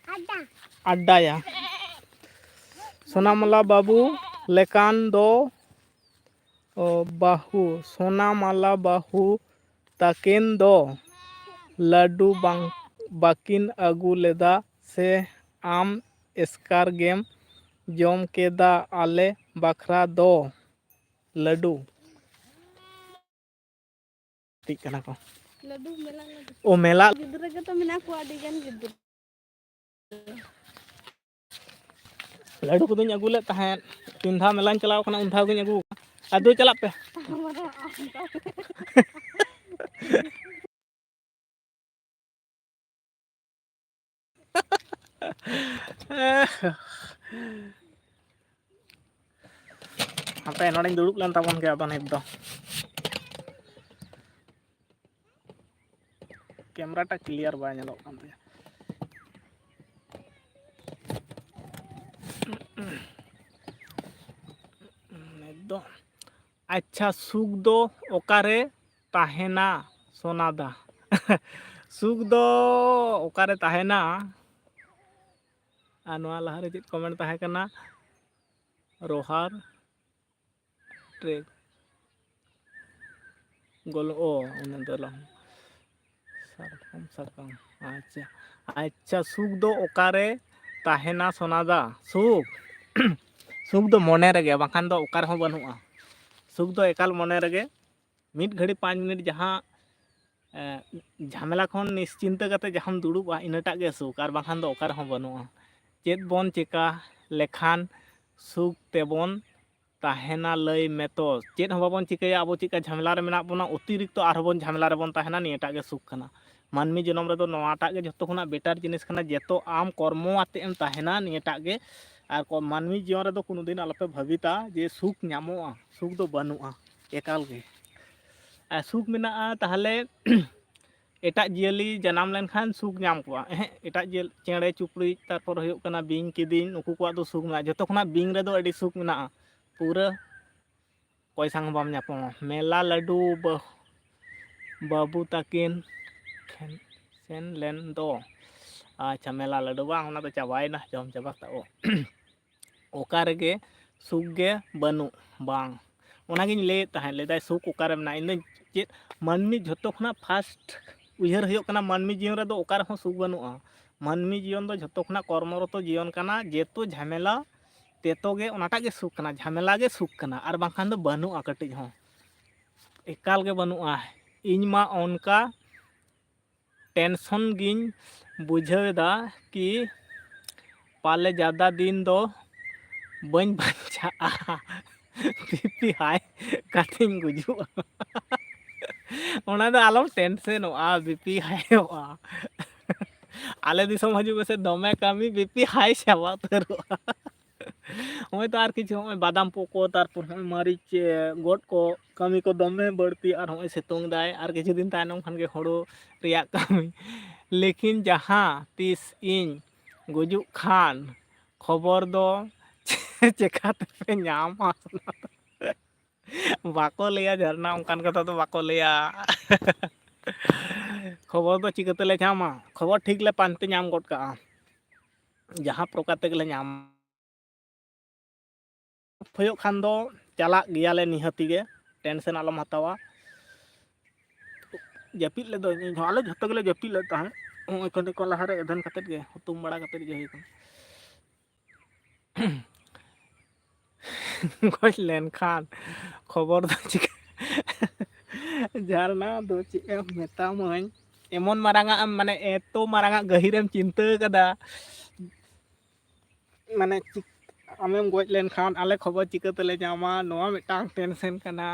ᱟᱰᱰᱟᱭᱟ? ᱥᱳᱱᱟᱢᱟᱞᱟ ᱵᱟᱹᱵᱩ ᱞᱮᱠᱟᱱ ᱫᱚ, ᱚ, ᱵᱟᱹᱦᱩ, ᱥᱳᱱᱟᱢᱟᱞᱟ ᱵᱟᱹᱦᱩ ᱛᱟᱹᱠᱤᱱ ᱫᱚ ᱞᱟᱹᱰᱩ ᱵᱟᱝ, ᱵᱟᱹᱠᱤᱱ ᱟᱹᱜᱩ ᱞᱮᱫᱟ ᱥᱮ ᱟᱢ ᱮᱥᱠᱟᱨ ᱜᱮᱢ ᱡᱚᱢ ᱠᱮᱫᱟ ᱟᱞᱮ ᱵᱟᱠᱷᱨᱟ ᱫᱚ ᱞᱟᱹᱰᱩ? ᱜᱟᱛᱮᱜ ᱠᱟᱱᱟ ᱠᱚ᱾ ᱞᱟᱹᱰᱩ ᱢᱮᱞᱟ ᱞᱟᱹᱰᱩ᱾ ᱚ, ᱢᱮᱞᱟ᱾ ᱜᱤᱫᱽᱨᱟᱹ ᱜᱮᱛᱚ ᱢᱮᱱᱟᱜ ᱠᱚᱣᱟ, ᱟᱹᱰᱤ ᱜᱟᱱ ᱜᱤᱫᱽᱨᱟᱹ᱾ ᱞᱟᱹᱰᱩ ᱠᱚᱫᱚᱧ ᱟᱹᱜᱩ ᱞᱮᱫ ᱛᱟᱦᱮᱸᱫ, ᱛᱤᱱ ᱫᱷᱟᱣ ᱢᱮᱞᱟᱧ ᱪᱟᱞᱟᱣ ᱠᱟᱱᱟ, ᱩᱱ ᱫᱷᱟᱣ ᱜᱤᱧ ᱟᱹᱜᱩ ᱟᱠᱟᱫᱟ᱾ ᱟᱫᱚ ᱪᱟᱞᱟᱜ ᱯᱮ᱾ ᱦᱟᱯᱮ, ᱱᱚᱰᱮᱧ ᱫᱩᱲᱩᱵ ᱞᱮᱱ ᱛᱟᱵᱚᱱ ᱜᱮ, ᱟᱫᱚ ᱱᱤᱛ ᱫᱚ ᱠᱮᱢᱨᱟᱴᱟ ᱠᱞᱤᱭᱟᱨ ᱵᱟᱭ ᱧᱮᱞᱚᱜ ᱠᱟᱱ ᱛᱤᱧᱟᱹ᱾ ᱟᱪᱪᱷᱟ, ᱥᱩᱠ ᱫᱚ ᱚᱠᱟᱨᱮ ᱛᱟᱦᱮᱱᱟ ᱥᱳᱱᱟᱫᱟ? ᱥᱩᱠ ᱫᱚ ᱚᱠᱟᱨᱮ ᱛᱟᱦᱮᱱᱟ? ᱟᱨ ᱱᱚᱣᱟ ᱞᱟᱦᱟᱨᱮ ᱪᱮᱫ ᱠᱚᱢᱮᱱᱴ ᱛᱟᱦᱮᱸ ᱠᱟᱱᱟ? ᱨᱚᱦᱟᱨ ᱴᱨᱮᱠ ᱜᱚᱞ ᱚ ᱚᱱᱟ ᱫᱚ ᱞᱟᱦᱟ ᱥᱟᱨᱠᱟᱢ ᱥᱟᱨᱠᱟᱢ ᱟᱪᱪᱷᱟ ᱟᱪᱪᱷᱟ ᱥᱩᱠ ᱫᱚ ᱚᱠᱟᱨᱮ ᱛᱟᱦᱮᱱᱟ ᱥᱳᱱᱟᱫᱟ? ᱥᱩᱠ ᱥᱩᱠ ᱫᱚ ᱢᱚᱱᱮ ᱨᱮᱜᱮ, ᱵᱟᱝᱠᱷᱟᱱ ᱫᱚ ᱚᱠᱟ ᱨᱮᱦᱚᱸ ᱵᱟᱹᱱᱩᱜᱼᱟ᱾ ᱥᱩᱠ ᱫᱚ ᱮᱠᱟᱞ ᱢᱚᱱᱮ ᱨᱮᱜᱮ᱾ ᱢᱤᱫ ᱜᱷᱟᱹᱲᱤ ᱯᱟᱸᱪ ᱢᱤᱱᱤᱴ ᱡᱟᱦᱟᱸ ᱡᱷᱟᱢᱮᱞᱟ ᱠᱷᱚᱱ ᱱᱤᱥᱪᱤᱱᱛᱟᱹ ᱠᱟᱛᱮ ᱡᱟᱦᱟᱸᱢ ᱫᱩᱲᱩᱵᱼᱟ, ᱤᱱᱟᱹᱴᱟᱜ ᱜᱮ ᱥᱩᱠ, ᱟᱨ ᱵᱟᱝᱠᱷᱟᱱ ᱫᱚ ᱚᱠᱟ ᱨᱮᱦᱚᱸ ᱵᱟᱹᱱᱩᱜᱼᱟ᱾ ᱪᱮᱫ ᱵᱚᱱ ᱪᱮᱠᱟ ᱞᱮᱠᱷᱟᱱ ᱥᱩᱠ ᱛᱮᱵᱚᱱ ᱛᱟᱦᱮᱱᱟ ᱞᱟᱹᱭ ᱢᱮᱛᱚ? ᱪᱮᱫ ᱦᱚᱸ ᱵᱟᱵᱚᱱ ᱪᱤᱠᱟᱹᱭᱟ, ᱟᱵᱚ ᱪᱮᱫᱠᱟ ᱡᱷᱟᱢᱮᱞᱟ ᱨᱮ ᱢᱮᱱᱟᱜ ᱵᱚᱱᱟ, ᱚᱛᱤᱨᱤᱠᱛᱚ ᱟᱨᱦᱚᱸ ᱵᱚᱱ ᱡᱷᱟᱢᱮᱞᱟ ᱨᱮᱵᱚᱱ ᱛᱟᱦᱮᱱᱟ, ᱱᱤᱭᱟᱹᱴᱟᱜ ᱜᱮ ᱥᱩᱠ ᱠᱟᱱᱟ᱾ ᱢᱟᱹᱱᱢᱤ ᱡᱚᱱᱚᱢ ᱨᱮᱫᱚ ᱱᱚᱣᱟᱴᱟᱜ ᱜᱮ ᱡᱷᱚᱛᱚ ᱠᱷᱚᱱᱟᱜ ᱵᱮᱴᱟᱨ ᱡᱤᱱᱤᱥ ᱠᱟᱱᱟ, ᱡᱮᱛᱚ ᱟᱢ ᱠᱚᱨᱢᱚ ᱟᱛᱮᱫ ᱮᱢ ᱛᱟᱦᱮᱱᱟ, ᱱᱤᱭᱟᱹᱴᱟᱜ ᱜᱮ᱾ ᱟᱨ ᱠᱚ ᱢᱟᱹᱱᱢᱤ ᱡᱤᱭᱚᱱ ᱨᱮᱫᱚ ᱠᱳᱱᱳ ᱫᱤᱱ ᱟᱞᱚᱯᱮ ᱵᱷᱟᱹᱵᱤᱛᱟ ᱡᱮ ᱥᱩᱠ ᱧᱟᱢᱚᱜᱼᱟ, ᱥᱩᱠ ᱫᱚ ᱵᱟᱹᱱᱩᱜᱼᱟ ᱮᱠᱟᱞ ᱜᱮ᱾ ᱟᱨ ᱥᱩᱠ ᱢᱮᱱᱟᱜᱼᱟ ᱛᱟᱦᱚᱞᱮ ᱮᱴᱟᱜ ᱡᱤᱭᱟᱹᱞᱤ ᱡᱟᱱᱟᱢ ᱞᱮᱱᱠᱷᱟᱱ ᱥᱩᱠ ᱧᱟᱢ ᱠᱚᱣᱟ? ᱮᱦᱮᱸ, ᱮᱴᱟᱜ ᱡᱤᱭᱟᱹᱞᱤ, ᱪᱮᱬᱮ ᱪᱩᱯᱲᱤᱡ, ᱛᱟᱨᱯᱚᱨ ᱦᱩᱭᱩᱜ ᱠᱟᱱᱟ ᱵᱤᱧ ᱠᱤᱫᱤᱧ, ᱱᱩᱠᱩ ᱠᱚᱣᱟᱜ ᱫᱚ ᱥᱩᱠ ᱢᱮᱱᱟᱜᱼᱟ᱾ ᱡᱚᱛᱚ ᱠᱷᱚᱱᱟᱜ ᱵᱤᱧ ᱨᱮᱫᱚ ᱟᱹᱰᱤ ᱥᱩᱠ ᱢᱮᱱᱟᱜᱼᱟ, ᱯᱩᱨᱟᱹ ᱚᱠᱚᱭ ᱥᱟᱝ ᱦᱚᱸ ᱵᱟᱢ ᱧᱟᱯᱟᱢᱟ᱾ ᱢᱮᱞᱟ ᱞᱟᱹᱰᱩ ᱵᱟᱹ- ᱵᱟᱹᱵᱩ ᱛᱟᱹᱠᱤᱱ ᱠᱷᱮᱱ ᱥᱮᱱ ᱞᱮᱱ ᱫᱚ᱾ ᱟᱪᱪᱷᱟ, ᱢᱮᱞᱟ ᱞᱟᱹᱰᱩ ᱵᱟᱝ, ᱚᱱᱟ ᱫᱚ ᱪᱟᱵᱟᱭᱮᱱᱟ, ᱡᱚᱢ ᱪᱟᱵᱟ ᱠᱟᱜᱼᱟ᱾ ᱚᱠᱟ ᱨᱮᱜᱮ ᱥᱩᱠ ᱜᱮ ᱵᱟᱹᱱᱩᱜ ᱵᱟᱝ᱾ ᱚᱱᱟᱜᱤᱧ ᱞᱟᱹᱭᱮᱫ ᱛᱟᱦᱮᱸᱫ, ᱞᱟᱹᱭᱫᱟᱭ ᱥᱩᱠ ᱚᱠᱟᱨᱮ ᱢᱮᱱᱟᱜᱼᱟ? ᱤᱧᱫᱚ ᱪᱮᱫ ᱢᱟᱹᱱᱢᱤ ᱡᱷᱚᱛᱚ ᱠᱷᱚᱱᱟᱜ ᱯᱷᱟᱥᱴ ᱩᱭᱦᱟᱹᱨ ᱦᱩᱭᱩᱜ ᱠᱟᱱᱟ, ᱢᱟᱹᱱᱢᱤ ᱡᱤᱭᱚᱱ ᱨᱮᱫᱚ ᱚᱠᱟ ᱨᱮᱦᱚᱸ ᱥᱩᱠ ᱵᱟᱹᱱᱩᱜᱼᱟ᱾ ᱢᱟᱹᱱᱢᱤ ᱡᱤᱭᱚᱱ ᱫᱚ ᱡᱷᱚᱛᱚ ᱠᱷᱚᱱᱟᱜ ᱠᱚᱨᱢᱚᱨᱚᱛᱚ ᱡᱤᱭᱚᱱ ᱠᱟᱱᱟ, ᱡᱮᱛᱚ ᱡᱷᱟᱢᱮᱞᱟ ᱛᱮᱛᱚ ᱜᱮ ᱚᱱᱟᱴᱟᱜ ᱜᱮ ᱥᱩᱠ ᱠᱟᱱᱟ, ᱡᱷᱟᱢᱮᱞᱟ ᱜᱮ ᱥᱩᱠ ᱠᱟᱱᱟ, ᱟᱨ ᱵᱟᱝᱠᱷᱟᱱ ᱫᱚ ᱵᱟᱹᱱᱩᱜᱼᱟ ᱠᱟᱹᱴᱤᱡ ᱦᱚᱸ, ᱮᱠᱟᱞ ᱜᱮ ᱵᱟᱹᱱᱩᱜᱼᱟ᱾ ᱤᱧ ᱢᱟ ᱚᱱᱠᱟ ᱴᱮᱱᱥᱚᱱ ᱜᱤᱧ ᱵᱩᱡᱷᱟᱹᱣ ᱮᱫᱟ ᱠᱤ ᱯᱟᱞᱮ ᱡᱟᱫᱟ ᱫᱤᱱ ᱫᱚ ᱵᱟᱹᱧ ᱵᱟᱧᱪᱟᱜᱼᱟ, ᱵᱤᱯᱤ ᱦᱟᱭ ᱠᱟᱛᱮᱧ ᱜᱩᱡᱩᱜᱼᱟ᱾ ᱚᱱᱟ ᱫᱚ ᱟᱞᱚᱢ ᱴᱮᱱᱥᱮᱱᱚᱜᱼᱟ, ᱵᱤᱯᱤ ᱦᱟᱭᱚᱜᱼᱟ᱾ ᱟᱞᱮ ᱫᱤᱥᱚᱢ ᱦᱤᱡᱩᱜ ᱢᱮᱥᱮ, ᱫᱚᱢᱮ ᱠᱟᱹᱢᱤ, ᱵᱤᱯᱤ ᱦᱟᱭ ᱪᱟᱵᱟ ᱩᱛᱟᱹᱨᱚᱜᱼᱟ᱾ ᱱᱚᱜᱼᱚᱭ ᱛᱚ ᱟᱨ ᱠᱤᱪᱷᱩ, ᱱᱚᱜᱼᱚᱭ ᱵᱟᱫᱟᱢ ᱯᱚ ᱠᱚ, ᱛᱟᱨᱯᱚᱨ ᱱᱚᱜᱼᱚᱭ ᱢᱟᱹᱨᱤᱪ, ᱮ, ᱜᱚᱫ ᱠᱚ, ᱠᱟᱹᱢᱤ ᱠᱚ ᱫᱚᱢᱮ ᱵᱟᱹᱲᱛᱤ, ᱟᱨ ᱱᱚᱜᱼᱚᱭ ᱥᱤᱛᱩᱝ ᱫᱟᱭ, ᱟᱨ ᱠᱤᱪᱷᱩ ᱫᱤᱱ ᱛᱟᱭᱱᱚᱢ ᱠᱷᱟᱱ ᱜᱮ ᱦᱳᱲᱳ ᱨᱮᱭᱟᱜ ᱠᱟᱹᱢᱤ᱾ ᱞᱮᱠᱤᱱ ᱡᱟᱦᱟᱸ ᱛᱤᱥ ᱤᱧ ᱜᱩᱡᱩᱜ ᱠᱷᱟᱱ ᱠᱷᱚᱵᱚᱨ ᱫᱚ ᱪᱮᱠᱟᱛᱮᱯᱮ ᱧᱟᱢᱟ? ᱵᱟᱠᱚ ᱞᱟᱹᱭᱟ ᱡᱷᱟᱨᱱᱟ, ᱚᱱᱠᱟᱱ ᱠᱟᱛᱷᱟ ᱫᱚ ᱵᱟᱠᱚ ᱞᱟᱹᱭᱟ᱾ ᱠᱷᱚᱵᱚᱨ ᱫᱚ ᱪᱤᱠᱟᱹ ᱛᱮᱞᱮ ᱧᱟᱢᱟ? ᱠᱷᱚᱵᱚᱨ ᱴᱷᱤᱠ ᱞᱮ ᱯᱟᱱᱛᱮ ᱧᱟᱢ ᱜᱚᱫ ᱠᱟᱜᱼᱟ, ᱡᱟᱦᱟᱸ ᱯᱨᱚᱠᱟᱨ ᱛᱮᱜᱮᱞᱮ ᱧᱟᱢ᱾ ᱦᱩᱭᱩᱜ ᱠᱷᱟᱱ ᱫᱚ ᱪᱟᱞᱟᱜ ᱜᱮᱭᱟᱞᱮ ᱱᱤᱦᱟᱹᱛᱤ ᱜᱮ, ᱴᱮᱱᱥᱮᱱ ᱟᱞᱚᱢ ᱦᱟᱛᱟᱣᱟ᱾ ᱡᱟᱹᱯᱤᱫ ᱞᱮᱫᱚ ᱤᱧ ᱦᱚᱸ, ᱟᱞᱮ ᱡᱷᱚᱛᱚ ᱜᱮᱞᱮ ᱡᱟᱹᱯᱤᱫ ᱞᱮᱫ ᱛᱟᱦᱮᱸᱫ᱾ ᱱᱚᱜᱼᱚᱭ ᱠᱷᱟᱹᱱᱤᱠ ᱠᱷᱚᱱ ᱞᱟᱦᱟᱨᱮ ᱮᱵᱷᱮᱱ ᱠᱟᱛᱮᱫ ᱜᱮ ᱦᱩᱛᱩᱢ ᱵᱟᱲᱟ ᱠᱟᱛᱮᱫ ᱜᱮ ᱦᱩᱭ ᱠᱟᱱᱟ᱾ ᱜᱚᱡ ᱞᱮᱱᱠᱷᱟᱱ ᱠᱷᱚᱵᱚᱨ ᱫᱚ ᱪᱤᱠᱟᱹ? ᱡᱷᱟᱨᱱᱟ ᱫᱚ ᱪᱮᱫ ᱮᱢ ᱢᱮᱛᱟᱢᱟᱹᱧ, ᱮᱢᱚᱱ ᱢᱟᱨᱟᱝᱟᱜ ᱮᱢ, ᱢᱟᱱᱮ, ᱮᱛᱚ ᱢᱟᱨᱟᱝᱟᱜ ᱜᱟᱹᱦᱤᱨᱮᱢ ᱪᱤᱱᱛᱟᱹ ᱠᱟᱫᱟ, ᱢᱟᱱᱮ, ᱪᱤᱠ-, ᱟᱢᱮᱢ ᱜᱚᱡ ᱞᱮᱱᱠᱷᱟᱱ ᱟᱞᱮ ᱠᱷᱚᱵᱚᱨ ᱪᱤᱠᱟᱹ ᱛᱮᱞᱮ ᱧᱟᱢᱟ? ᱱᱚᱣᱟ ᱢᱤᱫᱴᱟᱝ ᱴᱮᱱᱥᱮᱱ ᱠᱟᱱᱟ᱾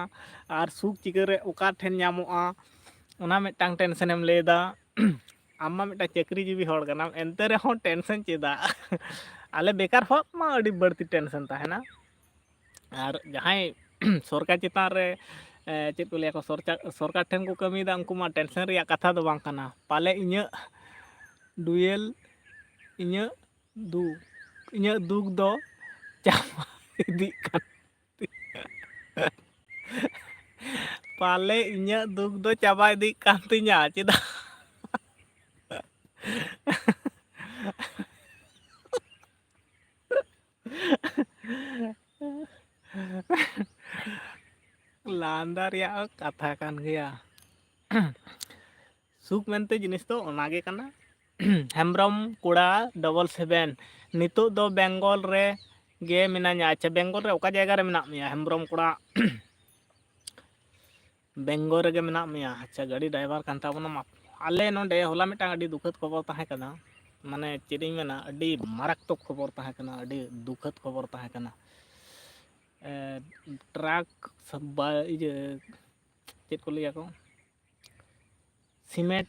ᱟᱨ ᱥᱩᱠ ᱪᱤᱠᱟᱹᱨᱮ ᱚᱠᱟ ᱴᱷᱮᱱ ᱧᱟᱢᱚᱜᱼᱟ, ᱚᱱᱟ ᱢᱤᱫᱴᱟᱝ ᱴᱮᱱᱥᱮᱱᱮᱢ ᱞᱟᱹᱭᱫᱟ᱾ ᱟᱢ ᱢᱟ ᱢᱤᱫᱴᱟᱝ ᱪᱟᱹᱠᱨᱤᱡᱤᱵᱤ ᱦᱚᱲ ᱠᱟᱱᱟᱢ, ᱮᱱᱛᱮ ᱨᱮᱦᱚᱸ ᱴᱮᱱᱥᱮᱱ ᱪᱮᱫᱟᱜ? ᱟᱞᱮ ᱵᱮᱠᱟᱨ ᱦᱚᱲ ᱢᱟ ᱟᱹᱰᱤ ᱵᱟᱹᱲᱛᱤ ᱴᱮᱱᱥᱮᱱ ᱛᱟᱦᱮᱱᱟ᱾ ᱟᱨ ᱡᱟᱦᱟᱸᱭ ᱥᱚᱨᱠᱟᱨ ᱪᱮᱛᱟᱱ ᱨᱮ, ᱮ, ᱪᱮᱫ ᱠᱚ ᱞᱟᱹᱭᱟ ᱠᱚ, ᱥᱚᱨᱠᱟᱨ, ᱥᱚᱨᱠᱟᱨ ᱴᱷᱮᱱ ᱠᱚ ᱠᱟᱹᱢᱤᱭᱮᱫᱟ, ᱩᱱᱠᱩ ᱢᱟ ᱴᱮᱱᱥᱮᱱ ᱨᱮᱭᱟᱜ ᱠᱟᱛᱷᱟ ᱫᱚ ᱵᱟᱝ ᱠᱟᱱᱟ᱾ ᱯᱟᱞᱮ ᱤᱧᱟᱹᱜ ᱰᱩᱭᱮᱞ, ᱤᱧᱟᱹᱜ ᱫᱩᱠ, ᱤᱧᱟᱹᱜ ᱫᱩᱠ ᱫᱚ ᱪᱟᱵᱟ ᱤᱫᱤᱜ ᱠᱟᱱ ᱛᱤᱧᱟ᱾ ᱯᱟᱞᱮ ᱤᱧᱟᱹᱜ ᱫᱩᱠ ᱫᱚ ᱪᱟᱵᱟ ᱤᱫᱤᱜ ᱠᱟᱱ ᱛᱤᱧᱟ, ᱪᱮᱫᱟᱜ? ᱞᱟᱸᱫᱟ ᱨᱮᱭᱟᱜ ᱦᱚᱸ ᱠᱟᱛᱷᱟ ᱠᱟᱱ ᱜᱮᱭᱟ᱾ ᱥᱩᱠ ᱢᱮᱱᱛᱮ ᱡᱤᱱᱤᱥ ᱫᱚ ᱚᱱᱟᱜᱮ ᱠᱟᱱᱟ᱾ ᱦᱮᱢᱵᱨᱚᱢ ᱠᱚᱲᱟ ᱰᱚᱵᱚᱞ ᱥᱮᱵᱷᱮᱱ, ᱱᱤᱛᱚᱜ ᱫᱚ ᱵᱮᱝᱜᱚᱞ ᱨᱮ ᱜᱮ ᱢᱮᱱᱟᱧᱟ᱾ ᱟᱪᱪᱷᱟ, ᱵᱮᱝᱜᱚᱞ ᱨᱮ ᱚᱠᱟ ᱡᱟᱭᱜᱟ ᱨᱮ ᱢᱮᱱᱟᱜ ᱢᱮᱭᱟ ᱦᱮᱢᱵᱨᱚᱢ ᱠᱚᱲᱟ? ᱵᱮᱝᱜᱚᱞ ᱨᱮᱜᱮ ᱢᱮᱱᱟᱜ ᱢᱮᱭᱟ᱾ ᱟᱪᱪᱷᱟ, ᱜᱟᱹᱰᱤ ᱰᱨᱟᱭᱵᱷᱟᱨ ᱠᱟᱱ ᱛᱟᱵᱚᱱᱟᱢ᱾ ᱟᱞᱮ ᱱᱚᱰᱮ ᱦᱚᱞᱟ ᱢᱤᱫᱴᱟᱝ ᱟᱹᱰᱤ ᱫᱩᱠᱷᱟᱹᱛ ᱠᱷᱚᱵᱚᱨ ᱛᱟᱦᱮᱸ ᱠᱟᱱᱟ, ᱢᱟᱱᱮ, ᱪᱮᱫ ᱤᱧ ᱢᱮᱱᱟ, ᱟᱹᱰᱤ ᱢᱟᱨᱟᱠᱛᱚᱠ ᱠᱷᱚᱵᱚᱨ ᱛᱟᱦᱮᱸ ᱠᱟᱱᱟ, ᱟᱹᱰᱤ ᱫᱩᱠᱷᱟᱹᱛ ᱠᱷᱚᱵᱚᱨ ᱛᱟᱦᱮᱸ ᱠᱟᱱᱟ᱾ ᱮ, ᱴᱨᱟᱠ ᱥᱟ-, ᱵᱟ-, ᱤᱭᱟᱹ, ᱪᱮᱫ ᱠᱚ ᱞᱟᱹᱭᱟ ᱠᱚ, ᱥᱤᱢᱮᱱᱴ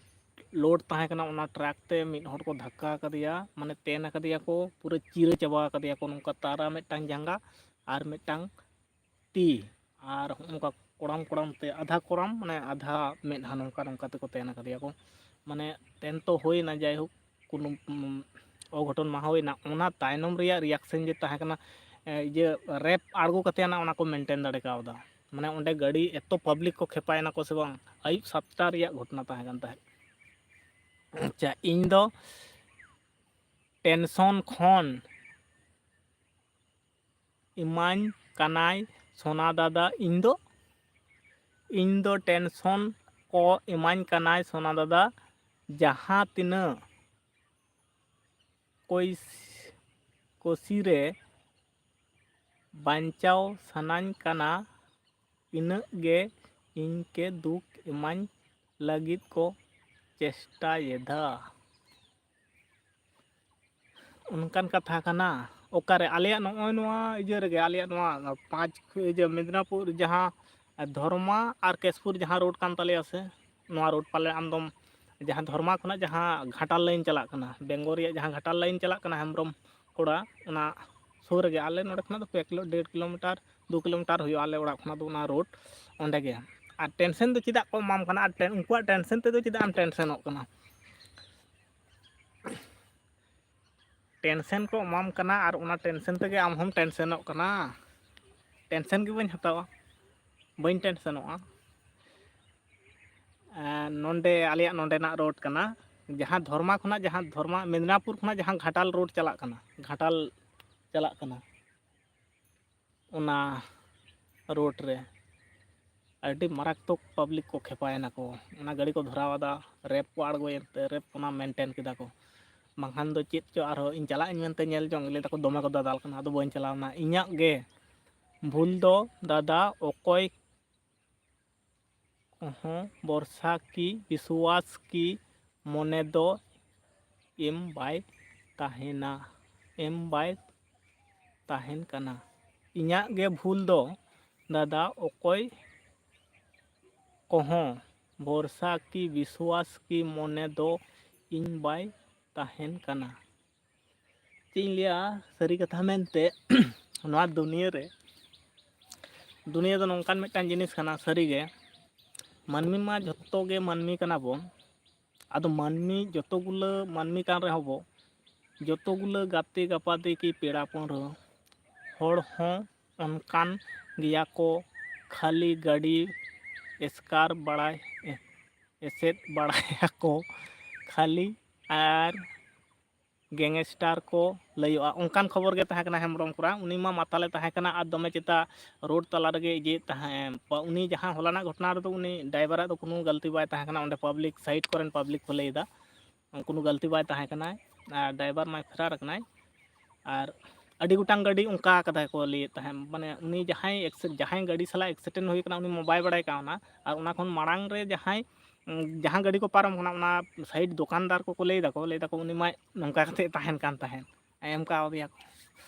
ᱞᱳᱰ ᱛᱟᱦᱮᱸ ᱠᱟᱱᱟ, ᱚᱱᱟ ᱴᱨᱟᱠ ᱛᱮ ᱢᱤᱫ ᱦᱚᱲ ᱠᱚ ᱫᱷᱟᱠᱠᱟ ᱟᱠᱟᱫᱮᱭᱟ, ᱢᱟᱱᱮ, ᱛᱮᱱ ᱟᱠᱟᱫᱮᱭᱟ ᱠᱚ, ᱯᱩᱨᱟᱹ ᱪᱤᱨᱟᱹ ᱪᱟᱵᱟ ᱟᱠᱟᱫᱮᱭᱟ ᱠᱚ, ᱱᱚᱝᱠᱟ ᱛᱟᱨᱟ ᱢᱤᱫᱴᱟᱝ ᱡᱟᱸᱜᱟ ᱟᱨ ᱢᱤᱫᱴᱟᱝ ᱛᱤ, ᱟᱨ ᱱᱚᱝᱠᱟ ᱠᱚᱲᱟᱢ ᱠᱚᱲᱟᱢ ᱛᱮ, ᱟᱫᱷᱟ ᱠᱚᱲᱟᱢ, ᱢᱟᱱᱮ, ᱟᱫᱷᱟ ᱢᱮᱫᱦᱟ, ᱱᱚᱝᱠᱟ ᱱᱚᱝᱠᱟ ᱛᱮᱠᱚ ᱛᱮᱱ ᱟᱠᱟᱫᱮᱭᱟ ᱠᱚ᱾ ᱢᱟᱱᱮ, ᱛᱮᱱ ᱛᱚ ᱦᱩᱭᱱᱟ, ᱡᱟᱭᱦᱳᱠ, ᱠᱳᱱᱳ, ᱩᱢ, ᱚᱜᱷᱚᱴᱚᱱ ᱢᱟ ᱦᱩᱭᱱᱟ᱾ ᱚᱱᱟ ᱛᱟᱭᱱᱚᱢ ᱨᱮᱭᱟᱜ ᱨᱤᱭᱟᱠᱥᱮᱱ ᱡᱮ ᱛᱟᱦᱮᱸ ᱠᱟᱱᱟ, ᱮ, ᱤᱭᱟᱹ, ᱨᱮᱯ ᱟᱬᱜᱚ ᱠᱟᱛᱮ ᱚᱱᱟ, ᱚᱱᱟ ᱠᱚ ᱢᱮᱱᱴᱮᱱ ᱫᱟᱲᱮ ᱠᱟᱣᱫᱟ᱾ ᱢᱟᱱᱮ ᱚᱸᱰᱮ ᱜᱟᱹᱰᱤ ᱮᱛᱚ ᱯᱟᱵᱽᱞᱤᱠ ᱠᱚ ᱠᱷᱮᱯᱟᱭᱮᱱᱟ ᱠᱚ ᱥᱮ ᱵᱟᱝ, ᱟᱹᱭᱩᱵ ᱥᱟᱛᱴᱟ ᱨᱮᱭᱟᱜ ᱜᱷᱚᱴᱚᱱᱟ ᱛᱟᱦᱮᱸ ᱠᱟᱱ ᱛᱟᱦᱮᱸᱫ᱾ ᱟᱪᱪᱷᱟ, ᱤᱧ ᱫᱚ ᱴᱮᱱᱥᱚᱱ ᱠᱷᱚᱱ ᱮᱢᱟᱹᱧ ᱠᱟᱱᱟᱭ ᱥᱳᱱᱟ ᱫᱟᱫᱟ, ᱤᱧ ᱫᱚ, ᱤᱧ ᱫᱚ ᱴᱮᱱᱥᱚᱱ ᱠᱚ ᱮᱢᱟᱹᱧ ᱠᱟᱱᱟᱭ ᱥᱳᱱᱟ ᱫᱟᱫᱟ, ᱡᱟᱦᱟᱸ ᱛᱤᱱᱟᱹᱜ ᱠᱳᱭᱥ-, ᱠᱳᱥᱤ ᱨᱮ ᱵᱟᱧᱪᱟᱣ ᱥᱟᱱᱟᱧ ᱠᱟᱱᱟ, ᱤᱱᱟᱹᱜ ᱜᱮ ᱤᱧ ᱠᱮ ᱫᱩᱠ ᱮᱢᱟᱹᱧ ᱞᱟᱹᱜᱤᱫ ᱠᱚ ᱪᱮᱥᱴᱟᱭᱮᱫᱟ᱾ ᱚᱱᱠᱟᱱ ᱠᱟᱛᱷᱟ ᱠᱟᱱᱟ᱾ ᱚᱠᱟᱨᱮ? ᱟᱞᱮᱭᱟᱜ ᱱᱚᱜᱼᱚᱭ ᱱᱚᱣᱟ ᱤᱭᱟᱹ ᱨᱮᱜᱮ, ᱟᱞᱮᱭᱟᱜ ᱱᱚᱣᱟ ᱯᱟᱸᱪ, ᱤᱭᱟᱹ, ᱢᱮᱫᱽᱱᱟᱯᱩᱨ ᱡᱟᱦᱟᱸ ᱫᱷᱚᱨᱢᱟ ᱟᱨ ᱠᱮᱥᱯᱩᱨ ᱡᱟᱦᱟᱸ ᱨᱳᱰ ᱠᱟᱱ ᱛᱟᱞᱮᱭᱟ ᱥᱮ, ᱱᱚᱣᱟ ᱨᱳᱰ ᱯᱟᱞᱮ ᱟᱢᱫᱚᱢ, ᱡᱟᱦᱟᱸ ᱫᱷᱚᱨᱢᱟ ᱠᱷᱚᱱᱟᱜ ᱡᱟᱦᱟᱸ ᱜᱷᱟᱴᱟᱞ ᱞᱟᱭᱤᱱ ᱪᱟᱞᱟᱜ ᱠᱟᱱᱟ, ᱵᱮᱝᱜᱚᱞ ᱨᱮᱭᱟᱜ ᱡᱟᱦᱟᱸ ᱜᱷᱟᱴᱟᱞ ᱞᱟᱭᱤᱱ ᱪᱟᱞᱟᱜ ᱠᱟᱱᱟ ᱦᱮᱢᱵᱨᱚᱢ ᱠᱚᱲᱟ, ᱚᱱᱟ ᱥᱩᱨ ᱨᱮᱜᱮ, ᱟᱞᱮ ᱱᱚᱰᱮ ᱠᱷᱚᱱᱟᱜ ᱫᱚ ᱯᱮ ᱠᱤᱞᱳ, ᱰᱮᱲ ᱠᱤᱞᱳᱢᱤᱴᱟᱨ, ᱫᱩ ᱠᱤᱞᱳᱢᱤᱴᱟᱨ ᱦᱩᱭᱩᱜᱼᱟ ᱟᱞᱮ ᱚᱲᱟᱜ ᱠᱷᱚᱱᱟᱜ ᱫᱚ ᱚᱱᱟ ᱨᱳᱰ ᱚᱸᱰᱮ ᱜᱮ᱾ ᱟᱨ ᱴᱮᱱᱥᱮᱱ ᱫᱚ ᱪᱮᱫᱟᱜ ᱠᱚ ᱮᱢᱟᱢ ᱠᱟᱱᱟ? ᱟᱨ ᱴᱮᱱ-, ᱩᱱᱠᱩᱣᱟᱜ ᱴᱮᱱᱥᱮᱱ ᱛᱮᱫᱚ ᱪᱮᱫᱟᱜ ᱮᱢ ᱴᱮᱱᱥᱮᱱᱚᱜ ᱠᱟᱱᱟ? ᱴᱮᱱᱥᱮᱱ ᱠᱚ ᱮᱢᱟᱢ ᱠᱟᱱᱟ ᱟᱨ ᱚᱱᱟ ᱴᱮᱱᱥᱮᱱ ᱛᱮᱜᱮ ᱟᱢ ᱦᱚᱸᱢ ᱴᱮᱱᱥᱮᱱᱚᱜ ᱠᱟᱱᱟ᱾ ᱴᱮᱱᱥᱮᱱ ᱜᱮ ᱵᱟᱹᱧ ᱦᱟᱛᱟᱣᱟ, ᱵᱟᱹᱧ ᱴᱮᱱᱥᱮᱱᱚᱜᱼᱟ᱾ ᱟᱨ ᱱᱚᱸᱰᱮ ᱟᱞᱮᱭᱟᱜ ᱱᱚᱸᱰᱮᱱᱟᱜ ᱨᱳᱰ ᱠᱟᱱᱟ, ᱡᱟᱦᱟᱸ ᱫᱷᱚᱨᱢᱟ ᱠᱷᱚᱱᱟᱜ, ᱡᱟᱦᱟᱸ ᱫᱷᱚᱨᱢᱟ, ᱢᱮᱫᱽᱱᱟᱯᱩᱨ ᱠᱷᱚᱱᱟᱜ ᱡᱟᱦᱟᱸ ᱜᱷᱟᱴᱟᱞ ᱨᱳᱰ ᱪᱟᱞᱟᱜ ᱠᱟᱱᱟ, ᱜᱷᱟᱴᱟᱞ ᱪᱟᱞᱟᱜ ᱠᱟᱱᱟ, ᱚᱱᱟ ᱨᱳᱰ ᱨᱮ ᱟᱹᱰᱤ ᱢᱟᱨᱟᱠᱛᱚᱠ ᱯᱟᱵᱽᱞᱤᱠ ᱠᱚ ᱠᱷᱮᱯᱟᱭᱮᱱᱟ ᱠᱚ᱾ ᱚᱱᱟ ᱜᱟᱹᱰᱤ ᱠᱚ ᱫᱷᱚᱨᱟᱣ ᱟᱫᱟ, ᱨᱮᱯ ᱠᱚ ᱟᱬᱜᱚᱭᱮᱱ ᱛᱮ ᱨᱮᱯ ᱚᱱᱟ ᱢᱮᱱᱴᱮᱱ ᱠᱮᱫᱟ ᱠᱚ᱾ ᱵᱟᱝᱠᱷᱟᱱ ᱫᱚ ᱪᱮᱫ ᱪᱚ ᱟᱨᱦᱚᱸ ᱤᱧ ᱪᱟᱞᱟᱜ ᱟᱹᱧ ᱢᱮᱱᱛᱮ ᱧᱮᱞ ᱡᱚᱝ, ᱞᱟᱹᱭ ᱫᱟᱠᱚ ᱫᱚᱢᱮ ᱠᱚ ᱫᱟᱫᱟᱞ ᱠᱟᱱᱟ, ᱟᱫᱚ ᱵᱟᱹᱧ ᱪᱟᱞᱟᱣ ᱮᱱᱟ᱾ ᱤᱧᱟᱹᱜ ᱜᱮ ᱵᱷᱩᱞ ᱫᱚ ᱫᱟᱫᱟ, ᱚᱠᱚᱭ ᱠᱚᱦᱚᱸ ᱵᱷᱚᱨᱥᱟ ᱠᱤ ᱵᱤᱥᱣᱟᱥ ᱠᱤ ᱢᱚᱱᱮ ᱫᱚ ᱮᱢ ᱵᱟᱭ ᱛᱟᱦᱮᱱᱟ, ᱮᱢ ᱵᱟᱭ ᱛᱟᱦᱮᱱ ᱠᱟᱱᱟ᱾ ᱤᱧᱟᱹᱜ ᱜᱮ ᱵᱷᱩᱞ ᱫᱚ ᱫᱟᱫᱟ, ᱚᱠᱚᱭ ᱠᱚᱦᱚᱸ ᱵᱷᱚᱨᱥᱟ ᱠᱤ ᱵᱤᱥᱣᱟᱥ ᱠᱤ ᱢᱚᱱᱮ ᱫᱚ ᱤᱧ ᱵᱟᱭ ᱛᱟᱦᱮᱱ ᱠᱟᱱᱟ᱾ ᱪᱮᱫ ᱤᱧ ᱞᱟᱹᱭᱟ, ᱥᱟᱹᱨᱤ ᱠᱟᱛᱷᱟ ᱢᱮᱱᱛᱮ, ᱱᱚᱣᱟ ᱫᱩᱱᱤᱭᱟᱹ ᱨᱮ, ᱫᱩᱱᱤᱭᱟᱹ ᱫᱚ ᱱᱚᱝᱠᱟᱱ ᱢᱤᱫᱴᱟᱝ ᱡᱤᱱᱤᱥ ᱠᱟᱱᱟ, ᱥᱟᱹᱨᱤᱜᱮ ᱢᱟᱹᱱᱢᱤ ᱢᱟ ᱡᱷᱚᱛᱚ ᱜᱮ ᱢᱟᱹᱱᱢᱤ ᱠᱟᱱᱟ ᱵᱚᱱ, ᱟᱫᱚ ᱢᱟᱹᱱᱢᱤ, ᱡᱚᱛᱚ ᱜᱩᱞᱟᱹ ᱢᱟᱹᱱᱢᱤ ᱠᱟᱱ ᱨᱮᱦᱚᱸ ᱵᱚ, ᱡᱚᱛᱚ ᱜᱩᱞᱟᱹ ᱜᱟᱛᱮ ᱜᱟᱯᱟᱛᱮ ᱠᱤ ᱯᱮᱲᱟ ᱯᱟᱹᱲᱦᱟᱹ ᱦᱚᱲ ᱦᱚᱸ ᱚᱱᱠᱟᱱ ᱜᱮᱭᱟ ᱠᱚ, ᱠᱷᱟᱹᱞᱤ ᱜᱟᱹᱰᱤ ᱮᱥᱠᱟᱨ ᱵᱟᱲᱟᱭ ᱮᱥᱮᱫ ᱵᱟᱲᱟᱭᱟᱠᱚ ᱠᱷᱟᱹᱞᱤ, ᱟᱨ ᱜᱮᱝᱥᱴᱟᱨ ᱠᱚ ᱞᱟᱹᱭᱚᱜᱼᱟ, ᱚᱱᱠᱟᱱ ᱠᱷᱚᱵᱚᱨ ᱜᱮ ᱛᱟᱦᱮᱸ ᱠᱟᱱᱟ ᱦᱮᱢᱵᱨᱚᱢ ᱠᱚᱲᱟ᱾ ᱩᱱᱤ ᱢᱟ ᱢᱟᱛᱟᱞᱮ ᱛᱟᱦᱮᱸ ᱠᱟᱱᱟ ᱟᱨ ᱫᱚᱢᱮ ᱪᱮᱛᱟ ᱨᱳᱰ ᱛᱟᱞᱟ ᱨᱮᱜᱮ ᱤᱡᱮᱫ ᱛᱟᱦᱮᱸ᱾ ᱩᱱᱤ ᱡᱟᱦᱟᱸ ᱦᱚᱞᱟᱱᱟᱜ ᱜᱷᱚᱴᱚᱱᱟ ᱨᱮᱫᱚ ᱩᱱᱤ ᱰᱨᱟᱭᱵᱟᱨᱟᱜ ᱫᱚ ᱠᱳᱱᱳ ᱜᱟᱹᱞᱛᱤ ᱵᱟᱭ ᱛᱟᱦᱮᱸ ᱠᱟᱱᱟ, ᱚᱸᱰᱮ ᱯᱟᱵᱽᱞᱤᱠ ᱥᱟᱭᱤᱰ ᱠᱚᱨᱮᱱ ᱯᱟᱵᱽᱞᱤᱠ ᱠᱚ ᱞᱟᱹᱭᱫᱟ, ᱠᱳᱱᱳ ᱜᱟᱹᱞᱛᱤ ᱵᱟᱭ ᱛᱟᱦᱮᱸ ᱠᱟᱱᱟ᱾ ᱟᱨ ᱰᱨᱟᱭᱵᱟᱨ ᱢᱟᱭ ᱯᱷᱮᱨᱟᱨ ᱟᱠᱟᱱᱟᱭ᱾ ᱟᱨ ᱟᱹᱰᱤ ᱜᱚᱴᱟᱝ ᱜᱟᱹᱰᱤ ᱚᱱᱠᱟ ᱠᱟᱫᱟ ᱠᱚ ᱞᱟᱹᱭᱮᱫ ᱛᱟᱦᱮᱸᱫ, ᱢᱟᱱᱮ ᱩᱱᱤ ᱡᱟᱦᱟᱸᱭ ᱮᱠᱥᱤ- ᱡᱟᱦᱟᱸᱭ ᱜᱟᱹᱰᱤ ᱥᱟᱞᱟᱜ ᱮᱠᱥᱤᱰᱮᱱᱴ ᱦᱩᱭ ᱠᱟᱱᱟ ᱩᱱᱤ ᱢᱟ ᱵᱟᱭ ᱵᱟᱲᱟᱭ ᱠᱟᱣᱱᱟ, ᱟᱨ ᱚᱱᱟ ᱠᱷᱚᱱ ᱢᱟᱲᱟᱝ ᱨᱮ ᱡᱟᱦᱟᱸᱭ ᱩᱸ, ᱡᱟᱦᱟᱸ ᱜᱟᱹᱰᱤ ᱠᱚ ᱯᱟᱨᱚᱢ ᱠᱟᱱᱟ ᱚᱱᱟ ᱥᱟᱭᱤᱰ ᱫᱚᱠᱟᱱᱫᱟᱨ ᱠᱚᱠᱚ ᱞᱟᱹᱭ ᱫᱟᱠᱚ, ᱞᱟᱹᱭ ᱫᱟᱠᱚ ᱩᱱᱤ ᱢᱟ ᱱᱚᱝᱠᱟ ᱠᱟᱛᱮ ᱛᱟᱦᱮᱱ ᱠᱟᱱ ᱛᱟᱦᱮᱸᱫ, ᱮᱢ ᱠᱟᱣᱫᱮᱭᱟ ᱠᱚ᱾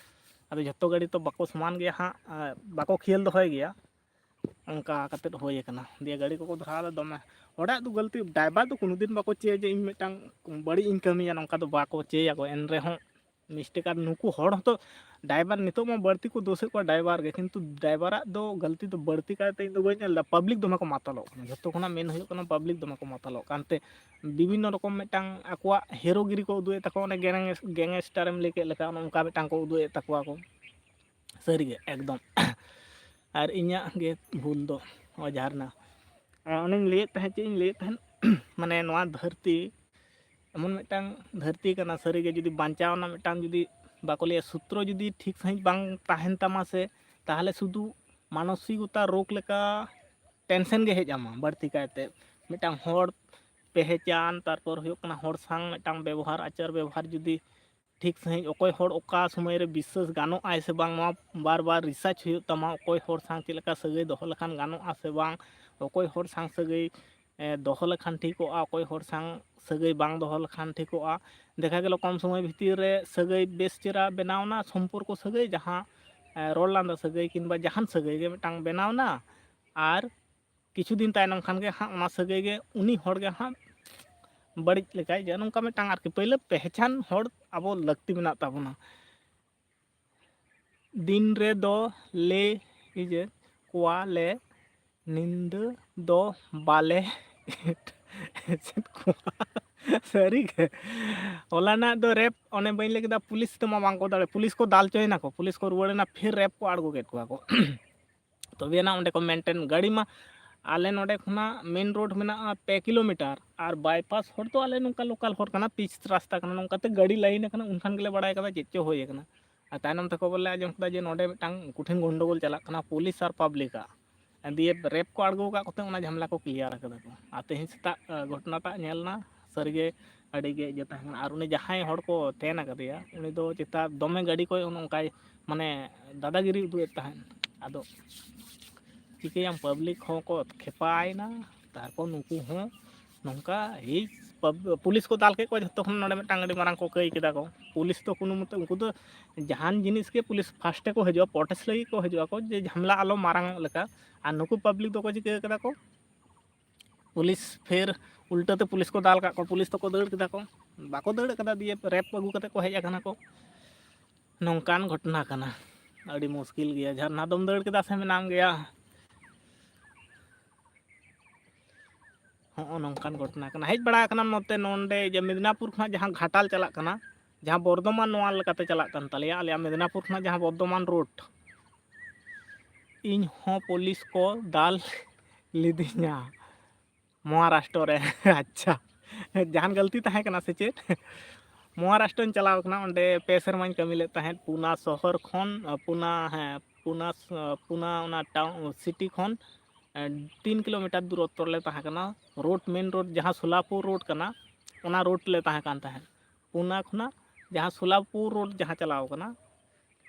ᱟᱫᱚ ᱡᱷᱚᱛᱚ ᱜᱟᱹᱰᱤ ᱛᱚ ᱵᱟᱠᱚ ᱥᱚᱢᱟᱱ ᱜᱮᱭᱟ ᱦᱟᱸᱜ, ᱟᱨ ᱵᱟᱠᱚ ᱠᱷᱮᱞ ᱫᱚᱦᱚᱭ ᱜᱮᱭᱟ᱾ ᱚᱱᱠᱟ ᱠᱟᱛᱮᱫ ᱦᱩᱭ ᱟᱠᱟᱱᱟ᱾ ᱫᱤᱭᱮ ᱜᱟᱹᱰᱤ ᱠᱚᱠᱚ ᱫᱷᱚᱨᱟᱣ ᱫᱟ ᱫᱚᱢᱮ᱾ ᱦᱚᱲᱟᱜ ᱫᱚ ᱜᱟᱹᱞᱛᱤ, ᱰᱨᱟᱭᱵᱟᱨ ᱫᱚ ᱠᱳᱱᱳ ᱫᱤᱱ ᱵᱟᱠᱚ ᱪᱟᱹᱭᱟ ᱡᱮ ᱤᱧ ᱢᱤᱫᱴᱟᱝ ᱵᱟᱹᱲᱤᱡ ᱤᱧ ᱠᱟᱹᱢᱤᱭᱟ, ᱱᱚᱝᱠᱟ ᱫᱚ ᱵᱟᱠᱚ ᱪᱟᱹᱭᱟᱠᱚ᱾ ᱮᱱ ᱨᱮᱦᱚᱸ ᱢᱤᱥᱴᱮᱠ, ᱟᱨ ᱱᱩᱠᱩ ᱦᱚᱲ ᱦᱚᱸᱛᱚ ᱰᱨᱟᱭᱵᱟᱨ, ᱱᱤᱛᱚᱜ ᱢᱟ ᱵᱟᱹᱲᱛᱤ ᱠᱚ ᱫᱳᱥᱮᱫ ᱠᱚᱣᱟ ᱰᱨᱟᱭᱵᱟᱨ ᱜᱮ, ᱠᱤᱱᱛᱩ ᱰᱨᱟᱭᱵᱟᱨᱟᱜ ᱫᱚ ᱜᱟᱹᱞᱛᱤ ᱫᱚ ᱵᱟᱹᱲᱛᱤ ᱠᱟᱭᱛᱮ ᱤᱧ ᱫᱚ ᱵᱟᱹᱧ ᱧᱮᱞ ᱮᱫᱟ᱾ ᱯᱟᱵᱽᱞᱤᱠ ᱫᱚᱢᱮ ᱠᱚ ᱢᱟᱛᱟᱞᱚᱜ ᱠᱟᱱᱟ, ᱡᱷᱚᱛᱚ ᱠᱷᱚᱱᱟᱜ ᱢᱮᱱ ᱦᱩᱭᱩᱜ ᱠᱟᱱᱟ ᱯᱟᱵᱽᱞᱤᱠ ᱫᱚᱢᱮ ᱠᱚ ᱢᱟᱛᱟᱞᱚᱜ ᱠᱟᱱᱛᱮ ᱵᱤᱵᱷᱤᱱᱱᱚ ᱨᱚᱠᱚᱢ ᱢᱤᱫᱴᱟᱝ ᱟᱠᱚᱣᱟᱜ ᱦᱮᱨᱳᱜᱤᱨᱤ ᱠᱚ ᱩᱫᱩᱜ ᱮᱫ ᱛᱟᱠᱚᱣᱟ, ᱚᱱᱮ ᱜᱮᱝ-, ᱜᱮᱝᱥᱴᱟᱨᱮᱢ ᱞᱟᱹᱭ ᱠᱮᱫ ᱞᱮᱠᱟ, ᱚᱱᱮ ᱚᱱᱠᱟ ᱢᱤᱫᱴᱟᱝ ᱠᱚ ᱩᱫᱩᱜ ᱮᱫ ᱛᱟᱠᱚᱣᱟ ᱠᱚ᱾ ᱥᱟᱹᱨᱤᱜᱮ ᱮᱠᱫᱚᱢ᱾ ᱟᱨ ᱤᱧᱟᱹᱜ ᱜᱮ ᱵᱷᱩᱞ ᱫᱚ, ᱚ ᱡᱷᱟᱨᱱᱟ, ᱚᱱᱮᱧ ᱞᱟᱹᱭᱮᱫ ᱛᱟᱦᱮᱸᱫ, ᱪᱮᱫ ᱤᱧ ᱞᱟᱹᱭᱮᱫ ᱛᱟᱦᱮᱸᱫ, ᱢᱟᱱᱮ ᱱᱚᱣᱟ ᱫᱷᱟᱹᱨᱛᱤ ᱮᱢᱚᱱ ᱢᱤᱫᱴᱟᱝ ᱫᱷᱟᱹᱨᱛᱤ ᱠᱟᱱᱟ, ᱥᱟᱹᱨᱤᱜᱮ ᱡᱩᱫᱤ ᱵᱟᱧᱪᱟᱣ ᱨᱮᱱᱟᱜ ᱢᱤᱫᱴᱟᱝ, ᱡᱩᱫᱤ ᱵᱟᱠᱚ ᱞᱟᱹᱭᱟ, ᱥᱩᱛᱨᱚ ᱡᱩᱫᱤ ᱴᱷᱤᱠ ᱥᱟᱺᱦᱤᱡ ᱵᱟᱝ ᱛᱟᱦᱮᱱ ᱛᱟᱢᱟ ᱥᱮ, ᱛᱟᱦᱚᱞᱮ ᱥᱩᱫᱷᱩ ᱢᱟᱱᱚᱥᱤᱠᱚᱛᱟ ᱨᱳᱜᱽ ᱞᱮᱠᱟ ᱴᱮᱱᱥᱮᱱ ᱜᱮ ᱦᱮᱡ ᱟᱢᱟ ᱵᱟᱹᱲᱛᱤ ᱠᱟᱭᱛᱮ᱾ ᱢᱤᱫᱴᱟᱝ ᱦᱚᱲ ᱯᱮᱦᱮᱪᱟᱱ, ᱛᱟᱨᱯᱚᱨ ᱦᱩᱭᱩᱜ ᱠᱟᱱᱟ ᱦᱚᱲ ᱥᱟᱶ ᱢᱤᱫᱴᱟᱝ ᱵᱮᱵᱚᱦᱟᱨ, ᱟᱪᱟᱨ ᱵᱮᱵᱚᱦᱟᱨ ᱡᱩᱫᱤ ᱴᱷᱤᱠ ᱥᱟᱺᱦᱤᱡ, ᱚᱠᱚᱭ ᱦᱚᱲ ᱚᱠᱟ ᱥᱚᱢᱚᱭ ᱨᱮ ᱵᱤᱥᱥᱟᱹᱥ ᱜᱟᱱᱚᱜ ᱟᱭ ᱥᱮ ᱵᱟᱝ, ᱱᱚᱣᱟ ᱵᱟᱨ ᱵᱟᱨ ᱨᱤᱥᱟᱨᱪ ᱦᱩᱭᱩᱜ ᱛᱟᱢᱟ᱾ ᱚᱠᱚᱭ ᱦᱚᱲ ᱥᱟᱶ ᱪᱮᱫ ᱞᱮᱠᱟ ᱥᱟᱹᱜᱟᱹᱭ ᱫᱚᱦᱚ ᱞᱮᱠᱷᱟᱱ ᱜᱟᱱᱚᱜᱼᱟ ᱥᱮ ᱵᱟᱝ, ᱚᱠᱚᱭ ᱦᱚᱲ ᱥᱟᱶ ᱥᱟᱹᱜᱟᱹᱭ, ᱮ, ᱫᱚᱦᱚ ᱞᱮᱠᱷᱟᱱ ᱴᱷᱤᱠᱚᱜᱼᱟ, ᱚᱠᱚᱭ ᱦᱚᱲ ᱥᱟᱶ ᱥᱟᱹᱜᱟᱹᱭ ᱵᱟᱝ ᱫᱚᱦᱚ ᱞᱮᱠᱷᱟᱱ ᱴᱷᱤᱠᱚᱜᱼᱟ᱾ ᱫᱮᱠᱷᱟ ᱜᱮᱞᱚ ᱠᱚᱢ ᱥᱚᱢᱚᱭ ᱵᱷᱤᱛᱤᱨ ᱨᱮ ᱥᱟᱹᱜᱟᱹᱭ ᱵᱮᱥ ᱪᱮᱦᱨᱟ ᱵᱮᱱᱟᱣᱱᱟ, ᱥᱚᱢᱯᱚᱨᱠᱚ ᱥᱟᱹᱜᱟᱹᱭ, ᱡᱟᱦᱟᱸ, ᱮ, ᱨᱚᱲ ᱞᱟᱸᱫᱟ ᱥᱟᱹᱜᱟᱹᱭ ᱠᱤᱝᱵᱟ ᱡᱟᱦᱟᱱ ᱥᱟᱹᱜᱟᱹᱭ ᱜᱮ ᱢᱤᱫᱴᱟᱝ ᱵᱮᱱᱟᱣᱱᱟ, ᱟᱨ ᱠᱤᱪᱷᱩ ᱫᱤᱱ ᱛᱟᱭᱱᱚᱢ ᱠᱷᱟᱱ ᱜᱮ ᱦᱟᱸᱜ ᱚᱱᱟ ᱥᱟᱹᱜᱟᱹᱭ ᱜᱮ ᱩᱱᱤ ᱦᱚᱲ ᱜᱮ ᱦᱟᱸᱜ ᱵᱟᱹᱲᱤᱡ ᱞᱮᱠᱟᱭ ᱤᱭᱟᱹ᱾ ᱱᱚᱝᱠᱟ ᱢᱤᱫᱴᱟᱝ ᱟᱨᱠᱤ ᱯᱟᱹᱭᱞᱟᱹ ᱯᱮᱦᱪᱟᱱ ᱦᱚᱲ ᱟᱵᱚ ᱞᱟᱹᱠᱛᱤ ᱢᱮᱱᱟᱜ ᱛᱟᱵᱚᱱᱟ᱾ ᱫᱤᱱ ᱨᱮᱫᱚ ᱞᱮ ᱤᱭᱟᱹ ᱠᱚᱣᱟᱞᱮ, ᱧᱤᱫᱟᱹ ᱫᱚ ᱵᱟᱞᱮ ᱮᱥᱮᱫ ᱠᱚᱣᱟ᱾ ᱥᱟᱹᱨᱤ ᱜᱮ᱾ ᱦᱚᱞᱟᱱᱟᱜ ᱫᱚ ᱨᱮᱯ, ᱚᱱᱮ ᱵᱟᱹᱧ ᱞᱟᱹᱭ ᱠᱮᱫᱟ, ᱯᱩᱞᱤᱥ ᱛᱮᱢᱟ ᱵᱟᱝ ᱠᱚ ᱫᱟᱲᱮ, ᱯᱩᱞᱤᱥ ᱠᱚ ᱫᱟᱞ ᱦᱚᱪᱚᱭᱮᱱᱟ ᱠᱚ, ᱯᱩᱞᱤᱥ ᱠᱚ ᱨᱩᱣᱟᱹᱲᱮᱱᱟ, ᱯᱷᱤᱨ ᱨᱮᱯ ᱠᱚ ᱟᱬᱜᱚ ᱠᱮᱫ ᱠᱚᱣᱟ ᱠᱚ᱾ ᱛᱚᱵᱮ ᱟᱱᱟᱜ ᱚᱸᱰᱮ ᱠᱚ ᱢᱮᱱᱴᱮᱱ᱾ ᱜᱟᱹᱰᱤ ᱢᱟ ᱟᱞᱮ ᱱᱚᱰᱮ ᱠᱷᱚᱱᱟᱜ ᱢᱮᱱ ᱨᱳᱰ ᱢᱮᱱᱟᱜᱼᱟ ᱯᱮ ᱠᱤᱞᱳᱢᱤᱴᱟᱨ, ᱟᱨ ᱵᱟᱭᱯᱟᱥ ᱦᱚᱨ ᱫᱚ ᱟᱞᱮ ᱱᱚᱝᱠᱟ ᱞᱳᱠᱟᱞ ᱦᱚᱨ ᱠᱟᱱᱟ, ᱯᱤᱪ ᱨᱟᱥᱛᱟ ᱠᱟᱱᱟ, ᱱᱚᱝᱠᱟᱛᱮ ᱜᱟᱹᱰᱤ ᱞᱟᱭᱤᱱ ᱟᱠᱟᱱᱟ, ᱩᱱᱠᱷᱟᱱ ᱜᱮᱞᱮ ᱵᱟᱲᱟᱭ ᱠᱟᱫᱟ ᱪᱮᱫ ᱪᱚ ᱦᱩᱭ ᱟᱠᱟᱱᱟ᱾ ᱟᱨ ᱛᱟᱭᱱᱚᱢ ᱛᱮ ᱠᱷᱚᱵᱚᱨ ᱞᱮ ᱟᱸᱡᱚᱢ ᱠᱮᱫᱟ ᱡᱮ ᱱᱚᱰᱮ ᱢᱤᱫᱴᱟᱝ ᱠᱚᱴᱷᱤᱱ ᱜᱚᱱᱰᱚᱜᱳᱞ ᱪᱟᱞᱟᱜ ᱠᱟᱱᱟ ᱯᱩᱞᱤᱥ ᱟᱨ ᱯᱟᱵᱽᱞᱤᱠᱟᱜ᱾ ᱫᱤᱭᱮ ᱨᱮᱯ ᱠᱚ ᱟᱬᱜᱚ ᱟᱠᱟᱫ ᱠᱚᱛᱮ ᱚᱱᱟ ᱡᱷᱟᱢᱮᱞᱟ ᱠᱚ ᱠᱞᱤᱭᱟᱨ ᱟᱠᱟᱫᱟ ᱠᱚ᱾ ᱟᱨ ᱛᱮᱦᱮᱧ ᱥᱮᱛᱟᱜ, ᱟ, ᱜᱷᱚᱴᱚᱱᱟᱴᱟᱜ ᱧᱮᱞ ᱮᱱᱟ, ᱥᱟᱹᱨᱤᱜᱮ ᱟᱹᱰᱤ ᱜᱮ ᱤᱭᱟᱹ ᱛᱟᱦᱮᱸ ᱠᱟᱱᱟ᱾ ᱟᱨ ᱩᱱᱤ ᱡᱟᱦᱟᱸᱭ ᱦᱚᱲ ᱠᱚ ᱛᱮᱱ ᱟᱠᱟᱫᱮᱭᱟ, ᱩᱱᱤ ᱫᱚ ᱪᱮᱛᱟ ᱫᱚᱢᱮ ᱜᱟᱹᱰᱤ ᱠᱚᱭ ᱚᱱ-, ᱚᱱᱠᱟᱭ, ᱢᱟᱱᱮ, ᱫᱟᱫᱟᱜᱤᱨᱤ ᱩᱫᱩᱜ ᱮᱫ ᱛᱟᱦᱮᱸᱫ᱾ ᱟᱫᱚ ᱪᱤᱠᱟᱹᱭᱟᱢ, ᱯᱟᱵᱽᱞᱤᱠ ᱦᱚᱸᱠᱚ ᱠᱷᱮᱯᱟᱭᱮᱱᱟ, ᱛᱟᱨᱯᱚᱨ ᱱᱩᱠᱩ ᱦᱚᱸ ᱱᱚᱝᱠᱟ ᱮᱭ ᱯᱟᱵ-, ᱯᱩᱞᱤᱥ ᱠᱚ ᱫᱟᱞ ᱠᱮᱫ ᱠᱚᱣᱟ, ᱡᱷᱚᱛᱚ ᱠᱷᱚᱱ ᱱᱚᱰᱮ ᱢᱤᱫᱴᱟᱝ ᱟᱹᱰᱤ ᱢᱟᱨᱟᱝ ᱠᱚ ᱠᱟᱹᱭ ᱠᱮᱫᱟ ᱠᱚ᱾ ᱯᱩᱞᱤᱥ ᱫᱚ ᱠᱳᱱᱳ ᱢᱚᱛᱮ, ᱩᱱᱠᱩ ᱫᱚ ᱡᱟᱦᱟᱱ ᱡᱤᱱᱤᱥ ᱜᱮ ᱯᱩᱞᱤᱥ ᱯᱷᱟᱥᱴ ᱛᱮᱠᱚ ᱦᱤᱡᱩᱜᱼᱟ, ᱯᱨᱚᱴᱮᱥᱴ ᱞᱟᱹᱜᱤᱫ ᱠᱚ ᱦᱤᱡᱩᱜᱼᱟ ᱠᱚ, ᱡᱮ ᱡᱷᱟᱢᱮᱞᱟ ᱟᱞᱚ ᱢᱟᱨᱟᱝ ᱚᱜ ᱞᱮᱠᱟ᱾ ᱟᱨ ᱱᱩᱠᱩ ᱯᱟᱵᱽᱞᱤᱠ ᱫᱚᱠᱚ ᱪᱤᱠᱟᱹ ᱠᱟᱫᱟ ᱠᱚ, ᱯᱩᱞᱤᱥ ᱯᱷᱮᱨ ᱩᱞᱴᱟᱹ ᱛᱮ ᱯᱩᱞᱤᱥ ᱠᱚ ᱫᱟᱞ ᱠᱟᱫ ᱠᱚᱣᱟ, ᱯᱩᱞᱤᱥ ᱫᱚᱠᱚ ᱫᱟᱹᱲ ᱠᱮᱫᱟ ᱠᱚ, ᱵᱟᱠᱚ ᱫᱟᱹᱲ ᱠᱟᱫᱟ, ᱫᱤᱭᱮ ᱨᱮᱯ ᱟᱹᱜᱩ ᱠᱟᱛᱮ ᱠᱚ ᱦᱮᱡ ᱟᱠᱟᱱᱟ ᱠᱚ᱾ ᱱᱚᱝᱠᱟᱱ ᱜᱷᱚᱴᱚᱱᱟ ᱠᱟᱱᱟ, ᱟᱹᱰᱤ ᱢᱩᱥᱠᱤᱞ ᱜᱮᱭᱟ᱾ ᱡᱷᱟᱨᱱᱟ ᱫᱚᱢ ᱫᱟᱹᱲ ᱠᱮᱫᱟ ᱥᱮ ᱢᱮᱱᱟᱢ ᱜᱮᱭᱟ? ᱦᱚᱸᱜᱼᱚ ᱱᱚᱝᱠᱟᱱ ᱜᱷᱚᱴᱚᱱᱟ ᱠᱟᱱᱟ᱾ ᱦᱮᱡ ᱵᱟᱲᱟ ᱟᱠᱟᱱᱟᱢ ᱱᱚᱛᱮ, ᱱᱚᱰᱮ ᱡᱮ ᱢᱮᱫᱽᱱᱟᱯᱩᱨ ᱠᱷᱚᱱᱟᱜ ᱡᱟᱦᱟᱸ ᱜᱷᱟᱴᱟᱞ ᱪᱟᱞᱟᱜ ᱠᱟᱱᱟ, ᱡᱟᱦᱟᱸ ᱵᱚᱨᱫᱷᱚᱢᱟᱱ ᱱᱚᱣᱟ ᱞᱮᱠᱟᱛᱮ ᱪᱟᱞᱟᱜ ᱠᱟᱱ ᱛᱟᱞᱮᱭᱟ, ᱟᱞᱮᱭᱟᱜ ᱢᱮᱫᱽᱱᱟᱯᱩᱨ ᱠᱷᱚᱱᱟᱜ ᱡᱟᱦᱟᱸ ᱵᱚᱨᱫᱷᱚᱢᱟᱱ ᱨᱳᱰ, ᱤᱧ ᱦᱚᱸ ᱯᱩᱞᱤᱥ ᱠᱚ ᱫᱟᱞ ᱞᱤᱫᱤᱧᱟ ᱢᱚᱦᱟᱨᱟᱥᱴᱨᱚ ᱨᱮ᱾ ᱟᱪᱪᱷᱟ, ᱡᱟᱦᱟᱱ ᱜᱟᱹᱞᱛᱤ ᱛᱟᱦᱮᱸ ᱠᱟᱱᱟ ᱥᱮ ᱪᱮᱫ? ᱢᱚᱦᱟᱨᱟᱥᱴᱨᱚᱧ ᱪᱟᱞᱟᱣ ᱠᱟᱱᱟ, ᱚᱸᱰᱮ ᱯᱮ ᱥᱮᱨᱢᱟᱧ ᱠᱟᱹᱢᱤ ᱞᱮᱫ ᱛᱟᱦᱮᱸᱫ ᱯᱩᱱᱟ ᱥᱚᱦᱚᱨ ᱠᱷᱚᱱ, ᱯᱩᱱᱟ, ᱦᱮᱸ, ᱯᱩᱱᱟ, ᱯᱩᱱᱟ ᱚᱱᱟ ᱴᱟᱣᱩᱱ ᱥᱤᱴᱤ ᱠᱷᱚᱱ ᱛᱤᱱ ᱠᱤᱞᱳᱢᱤᱴᱟᱨ ᱫᱩᱨᱚᱛᱛᱚ ᱨᱮᱞᱮ ᱛᱟᱦᱮᱸ ᱠᱟᱱᱟ᱾ ᱨᱳᱰ, ᱢᱮᱱ ᱨᱳᱰ ᱡᱟᱦᱟᱸ ᱥᱳᱞᱟᱯᱩᱨ ᱨᱳᱰ ᱠᱟᱱᱟ, ᱚᱱᱟ ᱨᱳᱰ ᱞᱮ ᱛᱟᱦᱮᱸ ᱠᱟᱱ ᱛᱟᱦᱮᱸᱫ᱾ ᱯᱩᱱᱟ ᱠᱷᱚᱱᱟᱜ ᱡᱟᱦᱟᱸ ᱥᱳᱞᱟᱯᱩᱨ ᱨᱳᱰ ᱡᱟᱦᱟᱸ ᱪᱟᱞᱟᱣ ᱠᱟᱱᱟ,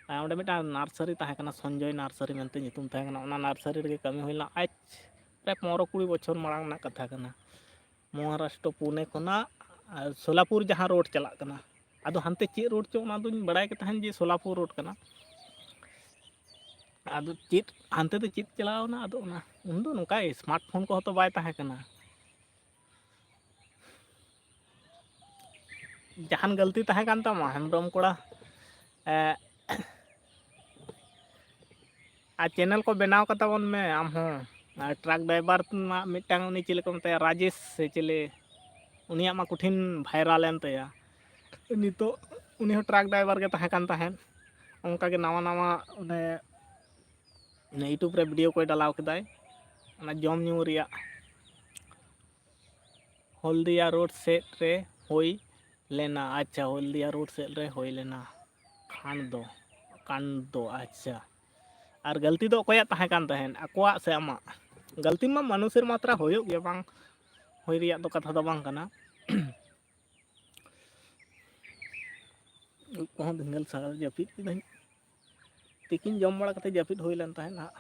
ᱟᱨ ᱚᱸᱰᱮ ᱢᱤᱫᱴᱟᱝ ᱱᱟᱨᱥᱟᱨᱤ ᱛᱟᱦᱮᱸ ᱠᱟᱱᱟ, ᱥᱚᱧᱡᱚᱭ ᱱᱟᱨᱥᱟᱨᱤ ᱢᱮᱱᱛᱮ ᱧᱩᱛᱩᱢ ᱛᱟᱦᱮᱸ ᱠᱟᱱᱟ᱾ ᱚᱱᱟ ᱱᱟᱨᱥᱟᱨᱤ ᱨᱮᱜᱮ ᱠᱟᱹᱢᱤ ᱦᱩᱭ ᱞᱮᱱᱟ᱾ ᱟᱡ ᱯᱨᱟᱭ ᱯᱚᱱᱨᱚ ᱠᱩᱲᱤ ᱵᱚᱪᱷᱚᱨ ᱢᱟᱲᱟᱝ ᱨᱮᱱᱟᱜ ᱠᱟᱛᱷᱟ ᱠᱟᱱᱟ᱾ ᱢᱚᱦᱟᱨᱟᱥᱴᱨᱚ ᱯᱩᱱᱮ ᱠᱷᱚᱱᱟᱜ, ᱟᱨ, ᱥᱳᱞᱟᱯᱩᱨ ᱡᱟᱦᱟᱸ ᱨᱳᱰ ᱪᱟᱞᱟᱜ ᱠᱟᱱᱟ, ᱟᱫᱚ ᱦᱟᱱᱛᱮ ᱪᱮᱫ ᱨᱳᱰ ᱪᱚ, ᱚᱱᱟ ᱫᱚᱧ ᱵᱟᱲᱟᱭ ᱜᱮ ᱛᱟᱦᱮᱸᱫ ᱡᱮ ᱥᱳᱞᱟᱯᱩᱨ ᱨᱳᱰ ᱠᱟᱱᱟ᱾ ᱟᱫᱚ ᱪᱮᱫ, ᱦᱟᱱᱛᱮ ᱫᱚ ᱪᱮᱫ ᱪᱟᱞᱟᱣ ᱮᱱᱟ, ᱟᱫᱚ ᱚᱱᱟ, ᱩᱱᱫᱚ ᱱᱚᱝᱠᱟ ᱥᱢᱟᱨᱴ ᱯᱷᱳᱱ ᱠᱚᱦᱚᱸ ᱛᱚ ᱵᱟᱭ ᱛᱟᱦᱮᱸ ᱠᱟᱱᱟ᱾ ᱡᱟᱦᱟᱱ ᱜᱟᱹᱞᱛᱤ ᱛᱟᱦᱮᱸ ᱠᱟᱱ ᱛᱟᱢᱟ, ᱦᱮᱢᱵᱨᱚᱢ ᱠᱚᱲᱟ? ᱮ, ᱟᱨ ᱪᱮᱱᱮᱞ ᱠᱚ ᱵᱮᱱᱟᱣ ᱠᱟᱛᱟ ᱵᱚᱱ ᱢᱮ ᱟᱢ ᱦᱚᱸ᱾ ᱟᱨ ᱴᱨᱟᱠ ᱰᱨᱟᱭᱵᱷᱟᱨ ᱢᱟ ᱢᱤᱫᱴᱟᱝ, ᱩᱱᱤ ᱪᱤᱞᱤ ᱠᱚ ᱢᱮᱛᱟᱭᱟ, ᱨᱟᱡᱮᱥ ᱥᱮ ᱪᱤᱞᱤ, ᱩᱱᱤᱭᱟᱜ ᱢᱟ ᱠᱚᱴᱷᱤᱱ ᱵᱷᱟᱭᱨᱟᱞ ᱮᱱ ᱛᱟᱭᱟ᱾ ᱱᱤᱛᱚᱜ ᱩᱱᱤ ᱦᱚᱸ ᱴᱨᱟᱠ ᱰᱨᱟᱭᱵᱷᱟᱨ ᱜᱮ ᱛᱟᱦᱮᱸ ᱠᱟᱱ ᱛᱟᱦᱮᱸᱫ᱾ ᱚᱱᱠᱟ ᱜᱮ ᱱᱟᱣᱟ ᱱᱟᱣᱟ ᱚᱱᱮ ᱤᱧᱟᱹᱜ YouTube ᱨᱮ ᱵᱷᱤᱰᱤᱭᱳ ᱠᱚᱭ ᱰᱟᱞᱟᱣ ᱠᱮᱫᱟᱭ, ᱚᱱᱟ ᱡᱚᱢ ᱧᱩ ᱨᱮᱭᱟᱜ᱾ ᱦᱚᱞᱫᱤᱭᱟ ᱨᱳᱰ ᱥᱮᱫ ᱨᱮ ᱦᱩᱭ ᱞᱮᱱᱟ᱾ ᱟᱪᱪᱷᱟ, ᱦᱚᱞᱫᱤᱭᱟ ᱨᱳᱰ ᱥᱮᱫ ᱨᱮ ᱦᱩᱭ ᱞᱮᱱᱟ᱾ ᱠᱷᱟᱱ ᱫᱚ, ᱠᱟᱱ ᱫᱚ, ᱟᱪᱪᱷᱟ᱾ ᱟᱨ ᱜᱟᱹᱞᱛᱤ ᱫᱚ ᱚᱠᱚᱭᱟᱜ ᱛᱟᱦᱮᱸ ᱠᱟᱱ ᱛᱟᱦᱮᱸᱫ, ᱟᱠᱚᱣᱟᱜ ᱥᱮ ᱟᱢᱟᱜ? ᱜᱟᱹᱞᱛᱤ ᱢᱟ ᱢᱟᱱᱩᱥᱮᱨ ᱢᱟᱛᱨᱟ ᱦᱩᱭᱩᱜ ᱜᱮᱭᱟ, ᱵᱟᱝ ᱦᱩᱭ ᱨᱮᱭᱟᱜ ᱫᱚ ᱠᱟᱛᱷᱟ ᱫᱚ ᱵᱟᱝ ᱠᱟᱱᱟ᱾ ᱩᱵ ᱠᱚᱦᱚᱸ ᱵᱷᱤᱸᱜᱟᱹᱞ ᱥᱟᱜᱟᱞ ᱡᱟᱹᱯᱤᱫ ᱠᱤᱫᱟᱹᱧ᱾ ᱛᱤᱠᱤᱱ ᱡᱚᱢ ᱵᱟᱲᱟ ᱠᱟᱛᱮ ᱡᱟᱹᱯᱤᱫ ᱦᱩᱭ ᱞᱮᱱ ᱛᱟᱦᱮᱸᱫ ᱦᱟᱸᱜ᱾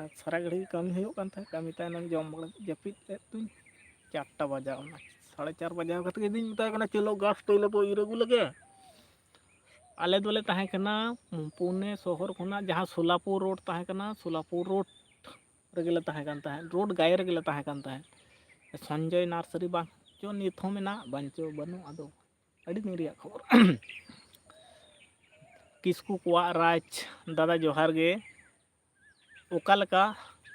ᱟᱨ ᱥᱟᱨᱟ ᱜᱷᱟᱹᱲᱤᱡ ᱠᱟᱹᱢᱤ ᱦᱩᱭᱩᱜ ᱠᱟᱱ ᱛᱟᱦᱮᱸᱫ, ᱠᱟᱹᱢᱤ ᱛᱟᱭᱱᱚᱢ ᱡᱚᱢ ᱵᱟᱲᱟ ᱡᱟᱹᱯᱤᱫ ᱞᱮᱫ ᱛᱤᱧ᱾ ᱪᱟᱨᱴᱟ ᱵᱟᱡᱟᱣ ᱮᱱᱟ, ᱥᱟᱲᱮ ᱪᱟᱨ ᱵᱟᱡᱟᱣ ᱠᱟᱛᱮ ᱜᱮ ᱤᱧ ᱢᱮᱛᱟᱭ ᱠᱟᱱᱟ, "ᱪᱚᱞᱚ ᱜᱷᱟᱥ ᱛᱮᱞᱮ ᱵᱚ ᱤᱨ ᱟᱹᱜᱩ ᱞᱮᱜᱮ᱾" ᱟᱞᱮ ᱫᱚᱞᱮ ᱛᱟᱦᱮᱸ ᱠᱟᱱᱟ ᱯᱩᱱᱮ ᱥᱚᱦᱚᱨ ᱠᱷᱚᱱᱟᱜ ᱡᱟᱦᱟᱸ ᱥᱳᱞᱟᱯᱩᱨ ᱨᱳᱰ ᱛᱟᱦᱮᱸ ᱠᱟᱱᱟ, ᱥᱳᱞᱟᱯᱩᱨ ᱨᱳᱰ ᱨᱮᱜᱮ ᱞᱮ ᱛᱟᱦᱮᱸ ᱠᱟᱱ ᱛᱟᱦᱮᱸᱫ, ᱨᱳᱰ ᱜᱟᱭᱮ ᱨᱮᱜᱮ ᱞᱮ ᱛᱟᱦᱮᱸ ᱠᱟᱱ ᱛᱟᱦᱮᱸᱫ᱾ ᱥᱚᱧᱡᱚᱭ ᱱᱟᱨᱥᱟᱨᱤ ᱵᱟᱝ ᱪᱚ ᱱᱤᱛ ᱦᱚᱸ ᱢᱮᱱᱟᱜ, ᱵᱟᱝ ᱪᱚ ᱵᱟᱹᱱᱩᱜ, ᱟᱫᱚ ᱟᱹᱰᱤ ᱫᱤᱱ ᱨᱮᱭᱟᱜ ᱠᱷᱚᱵᱚᱨ᱾ ᱠᱤᱥᱠᱩ ᱠᱚᱣᱟᱜ ᱨᱟᱡᱽ, ᱫᱟᱫᱟ ᱡᱚᱦᱟᱨ ᱜᱮ᱾ ᱚᱠᱟ ᱞᱮᱠᱟ,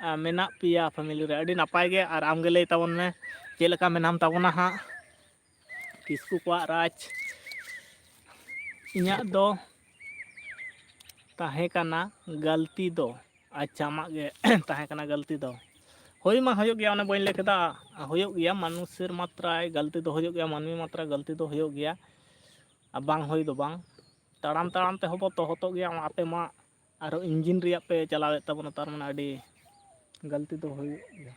ᱟ, ᱢᱮᱱᱟᱜ ᱯᱮᱭᱟ ᱯᱷᱮᱢᱮᱞᱤ ᱨᱮ? ᱟᱹᱰᱤ ᱱᱟᱯᱟᱭ ᱜᱮ᱾ ᱟᱨ ᱟᱢ ᱜᱮ ᱞᱟᱹᱭ ᱛᱟᱵᱚᱱ ᱢᱮ, ᱪᱮᱫ ᱞᱮᱠᱟ ᱢᱮᱱᱟᱢ ᱛᱟᱵᱚᱱᱟ ᱦᱟᱸᱜ? ᱠᱤᱥᱠᱩ ᱠᱚᱣᱟᱜ ᱨᱟᱡᱽ, ᱤᱧᱟᱹᱜ ᱫᱚ ᱛᱟᱦᱮᱸ ᱠᱟᱱᱟ ᱜᱟᱹᱞᱛᱤ ᱫᱚ᱾ ᱟᱪᱪᱷᱟ, ᱟᱢᱟᱜ ᱜᱮ ᱛᱟᱦᱮᱸ ᱠᱟᱱᱟ ᱜᱟᱹᱞᱛᱤ ᱫᱚ᱾ ᱦᱩᱭ ᱢᱟ ᱦᱩᱭᱩᱜ ᱜᱮᱭᱟ, ᱚᱱᱮ ᱵᱟᱹᱧ ᱞᱟᱹᱭ ᱠᱮᱫᱟ, ᱦᱩᱭᱩᱜ ᱜᱮᱭᱟ, ᱢᱟᱱᱩᱥᱮᱨ ᱢᱟᱛᱨᱟᱭ ᱜᱟᱹᱞᱛᱤ ᱫᱚ ᱦᱩᱭᱩᱜ ᱜᱮᱭᱟ, ᱢᱟᱹᱱᱢᱤ ᱢᱟᱛᱨᱟ ᱜᱟᱹᱞᱛᱤ ᱫᱚ ᱦᱩᱭᱩᱜ ᱜᱮᱭᱟ, ᱟᱨ ᱵᱟᱝ ᱦᱩᱭ ᱫᱚ ᱵᱟᱝ᱾ ᱛᱟᱲᱟᱢ ᱛᱟᱲᱟᱢ ᱛᱮᱦᱚᱸ ᱵᱚ ᱛᱚᱦᱚᱛᱚᱜ ᱜᱮᱭᱟ, ᱟᱯᱮ ᱢᱟ ᱟᱨᱦᱚᱸ ᱤᱧᱡᱤᱱ ᱨᱮᱭᱟᱜ ᱯᱮ ᱪᱟᱞᱟᱣᱮᱫ ᱛᱟᱵᱚᱱᱟ, ᱛᱟᱨ ᱢᱟᱱᱮ ᱟᱹᱰᱤ ᱜᱟᱹᱞᱛᱤ ᱫᱚ ᱦᱩᱭᱩᱜ ᱜᱮᱭᱟ᱾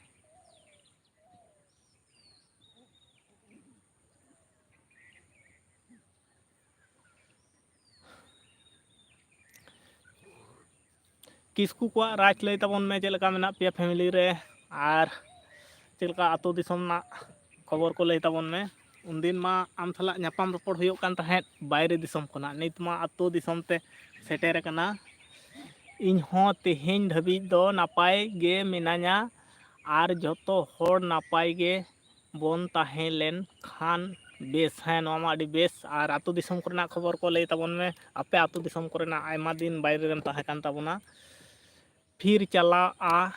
ᱠᱤᱥᱠᱩ ᱠᱚᱣᱟᱜ ᱨᱟᱡᱽ ᱞᱟᱹᱭ ᱛᱟᱵᱚᱱ ᱢᱮ, ᱪᱮᱫ ᱞᱮᱠᱟ ᱢᱮᱱᱟᱜ ᱯᱮᱭᱟ ᱯᱷᱮᱢᱮᱞᱤ ᱨᱮ, ᱟᱨ ᱪᱮᱫ ᱞᱮᱠᱟ ᱟᱹᱛᱩ ᱫᱤᱥᱚᱢ ᱨᱮᱱᱟᱜ ᱠᱷᱚᱵᱚᱨ ᱠᱚ ᱞᱟᱹᱭ ᱛᱟᱵᱚᱱ ᱢᱮ᱾ ᱩᱱᱫᱤᱱ ᱢᱟ ᱟᱢ ᱥᱟᱞᱟᱜ ᱧᱟᱯᱟᱢ ᱨᱚᱯᱚᱲ ᱦᱩᱭᱩᱜ ᱠᱟᱱ ᱛᱟᱦᱮᱸᱫ ᱵᱟᱭᱨᱮ ᱫᱤᱥᱚᱢ ᱠᱷᱚᱱᱟᱜ, ᱱᱤᱛ ᱢᱟ ᱟᱹᱛᱩ ᱫᱤᱥᱚᱢ ᱛᱮ ᱥᱮᱴᱮᱨ ᱟᱠᱟᱱᱟ᱾ ᱤᱧ ᱦᱚᱸ ᱛᱮᱦᱮᱧ ᱫᱷᱟᱹᱵᱤᱡ ᱫᱚ ᱱᱟᱯᱟᱭ ᱜᱮ ᱢᱤᱱᱟᱹᱧᱟ, ᱟᱨ ᱡᱚᱛᱚ ᱦᱚᱲ ᱱᱟᱯᱟᱭ ᱜᱮ ᱵᱚᱱ ᱛᱟᱦᱮᱸ ᱞᱮᱱ ᱠᱷᱟᱱ ᱵᱮᱥ᱾ ᱦᱮᱸ, ᱱᱚᱣᱟ ᱢᱟ ᱟᱹᱰᱤ ᱵᱮᱥ᱾ ᱟᱨ ᱟᱹᱛᱩ ᱫᱤᱥᱚᱢ ᱠᱚᱨᱮᱱᱟᱜ ᱠᱷᱚᱵᱚᱨ ᱠᱚ ᱞᱟᱹᱭ ᱛᱟᱵᱚᱱ ᱢᱮ᱾ ᱟᱯᱮ ᱟᱹᱛᱩ ᱫᱤᱥᱚᱢ ᱠᱚᱨᱮᱱᱟᱜ, ᱟᱭᱢᱟ ᱫᱤᱱ ᱵᱟᱭᱨᱮ ᱨᱮᱢ ᱛᱟᱦᱮᱸ ᱠᱟᱱ ᱛᱟᱵᱚᱱᱟ᱾ ᱯᱷᱤᱨ ᱪᱟᱞᱟᱜᱼᱟ,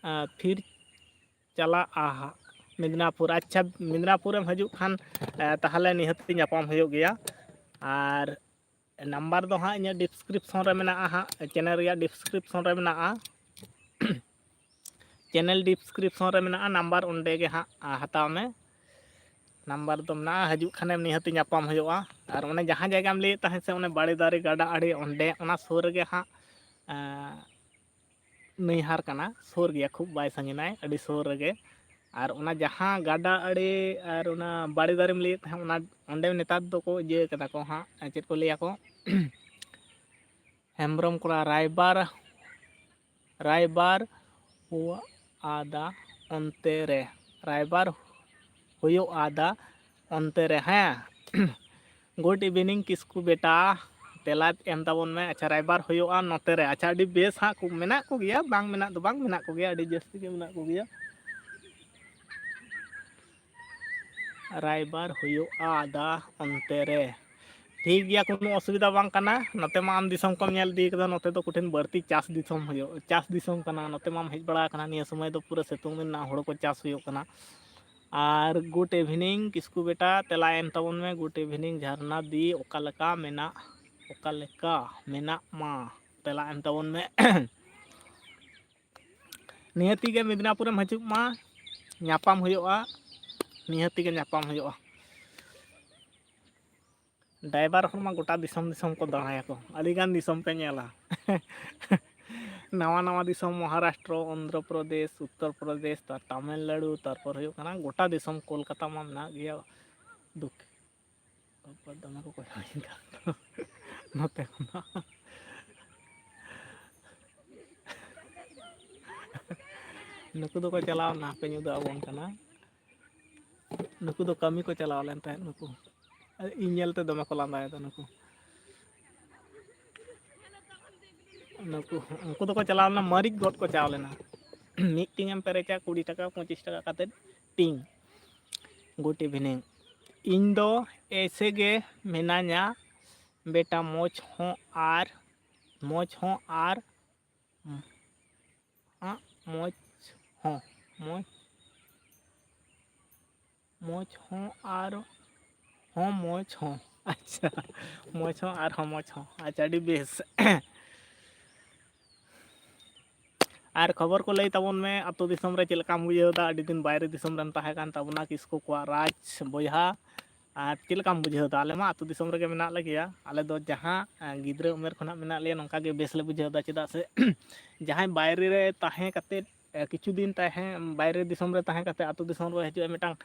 ᱟᱸ, ᱯᱷᱤᱨ ᱪᱟᱞᱟᱜᱼᱟ ᱦᱟᱸᱜ ᱢᱮᱫᱽᱱᱟᱯᱩᱨ᱾ ᱟᱪᱪᱷᱟ, ᱢᱮᱫᱽᱱᱟᱯᱩᱨᱮᱢ ᱦᱤᱡᱩᱜ ᱠᱷᱟᱱ, ᱮ, ᱛᱟᱦᱚᱞᱮ ᱱᱤᱦᱟᱹᱛ ᱧᱟᱯᱟᱢ ᱦᱩᱭᱩᱜ ᱜᱮᱭᱟ᱾ ᱟᱨ ᱱᱟᱢᱵᱟᱨ ᱫᱚ ᱦᱟᱸᱜ ᱤᱧᱟᱹᱜ ᱰᱤᱥᱠᱨᱤᱯᱥᱚᱱ ᱨᱮ ᱢᱮᱱᱟᱜᱼᱟ, ᱦᱟᱸᱜ ᱪᱮᱱᱮᱞ ᱨᱮᱭᱟᱜ ᱰᱤᱥᱠᱨᱤᱯᱥᱚᱱ ᱨᱮ ᱢᱮᱱᱟᱜᱼᱟ᱾ ᱪᱮᱱᱮᱞ ᱰᱤᱥᱠᱨᱤᱯᱥᱚᱱ ᱨᱮ ᱢᱮᱱᱟᱜᱼᱟ, ᱱᱟᱢᱵᱟᱨ ᱚᱸᱰᱮ ᱜᱮ ᱦᱟᱸᱜ ᱦᱟᱛᱟᱣ ᱢᱮ᱾ ᱱᱟᱢᱵᱟᱨ ᱫᱚ ᱢᱮᱱᱟᱜᱼᱟ, ᱦᱤᱡᱩᱜ ᱠᱷᱟᱱᱮᱢ ᱱᱤᱦᱟᱹᱛ ᱧᱟᱯᱟᱢ ᱦᱩᱭᱩᱜᱼᱟ᱾ ᱟᱨ ᱚᱱᱮ ᱡᱟᱦᱟᱸ ᱡᱟᱭᱜᱟᱢ ᱞᱟᱹᱭᱮᱫ ᱛᱟᱦᱮᱸᱫ ᱥᱮ, ᱚᱱᱮ ᱵᱟᱲᱮ ᱫᱟᱨᱮ ᱜᱟᱰᱟ ᱟᱲᱮ, ᱚᱸᱰᱮ ᱚᱱᱟ ᱥᱩᱨ ᱨᱮᱜᱮ ᱦᱟᱸᱜ ᱱᱟᱹᱭᱦᱟᱨ ᱠᱟᱱᱟ, ᱥᱩᱨ ᱜᱮᱭᱟ, ᱠᱷᱩᱵ ᱵᱟᱭ ᱥᱟᱺᱜᱤᱧᱟᱭ, ᱟᱹᱰᱤ ᱥᱩᱨ ᱨᱮᱜᱮ᱾ ᱟᱨ ᱚᱱᱟ ᱡᱟᱦᱟᱸ ᱜᱟᱰᱟ ᱟᱲᱮ ᱟᱨ ᱚᱱᱟ ᱵᱟᱲᱮ ᱫᱟᱨᱮᱢ ᱞᱟᱹᱭᱮᱫ ᱛᱟᱦᱮᱸᱫ, ᱚᱱᱟ ᱚᱸᱰᱮ ᱱᱮᱛᱟᱨ ᱫᱚᱠᱚ ᱤᱭᱟᱹ ᱠᱟᱫᱟ ᱠᱚ ᱦᱟᱸᱜ, ᱪᱮᱫ ᱠᱚ ᱞᱟᱹᱭᱟ ᱠᱚ, ᱦᱮᱢᱵᱨᱚᱢ ᱠᱚᱲᱟ, ᱨᱟᱭᱵᱟᱨ, ᱨᱟᱭᱵᱟᱨ ᱦᱩᱭᱩᱜ ᱟᱫᱟ ᱚᱱᱛᱮ ᱨᱮ, ᱨᱟᱭᱵᱟᱨ ᱦᱩᱭᱩᱜ ᱟᱫᱟ ᱚᱱᱛᱮ ᱨᱮ, ᱦᱮᱸ᱾ Good evening ᱠᱤᱥᱠᱩ ᱵᱮᱴᱟ, ᱛᱮᱞᱟ ᱮᱢ ᱛᱟᱵᱚᱱ ᱢᱮ᱾ ᱟᱪᱪᱷᱟ, ᱨᱟᱭᱵᱟᱨ ᱦᱩᱭᱩᱜᱼᱟ ᱱᱚᱛᱮ ᱨᱮ᱾ ᱟᱪᱪᱷᱟ, ᱟᱹᱰᱤ ᱵᱮᱥ ᱦᱟᱸᱜ, ᱠᱚ ᱢᱮᱱᱟᱜ ᱠᱚᱜᱮᱭᱟ, ᱵᱟᱝ ᱢᱮᱱᱟᱜ ᱫᱚ ᱵᱟᱝ, ᱢᱮᱱᱟᱜ ᱠᱚᱜᱮᱭᱟ, ᱟᱹᱰᱤ ᱡᱟᱹᱥᱛᱤ ᱜᱮ ᱢᱮᱱᱟᱜ ᱠᱚᱜᱮᱭᱟ᱾ ᱨᱟᱭᱵᱟᱨ ᱦᱩᱭᱩᱜᱼᱟ ᱟᱫᱟ ᱚᱱᱛᱮ ᱨᱮ᱾ ᱴᱷᱤᱠ ᱜᱮᱭᱟ, ᱠᱳᱱᱳ ᱚᱥᱩᱵᱤᱫᱷᱟ ᱵᱟᱝ ᱠᱟᱱᱟ᱾ ᱱᱚᱛᱮ ᱢᱟ ᱟᱢ ᱫᱤᱥᱚᱢ ᱠᱚᱢ ᱧᱮᱞ ᱤᱫᱤ ᱠᱟᱫᱟ, ᱱᱚᱛᱮ ᱫᱚ ᱠᱚᱴᱷᱤᱱ ᱵᱟᱹᱲᱛᱤ ᱪᱟᱥ ᱫᱤᱥᱚᱢ ᱦᱩᱭᱩᱜ, ᱪᱟᱥ ᱫᱤᱥᱚᱢ ᱠᱟᱱᱟ᱾ ᱱᱚᱛᱮ ᱢᱟᱢ ᱦᱮᱡ ᱵᱟᱲᱟ ᱟᱠᱟᱱᱟ, ᱱᱤᱭᱟᱹ ᱥᱚᱢᱚᱭ ᱫᱚ ᱯᱩᱨᱟᱹ ᱥᱤᱛᱩᱝ ᱫᱤᱱ ᱨᱮᱱᱟᱜ ᱦᱳᱲᱳ ᱠᱚ ᱪᱟᱥ ᱦᱩᱭᱩᱜ ᱠᱟᱱᱟ᱾ ᱟᱨ good evening ᱠᱤᱥᱠᱩ ᱵᱮᱴᱟ, ᱛᱮᱞᱟ ᱮᱢ ᱛᱟᱵᱚᱱ ᱢᱮ᱾ Good evening ᱡᱷᱟᱨᱱᱟ ᱫᱤ, ᱚᱠᱟ ᱞᱮᱠᱟ ᱢᱮᱱᱟᱜ, ᱚᱠᱟ ᱞᱮᱠᱟ ᱢᱮᱱᱟᱜ ᱢᱟ, ᱛᱮᱞᱟ ᱮᱢ ᱛᱟᱵᱚᱱ ᱢᱮ᱾ ᱱᱤᱦᱟᱹᱛᱤ ᱜᱮ ᱢᱮᱫᱽᱱᱟᱯᱩᱨᱮᱢ ᱦᱤᱡᱩᱜ ᱢᱟ, ᱧᱟᱯᱟᱢ ᱦᱩᱭᱩᱜᱼᱟ, ᱱᱤᱦᱟᱹᱛᱤ ᱜᱮ ᱧᱟᱯᱟᱢ ᱦᱩᱭᱩᱜᱼᱟ᱾ ᱰᱟᱭᱵᱟᱨ ᱦᱚᱲ ᱢᱟ ᱜᱚᱴᱟ ᱫᱤᱥᱚᱢ ᱫᱤᱥᱚᱢ ᱠᱚ ᱫᱟᱬᱟᱭᱟᱠᱚ, ᱟᱹᱰᱤᱜᱟᱱ ᱫᱤᱥᱚᱢ ᱯᱮ ᱧᱮᱞᱟ᱾ ᱱᱟᱣᱟ ᱱᱟᱣᱟ ᱫᱤᱥᱚᱢ, ᱢᱚᱦᱟᱨᱟᱥᱴᱨᱚ, ᱚᱱᱫᱷᱨᱚ ᱯᱨᱚᱫᱮᱥ, ᱩᱛᱛᱚᱨ ᱯᱨᱚᱫᱮᱥ, ᱛᱟᱨ ᱛᱟᱢᱤᱞᱱᱟᱲᱩ, ᱛᱟᱨᱯᱚᱨ ᱦᱩᱭᱩᱜ ᱠᱟᱱᱟ ᱜᱚᱴᱟ ᱫᱤᱥᱚᱢ, ᱠᱳᱞᱠᱟᱛᱟ ᱢᱟ ᱢᱮᱱᱟᱜ ᱜᱮᱭᱟ᱾ ᱫᱩᱠ ᱵᱟᱵᱟ, ᱫᱚᱢᱮ ᱠᱚ ᱠᱚᱭᱚᱜ ᱤᱧ ᱠᱟᱱ ᱫᱚ ᱱᱚᱛᱮ ᱠᱷᱚᱱᱟᱜ᱾ ᱱᱩᱠᱩ ᱫᱚᱠᱚ ᱪᱟᱞᱟᱣ ᱮᱱᱟ, ᱦᱟᱯᱮᱧ ᱩᱫᱩᱜ ᱟᱵᱚᱱ ᱠᱟᱱᱟ᱾ ᱱᱩᱠᱩ ᱫᱚ ᱠᱟᱹᱢᱤ ᱠᱚ ᱪᱟᱞᱟᱣ ᱞᱮᱱ ᱛᱟᱦᱮᱸᱫ ᱱᱩᱠᱩ᱾ ᱤᱧ ᱧᱮᱞᱛᱮ ᱫᱚᱢᱮ ᱠᱚ ᱞᱟᱸᱫᱟᱭᱮᱫᱟ ᱱᱩᱠᱩ᱾ ᱱᱩᱠᱩ, ᱩᱱᱠᱩ ᱫᱚᱠᱚ ᱪᱟᱞᱟᱣ ᱞᱮᱱᱟ, ᱢᱟᱹᱨᱤᱪ ᱜᱚᱫ ᱠᱚ ᱪᱟᱞᱟᱣ ᱞᱮᱱᱟ᱾ ᱢᱤᱫ ᱴᱤᱝ ᱮᱢ ᱯᱮᱨᱮᱡᱟ ᱠᱩᱲᱤ ᱴᱟᱠᱟ, ᱯᱚᱸᱪᱤᱥ ᱴᱟᱠᱟ ᱠᱟᱛᱮᱫ ᱴᱤᱝ᱾ Good evening. ᱤᱧ ᱫᱚ ᱮᱭᱥᱮ ᱜᱮ ᱢᱮᱱᱟᱧᱟ ᱵᱮᱴᱟ, ᱢᱚᱡᱽ ᱦᱚᱸ ᱟᱨ, ᱢᱚᱡᱽ ᱦᱚᱸ ᱟᱨ, ᱟᱜ, ᱢᱚᱡᱽ ᱦᱚᱸ, ᱢᱚᱡᱽ, ᱢᱚᱡᱽ ᱦᱚᱸ ᱟᱨ ᱦᱚᱸ ᱢᱚᱡᱽ ᱦᱚᱸ᱾ ᱟᱪᱪᱷᱟ, ᱢᱚᱡᱽ ᱦᱚᱸ ᱟᱨᱦᱚᱸ ᱢᱚᱡᱽ ᱦᱚᱸ᱾ ᱟᱪᱪᱷᱟ, ᱟᱹᱰᱤ ᱵᱮᱥ᱾ ᱟᱨ ᱠᱷᱚᱵᱚᱨ ᱠᱚ ᱞᱟᱹᱭ ᱛᱟᱵᱚᱱ ᱢᱮ, ᱟᱹᱛᱩ ᱫᱤᱥᱚᱢ ᱨᱮ ᱪᱮᱫ ᱞᱮᱠᱟᱢ ᱵᱩᱡᱷᱟᱹᱣ ᱮᱫᱟ? ᱟᱹᱰᱤ ᱫᱤᱱ ᱵᱟᱭᱨᱮ ᱫᱤᱥᱚᱢ ᱨᱮᱢ ᱛᱟᱦᱮᱸ ᱠᱟᱱ ᱛᱟᱵᱚᱱᱟ, ᱠᱤᱥᱠᱩ ᱠᱚᱣᱟᱜ ᱨᱟᱡᱽ ᱵᱚᱭᱦᱟ᱾ ᱟᱨ ᱪᱮᱫ ᱞᱮᱠᱟᱢ ᱵᱩᱡᱷᱟᱹᱣ ᱮᱫᱟ? ᱟᱞᱮ ᱢᱟ ᱟᱹᱛᱩ ᱫᱤᱥᱚᱢ ᱨᱮᱜᱮ ᱢᱮᱱᱟᱜ ᱞᱮᱜᱮᱭᱟ᱾ ᱟᱞᱮ ᱫᱚ ᱡᱟᱦᱟᱸ, ᱮᱸ, ᱜᱤᱫᱽᱨᱟᱹ ᱩᱢᱮᱨ ᱠᱷᱚᱱᱟᱜ ᱢᱮᱱᱟᱜ ᱞᱮᱭᱟ, ᱱᱚᱝᱠᱟ ᱜᱮ ᱵᱮᱥ ᱞᱮ ᱵᱩᱡᱷᱟᱹᱣ ᱮᱫᱟ᱾ ᱪᱮᱫᱟᱜ ᱥᱮ ᱡᱟᱦᱟᱸᱭ ᱵᱟᱭᱨᱮ ᱨᱮ ᱛᱟᱦᱮᱸ ᱠᱟᱛᱮᱫ, ᱮ, ᱠᱤᱪᱷᱩ ᱫᱤᱱ ᱛᱟᱦᱮᱸ, ᱵᱟᱭᱨᱮ ᱫᱤᱥᱚᱢ ᱨᱮ ᱛᱟᱦᱮᱸ ᱠᱟᱛᱮᱫ ᱟᱹᱛᱩ ᱫᱤᱥᱚᱢ ᱨᱮ ᱦᱤᱡᱩᱜᱼᱟ, ᱢᱤᱫᱴᱟᱝ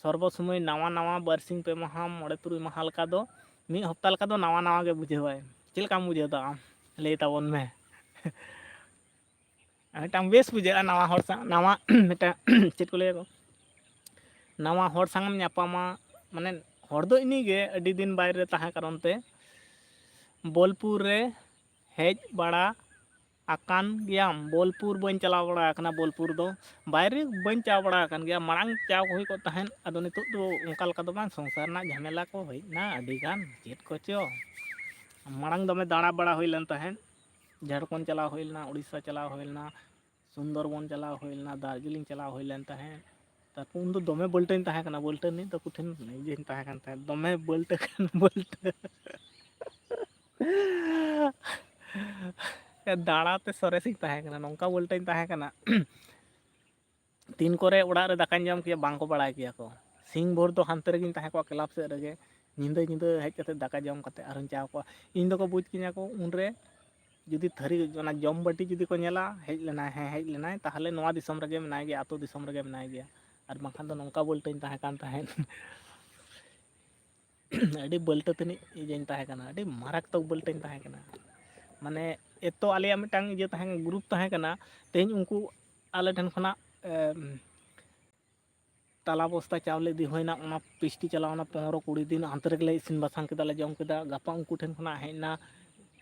ᱥᱚᱨᱵᱚ ᱥᱚᱢᱚᱭ ᱱᱟᱣᱟ ᱱᱟᱣᱟ ᱵᱟᱨᱥᱤᱧ ᱯᱮ ᱢᱟᱦᱟ, ᱢᱚᱬᱮ ᱛᱩᱨᱩᱭ ᱢᱟᱦᱟ ᱞᱮᱠᱟ ᱫᱚ, ᱢᱤᱫ ᱦᱚᱯᱛᱟ ᱞᱮᱠᱟ ᱫᱚ ᱱᱟᱣᱟ ᱱᱟᱣᱟ ᱜᱮ ᱵᱩᱡᱷᱟᱹᱣᱟᱭ᱾ ᱪᱮᱫ ᱞᱮᱠᱟᱢ ᱵᱩᱡᱷᱟᱹᱣ ᱮᱫᱟ ᱟᱢ? ᱞᱟᱹᱭ ᱛᱟᱵᱚᱱ ᱢᱮ᱾ ᱢᱤᱫᱴᱟᱝ ᱵᱮᱥ ᱵᱩᱡᱷᱟᱹᱜᱼᱟ ᱱᱟᱣᱟ ᱦᱚᱲ ᱥᱟᱶ, ᱱᱟᱣᱟ ᱢᱤᱫᱴᱟᱝ ᱪᱮᱫ ᱠᱚ ᱞᱟᱹᱭᱟ ᱠᱚ, ᱱᱟᱣᱟ ᱦᱚᱲ ᱥᱟᱶᱮᱢ ᱧᱟᱯᱟᱢᱟ᱾ ᱢᱟᱱᱮ ᱦᱚᱲ ᱫᱚ ᱤᱱᱟᱹᱜᱮ, ᱟᱹᱰᱤ ᱫᱤᱱ ᱵᱟᱭᱨᱮ ᱨᱮ ᱛᱟᱦᱮᱸ ᱠᱟᱨᱚᱱ ᱛᱮ᱾ ᱵᱳᱞᱯᱩᱨ ᱨᱮ ᱦᱮᱡ ᱵᱟᱲᱟ ᱟᱠᱟᱱ ᱜᱮᱭᱟᱢ? ᱵᱳᱞᱯᱩᱨ ᱵᱟᱹᱧ ᱪᱟᱞᱟᱣ ᱵᱟᱲᱟ ᱟᱠᱟᱱᱟ, ᱵᱳᱞᱯᱩᱨ ᱫᱚ ᱵᱟᱭᱨᱮ ᱵᱟᱹᱧ ᱪᱟᱣ ᱵᱟᱲᱟ ᱟᱠᱟᱱ ᱜᱮᱭᱟ᱾ ᱢᱟᱲᱟᱝ ᱪᱟᱣ ᱠᱚ ᱦᱩᱭ ᱠᱚᱜ ᱛᱟᱦᱮᱸᱫ, ᱟᱫᱚ ᱱᱤᱛᱚᱜ ᱫᱚ ᱚᱱᱠᱟ ᱞᱮᱠᱟ ᱫᱚ ᱵᱟᱝ, ᱥᱚᱝᱥᱟᱨ ᱨᱮᱱᱟᱜ ᱡᱷᱟᱢᱮᱞᱟ ᱠᱚ ᱦᱮᱡ ᱮᱱᱟ ᱟᱹᱰᱤ ᱜᱟᱱ, ᱪᱮᱫ ᱠᱚᱪᱚ᱾ ᱢᱟᱲᱟᱝ ᱫᱚᱢᱮ ᱫᱟᱬᱟ ᱵᱟᱲᱟ ᱦᱩᱭ ᱞᱮᱱ ᱛᱟᱦᱮᱸᱫ, ᱡᱷᱟᱲᱠᱷᱚᱸᱰ ᱪᱟᱞᱟᱣ ᱦᱩᱭ ᱞᱮᱱᱟ, ᱩᱲᱤᱥᱥᱟ ᱪᱟᱞᱟᱣ ᱦᱩᱭ ᱞᱮᱱᱟ, ᱥᱩᱱᱫᱚᱨᱵᱚᱱ ᱪᱟᱞᱟᱣ ᱦᱩᱭ ᱞᱮᱱᱟ, ᱫᱟᱨᱡᱤᱞᱤᱝ ᱪᱟᱞᱟᱣ ᱦᱩᱭ ᱞᱮᱱ ᱛᱟᱦᱮᱸᱫ᱾ ᱛᱟᱨᱯᱚᱨ ᱩᱱ ᱫᱚ ᱫᱚᱢᱮ ᱵᱟᱹᱞᱴᱟᱹᱧ ᱛᱟᱦᱮᱸ ᱠᱟᱱᱟ, ᱵᱟᱹᱞᱴᱟᱹ ᱨᱤᱱᱤᱡ ᱫᱚ ᱠᱚᱴᱷᱤᱱ ᱤᱭᱟᱹᱧ ᱛᱟᱦᱮᱸ ᱠᱟᱱ ᱛᱟᱦᱮᱸᱫ, ᱫᱚᱢᱮ ᱵᱟᱹᱞᱴᱟᱹ ᱠᱷᱟᱱ ᱵᱟᱹᱞᱴᱟᱹ᱾ ᱫᱟᱬᱟ ᱛᱮ ᱥᱚᱨᱮᱥᱤᱧ ᱛᱟᱦᱮᱸ ᱠᱟᱱᱟ, ᱱᱚᱝᱠᱟ ᱵᱟᱹᱞᱴᱟᱹᱧ ᱛᱟᱦᱮᱸ ᱠᱟᱱᱟ᱾ ᱛᱤᱱ ᱠᱚᱨᱮ ᱚᱲᱟᱜ ᱨᱮ ᱫᱟᱠᱟᱧ ᱡᱚᱢ ᱠᱮᱭᱟ ᱵᱟᱝ ᱠᱚ ᱵᱟᱲᱟᱭ ᱠᱮᱭᱟ ᱠᱚ᱾ ᱥᱤᱧ ᱵᱷᱳᱨ ᱫᱚ ᱦᱟᱱᱛᱮ ᱨᱮᱜᱮᱧ ᱛᱟᱦᱮᱸ ᱠᱚᱜᱼᱟ, ᱠᱞᱟᱵᱽ ᱥᱮᱫ ᱨᱮᱜᱮ᱾ ᱧᱤᱫᱟᱹ ᱧᱤᱫᱟᱹ ᱦᱮᱡ ᱠᱟᱛᱮ ᱫᱟᱠᱟ ᱡᱚᱢ ᱠᱟᱛᱮ ᱟᱨᱦᱚᱸᱧ ᱪᱟᱣ ᱠᱚᱜᱼᱟ᱾ ᱤᱧ ᱫᱚᱠᱚ ᱵᱩᱡᱽ ᱠᱤᱧᱟ ᱠᱚ ᱩᱱᱨᱮ, ᱡᱩᱫᱤ ᱛᱷᱟᱹᱨᱤ, ᱚᱱᱟ ᱡᱚᱢ ᱵᱟᱹᱴᱤ ᱡᱩᱫᱤ ᱠᱚ ᱧᱮᱞᱟ, ᱦᱮᱡ ᱞᱮᱱᱟᱭ, ᱦᱮᱸ ᱦᱮᱡ ᱞᱮᱱᱟᱭ, ᱛᱟᱦᱚᱞᱮ ᱱᱚᱣᱟ ᱫᱤᱥᱚᱢ ᱨᱮᱜᱮ ᱢᱮᱱᱟᱭ ᱜᱮᱭᱟ, ᱟᱹᱛᱩ ᱫᱤᱥᱚᱢ ᱨᱮᱜᱮ ᱢᱮᱱᱟᱭ ᱜᱮᱭᱟ᱾ ᱟᱨ ᱵᱟᱝᱠᱷᱟᱱ ᱫᱚ ᱱᱚᱝᱠᱟ ᱵᱟᱹᱞᱴᱟᱹᱧ ᱛᱟᱦᱮᱸ ᱠᱟᱱ ᱛᱟᱦᱮᱸᱫ᱾ ᱟᱹᱰᱤ ᱵᱟᱹᱞᱴᱟᱹ ᱛᱟᱹᱱᱤᱡ ᱤᱭᱟᱹᱧ ᱛᱟᱦᱮᱸ ᱠᱟᱱᱟ, ᱟᱹᱰᱤ ᱢᱟᱨᱟᱠᱛᱚᱠ ᱵᱟᱹᱞᱴᱟᱹᱧ ᱛᱟᱦᱮᱸ ᱠᱟᱱᱟ᱾ ᱢᱟᱱᱮ ᱮᱛᱚ ᱟᱞᱮᱭᱟᱜ ᱢᱤᱫᱴᱟᱝ ᱤᱭᱟᱹ ᱛᱟᱦᱮᱸ, ᱜᱨᱩᱯ ᱛᱟᱦᱮᱸ ᱠᱟᱱᱟ, ᱛᱮᱦᱮᱧ ᱩᱱᱠᱩ ᱟᱞᱮ ᱴᱷᱮᱱ ᱠᱷᱚᱱᱟᱜ, ᱮᱢ, ᱛᱟᱞᱟ ᱵᱚᱥᱛᱟ ᱪᱟᱣᱞᱮ ᱤᱫᱤ ᱦᱩᱭᱱᱟ, ᱚᱱᱟ ᱯᱤᱥᱴᱤ ᱪᱟᱞᱟᱣᱱᱟ ᱯᱚᱱᱨᱚ ᱠᱩᱲᱤ ᱫᱤᱱ, ᱦᱟᱱᱛᱮ ᱨᱮᱜᱮᱞᱮ ᱤᱥᱤᱱ ᱵᱟᱥᱟᱝ ᱠᱮᱫᱟ, ᱞᱮ ᱡᱚᱢ ᱠᱮᱫᱟ᱾ ᱜᱟᱯᱟ ᱩᱱᱠᱩ ᱴᱷᱮᱱ ᱠᱷᱚᱱᱟᱜ ᱦᱮᱡ ᱮᱱᱟ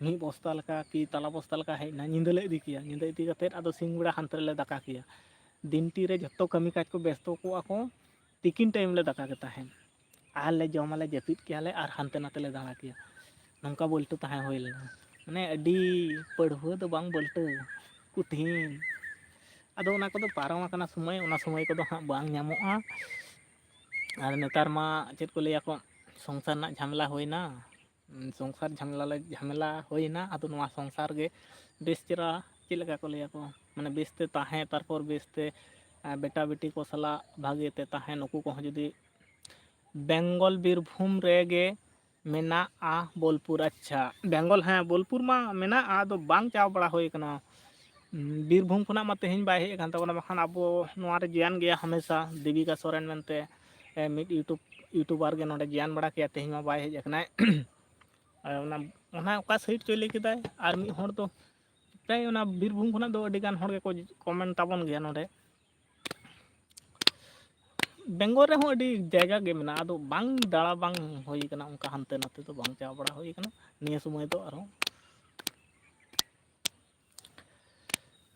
ᱢᱤᱫ ᱵᱚᱥᱛᱟ ᱞᱮᱠᱟ ᱠᱤ ᱛᱟᱞᱟ ᱵᱚᱥᱛᱟ ᱞᱮᱠᱟ ᱦᱮᱡ ᱮᱱᱟ, ᱧᱤᱫᱟᱹ ᱞᱮ ᱤᱫᱤ ᱠᱮᱭᱟ, ᱧᱤᱫᱟᱹ ᱤᱫᱤ ᱠᱟᱛᱮᱫ ᱟᱫᱚ ᱥᱤᱧ ᱵᱮᱲᱟ ᱦᱟᱱᱛᱮ ᱨᱮᱞᱮ ᱫᱟᱠᱟ ᱠᱮᱭᱟ᱾ ᱫᱤᱱᱴᱤ ᱨᱮ ᱡᱷᱚᱛᱚ ᱠᱟᱹᱢᱤ ᱠᱟᱡᱽ ᱠᱚ ᱵᱮᱥᱛᱚ ᱠᱚᱜᱼᱟ ᱠᱚ, ᱛᱤᱠᱤᱱ ᱴᱟᱭᱤᱢ ᱞᱮ ᱫᱟᱠᱟ ᱠᱮ ᱛᱟᱦᱮᱸᱫ᱾ ᱟᱨ ᱞᱮ ᱡᱚᱢᱟᱞᱮ, ᱡᱟᱹᱯᱤᱫ ᱠᱮᱭᱟᱞᱮ ᱟᱨ ᱦᱟᱱᱛᱮ ᱱᱟᱛᱮ ᱞᱮ ᱫᱟᱬᱟ ᱠᱮᱭᱟ᱾ ᱱᱚᱝᱠᱟ ᱵᱟᱹᱞᱴᱟᱹ ᱛᱟᱦᱮᱸ ᱦᱩᱭ ᱞᱮᱱᱟ᱾ ᱢᱟᱱᱮ ᱟᱹᱰᱤ ᱯᱟᱹᱲᱦᱩᱣᱟᱹ ᱫᱚ ᱵᱟᱝ, ᱵᱟᱹᱞᱴᱟᱹ ᱠᱚᱴᱷᱤᱱ᱾ ᱟᱫᱚ ᱚᱱᱟ ᱠᱚᱫᱚ ᱯᱟᱨᱚᱢ ᱟᱠᱟᱱᱟ ᱥᱚᱢᱚᱭ, ᱚᱱᱟ ᱥᱚᱢᱚᱭ ᱠᱚᱫᱚ ᱦᱟᱸᱜ ᱵᱟᱝ ᱧᱟᱢᱚᱜᱼᱟ᱾ ᱟᱨ ᱱᱮᱛᱟᱨ ᱢᱟ ᱪᱮᱫ ᱠᱚ ᱞᱟᱹᱭᱟ ᱠᱚ, ᱥᱚᱝᱥᱟᱨ ᱨᱮᱱᱟᱜ ᱡᱷᱟᱢᱮᱞᱟ ᱦᱩᱭᱱᱟ, ᱩᱸ, ᱥᱚᱝᱥᱟᱨ ᱡᱷᱟᱢᱮᱞᱟ ᱞᱮ, ᱡᱷᱟᱢᱮᱞᱟ ᱦᱩᱭᱱᱟ᱾ ᱟᱫᱚ ᱱᱚᱣᱟ ᱥᱚᱝᱥᱟᱨ ᱜᱮ ᱵᱮᱥ ᱪᱮᱦᱨᱟ, ᱪᱮᱫ ᱞᱮᱠᱟ ᱠᱚ ᱞᱟᱹᱭᱟ ᱠᱚ, ᱢᱟᱱᱮ ᱵᱮᱥᱛᱮ ᱛᱟᱦᱮᱸ, ᱛᱟᱨᱯᱚᱨ ᱵᱮᱥᱛᱮ, ᱟᱸ, ᱵᱮᱴᱟ ᱵᱮᱴᱤ ᱠᱚ ᱥᱟᱞᱟᱜ ᱵᱷᱟᱜᱮ ᱛᱮ ᱛᱟᱦᱮᱸ, ᱱᱩᱠᱩ ᱠᱚᱦᱚᱸ ᱡᱩᱫᱤ ᱵᱮᱝᱜᱚᱞ ᱵᱤᱨᱵᱷᱩᱢ ᱨᱮᱜᱮ ᱢᱮᱱᱟᱜᱼᱟ ᱵᱳᱞᱯᱩᱨ᱾ ᱟᱪᱪᱷᱟ, ᱵᱮᱝᱜᱚᱞ, ᱦᱮᱸ, ᱵᱳᱞᱯᱩᱨ ᱢᱟ ᱢᱮᱱᱟᱜᱼᱟ, ᱟᱫᱚ ᱵᱟᱝ ᱪᱟᱣ ᱵᱟᱲᱟ ᱦᱩᱭ ᱠᱟᱱᱟ᱾ ᱩᱸ, ᱵᱤᱨᱵᱷᱩᱢ ᱠᱷᱚᱱᱟᱜ ᱢᱟ ᱛᱮᱦᱮᱧ ᱵᱟᱭ ᱦᱮᱡ ᱟᱠᱟᱱ ᱛᱟᱵᱚᱱᱟ, ᱵᱟᱠᱷᱟᱱ ᱟᱵᱚ ᱱᱚᱣᱟ ᱨᱮ ᱡᱚᱭᱮᱱ ᱜᱮᱭᱟ ᱦᱟᱢᱮᱥᱟ ᱫᱮᱵᱤᱠᱟ ᱥᱚᱨᱮᱱ ᱢᱮᱱᱛᱮ, ᱮ, ᱢᱤᱫ YouTube, YouTuber ᱜᱮ ᱱᱚᱰᱮ ᱡᱚᱭᱮᱱ ᱵᱟᱲᱟ ᱠᱮᱭᱟ, ᱛᱮᱦᱮᱧ ᱢᱟ ᱵᱟᱭ ᱦᱮᱡ ᱟᱠᱟᱱᱟᱭ᱾ ᱟᱨ ᱚᱱᱟ, ᱚᱱᱟ ᱚᱠᱟ side ᱪᱚᱭ ᱞᱟᱹᱭ ᱠᱮᱫᱟᱭ, ᱟᱨ ᱢᱤᱫ ᱦᱚᱲ ᱫᱚ ᱯᱨᱟᱭ ᱚᱱᱟ ᱵᱤᱨᱵᱷᱩᱢ ᱠᱷᱚᱱᱟᱜ ᱫᱚ ᱟᱹᱰᱤ ᱜᱟᱱ ᱦᱚᱲ ᱜᱮᱠᱚ comment ᱛᱟᱵᱚᱱ ᱜᱮᱭᱟ ᱱᱚᱰᱮ᱾ ᱵᱮᱝᱜᱚᱞ ᱨᱮᱦᱚᱸ ᱟᱹᱰᱤ ᱡᱟᱭᱜᱟ ᱜᱮ ᱢᱮᱱᱟᱜᱼᱟ, ᱟᱫᱚ ᱵᱟᱝ ᱫᱟᱬᱟ ᱵᱟᱝ ᱦᱩᱭ ᱠᱟᱱᱟ, ᱚᱱᱠᱟ ᱦᱟᱱᱛᱮ ᱱᱟᱛᱮ ᱫᱚ ᱵᱟᱝ ᱪᱟᱣ ᱵᱟᱲᱟ ᱦᱩᱭ ᱠᱟᱱᱟ᱾ ᱱᱤᱭᱟᱹ ᱥᱚᱢᱚᱭ ᱫᱚ ᱟᱨᱦᱚᱸ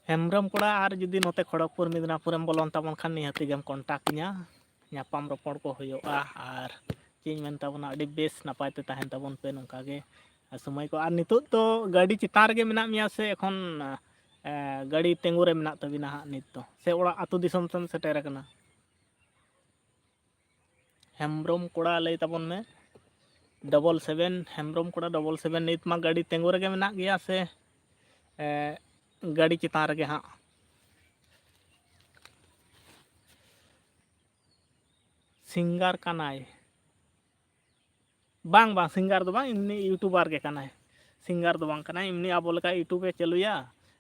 ᱦᱮᱢᱵᱨᱚᱢ ᱠᱚᱲᱟ, ᱟᱨ ᱡᱩᱫᱤ ᱱᱚᱛᱮ ᱠᱷᱚᱲᱚᱜᱽᱯᱩᱨ ᱢᱮᱫᱽᱱᱟᱯᱩᱨᱮᱢ ᱵᱚᱞᱚᱱ ᱛᱟᱵᱚᱱ ᱠᱷᱟᱱ, ᱱᱤᱦᱟᱹᱛᱤ ᱜᱮᱢ contact ᱤᱧᱟ, ᱧᱟᱯᱟᱢ ᱨᱚᱯᱚᱲ ᱠᱚ ᱦᱩᱭᱩᱜᱼᱟ᱾ ᱟᱨ ᱪᱮᱫ ᱤᱧ ᱢᱮᱱ ᱛᱟᱵᱚᱱᱟ, ᱟᱹᱰᱤ ᱵᱮᱥ ᱱᱟᱯᱟᱭ ᱛᱮ ᱛᱟᱦᱮᱱ ᱛᱟᱵᱚᱱ ᱯᱮ ᱱᱚᱝᱠᱟ ᱜᱮ ᱥᱚᱢᱚᱭ ᱠᱚ᱾ ᱟᱨ ᱱᱤᱛᱚᱜ ᱫᱚ ᱜᱟᱹᱰᱤ ᱪᱮᱛᱟᱱ ᱨᱮᱜᱮ ᱢᱮᱱᱟᱜ ᱢᱮᱭᱟ ᱥᱮ ᱮᱠᱷᱚᱱ, ᱮ, ᱜᱟᱹᱰᱤ ᱛᱤᱸᱜᱩ ᱨᱮ ᱢᱮᱱᱟᱜ ᱛᱟᱹᱵᱤᱱᱟ ᱦᱟᱸᱜ ᱱᱤᱛ ᱫᱚ, ᱥᱮ ᱚᱲᱟᱜ ᱟᱹᱛᱩ ᱫᱤᱥᱚᱢ ᱛᱮᱢ ᱥᱮᱴᱮᱨ ᱟᱠᱟᱱᱟ? ᱦᱮᱢᱵᱨᱚᱢ ᱠᱚᱲᱟ ᱞᱟᱹᱭ ᱛᱟᱵᱚᱱ ᱢᱮ, double seven, ᱦᱮᱢᱵᱨᱚᱢ ᱠᱚᱲᱟ double seven, ᱱᱤᱛ ᱢᱟ ᱜᱟᱹᱰᱤ ᱛᱤᱸᱜᱩ ᱨᱮᱜᱮ ᱢᱮᱱᱟᱜ ᱜᱮᱭᱟ ᱥᱮ, ᱮ, ᱜᱟᱹᱰᱤ ᱪᱮᱛᱟᱱ ᱨᱮᱜᱮ ᱦᱟᱸᱜ? Singer ᱠᱟᱱᱟᱭ? ᱵᱟᱝ, ᱵᱟᱝ, singer ᱫᱚ ᱵᱟᱝ, ᱮᱢᱱᱤ YouTuber ᱜᱮ ᱠᱟᱱᱟᱭ᱾ Singer ᱫᱚ ᱵᱟᱝ ᱠᱟᱱᱟᱭ, ᱮᱢᱱᱤ ᱟᱵᱚ ᱞᱮᱠᱟ YouTube ᱮ ᱪᱟᱹᱞᱩᱭᱟ᱾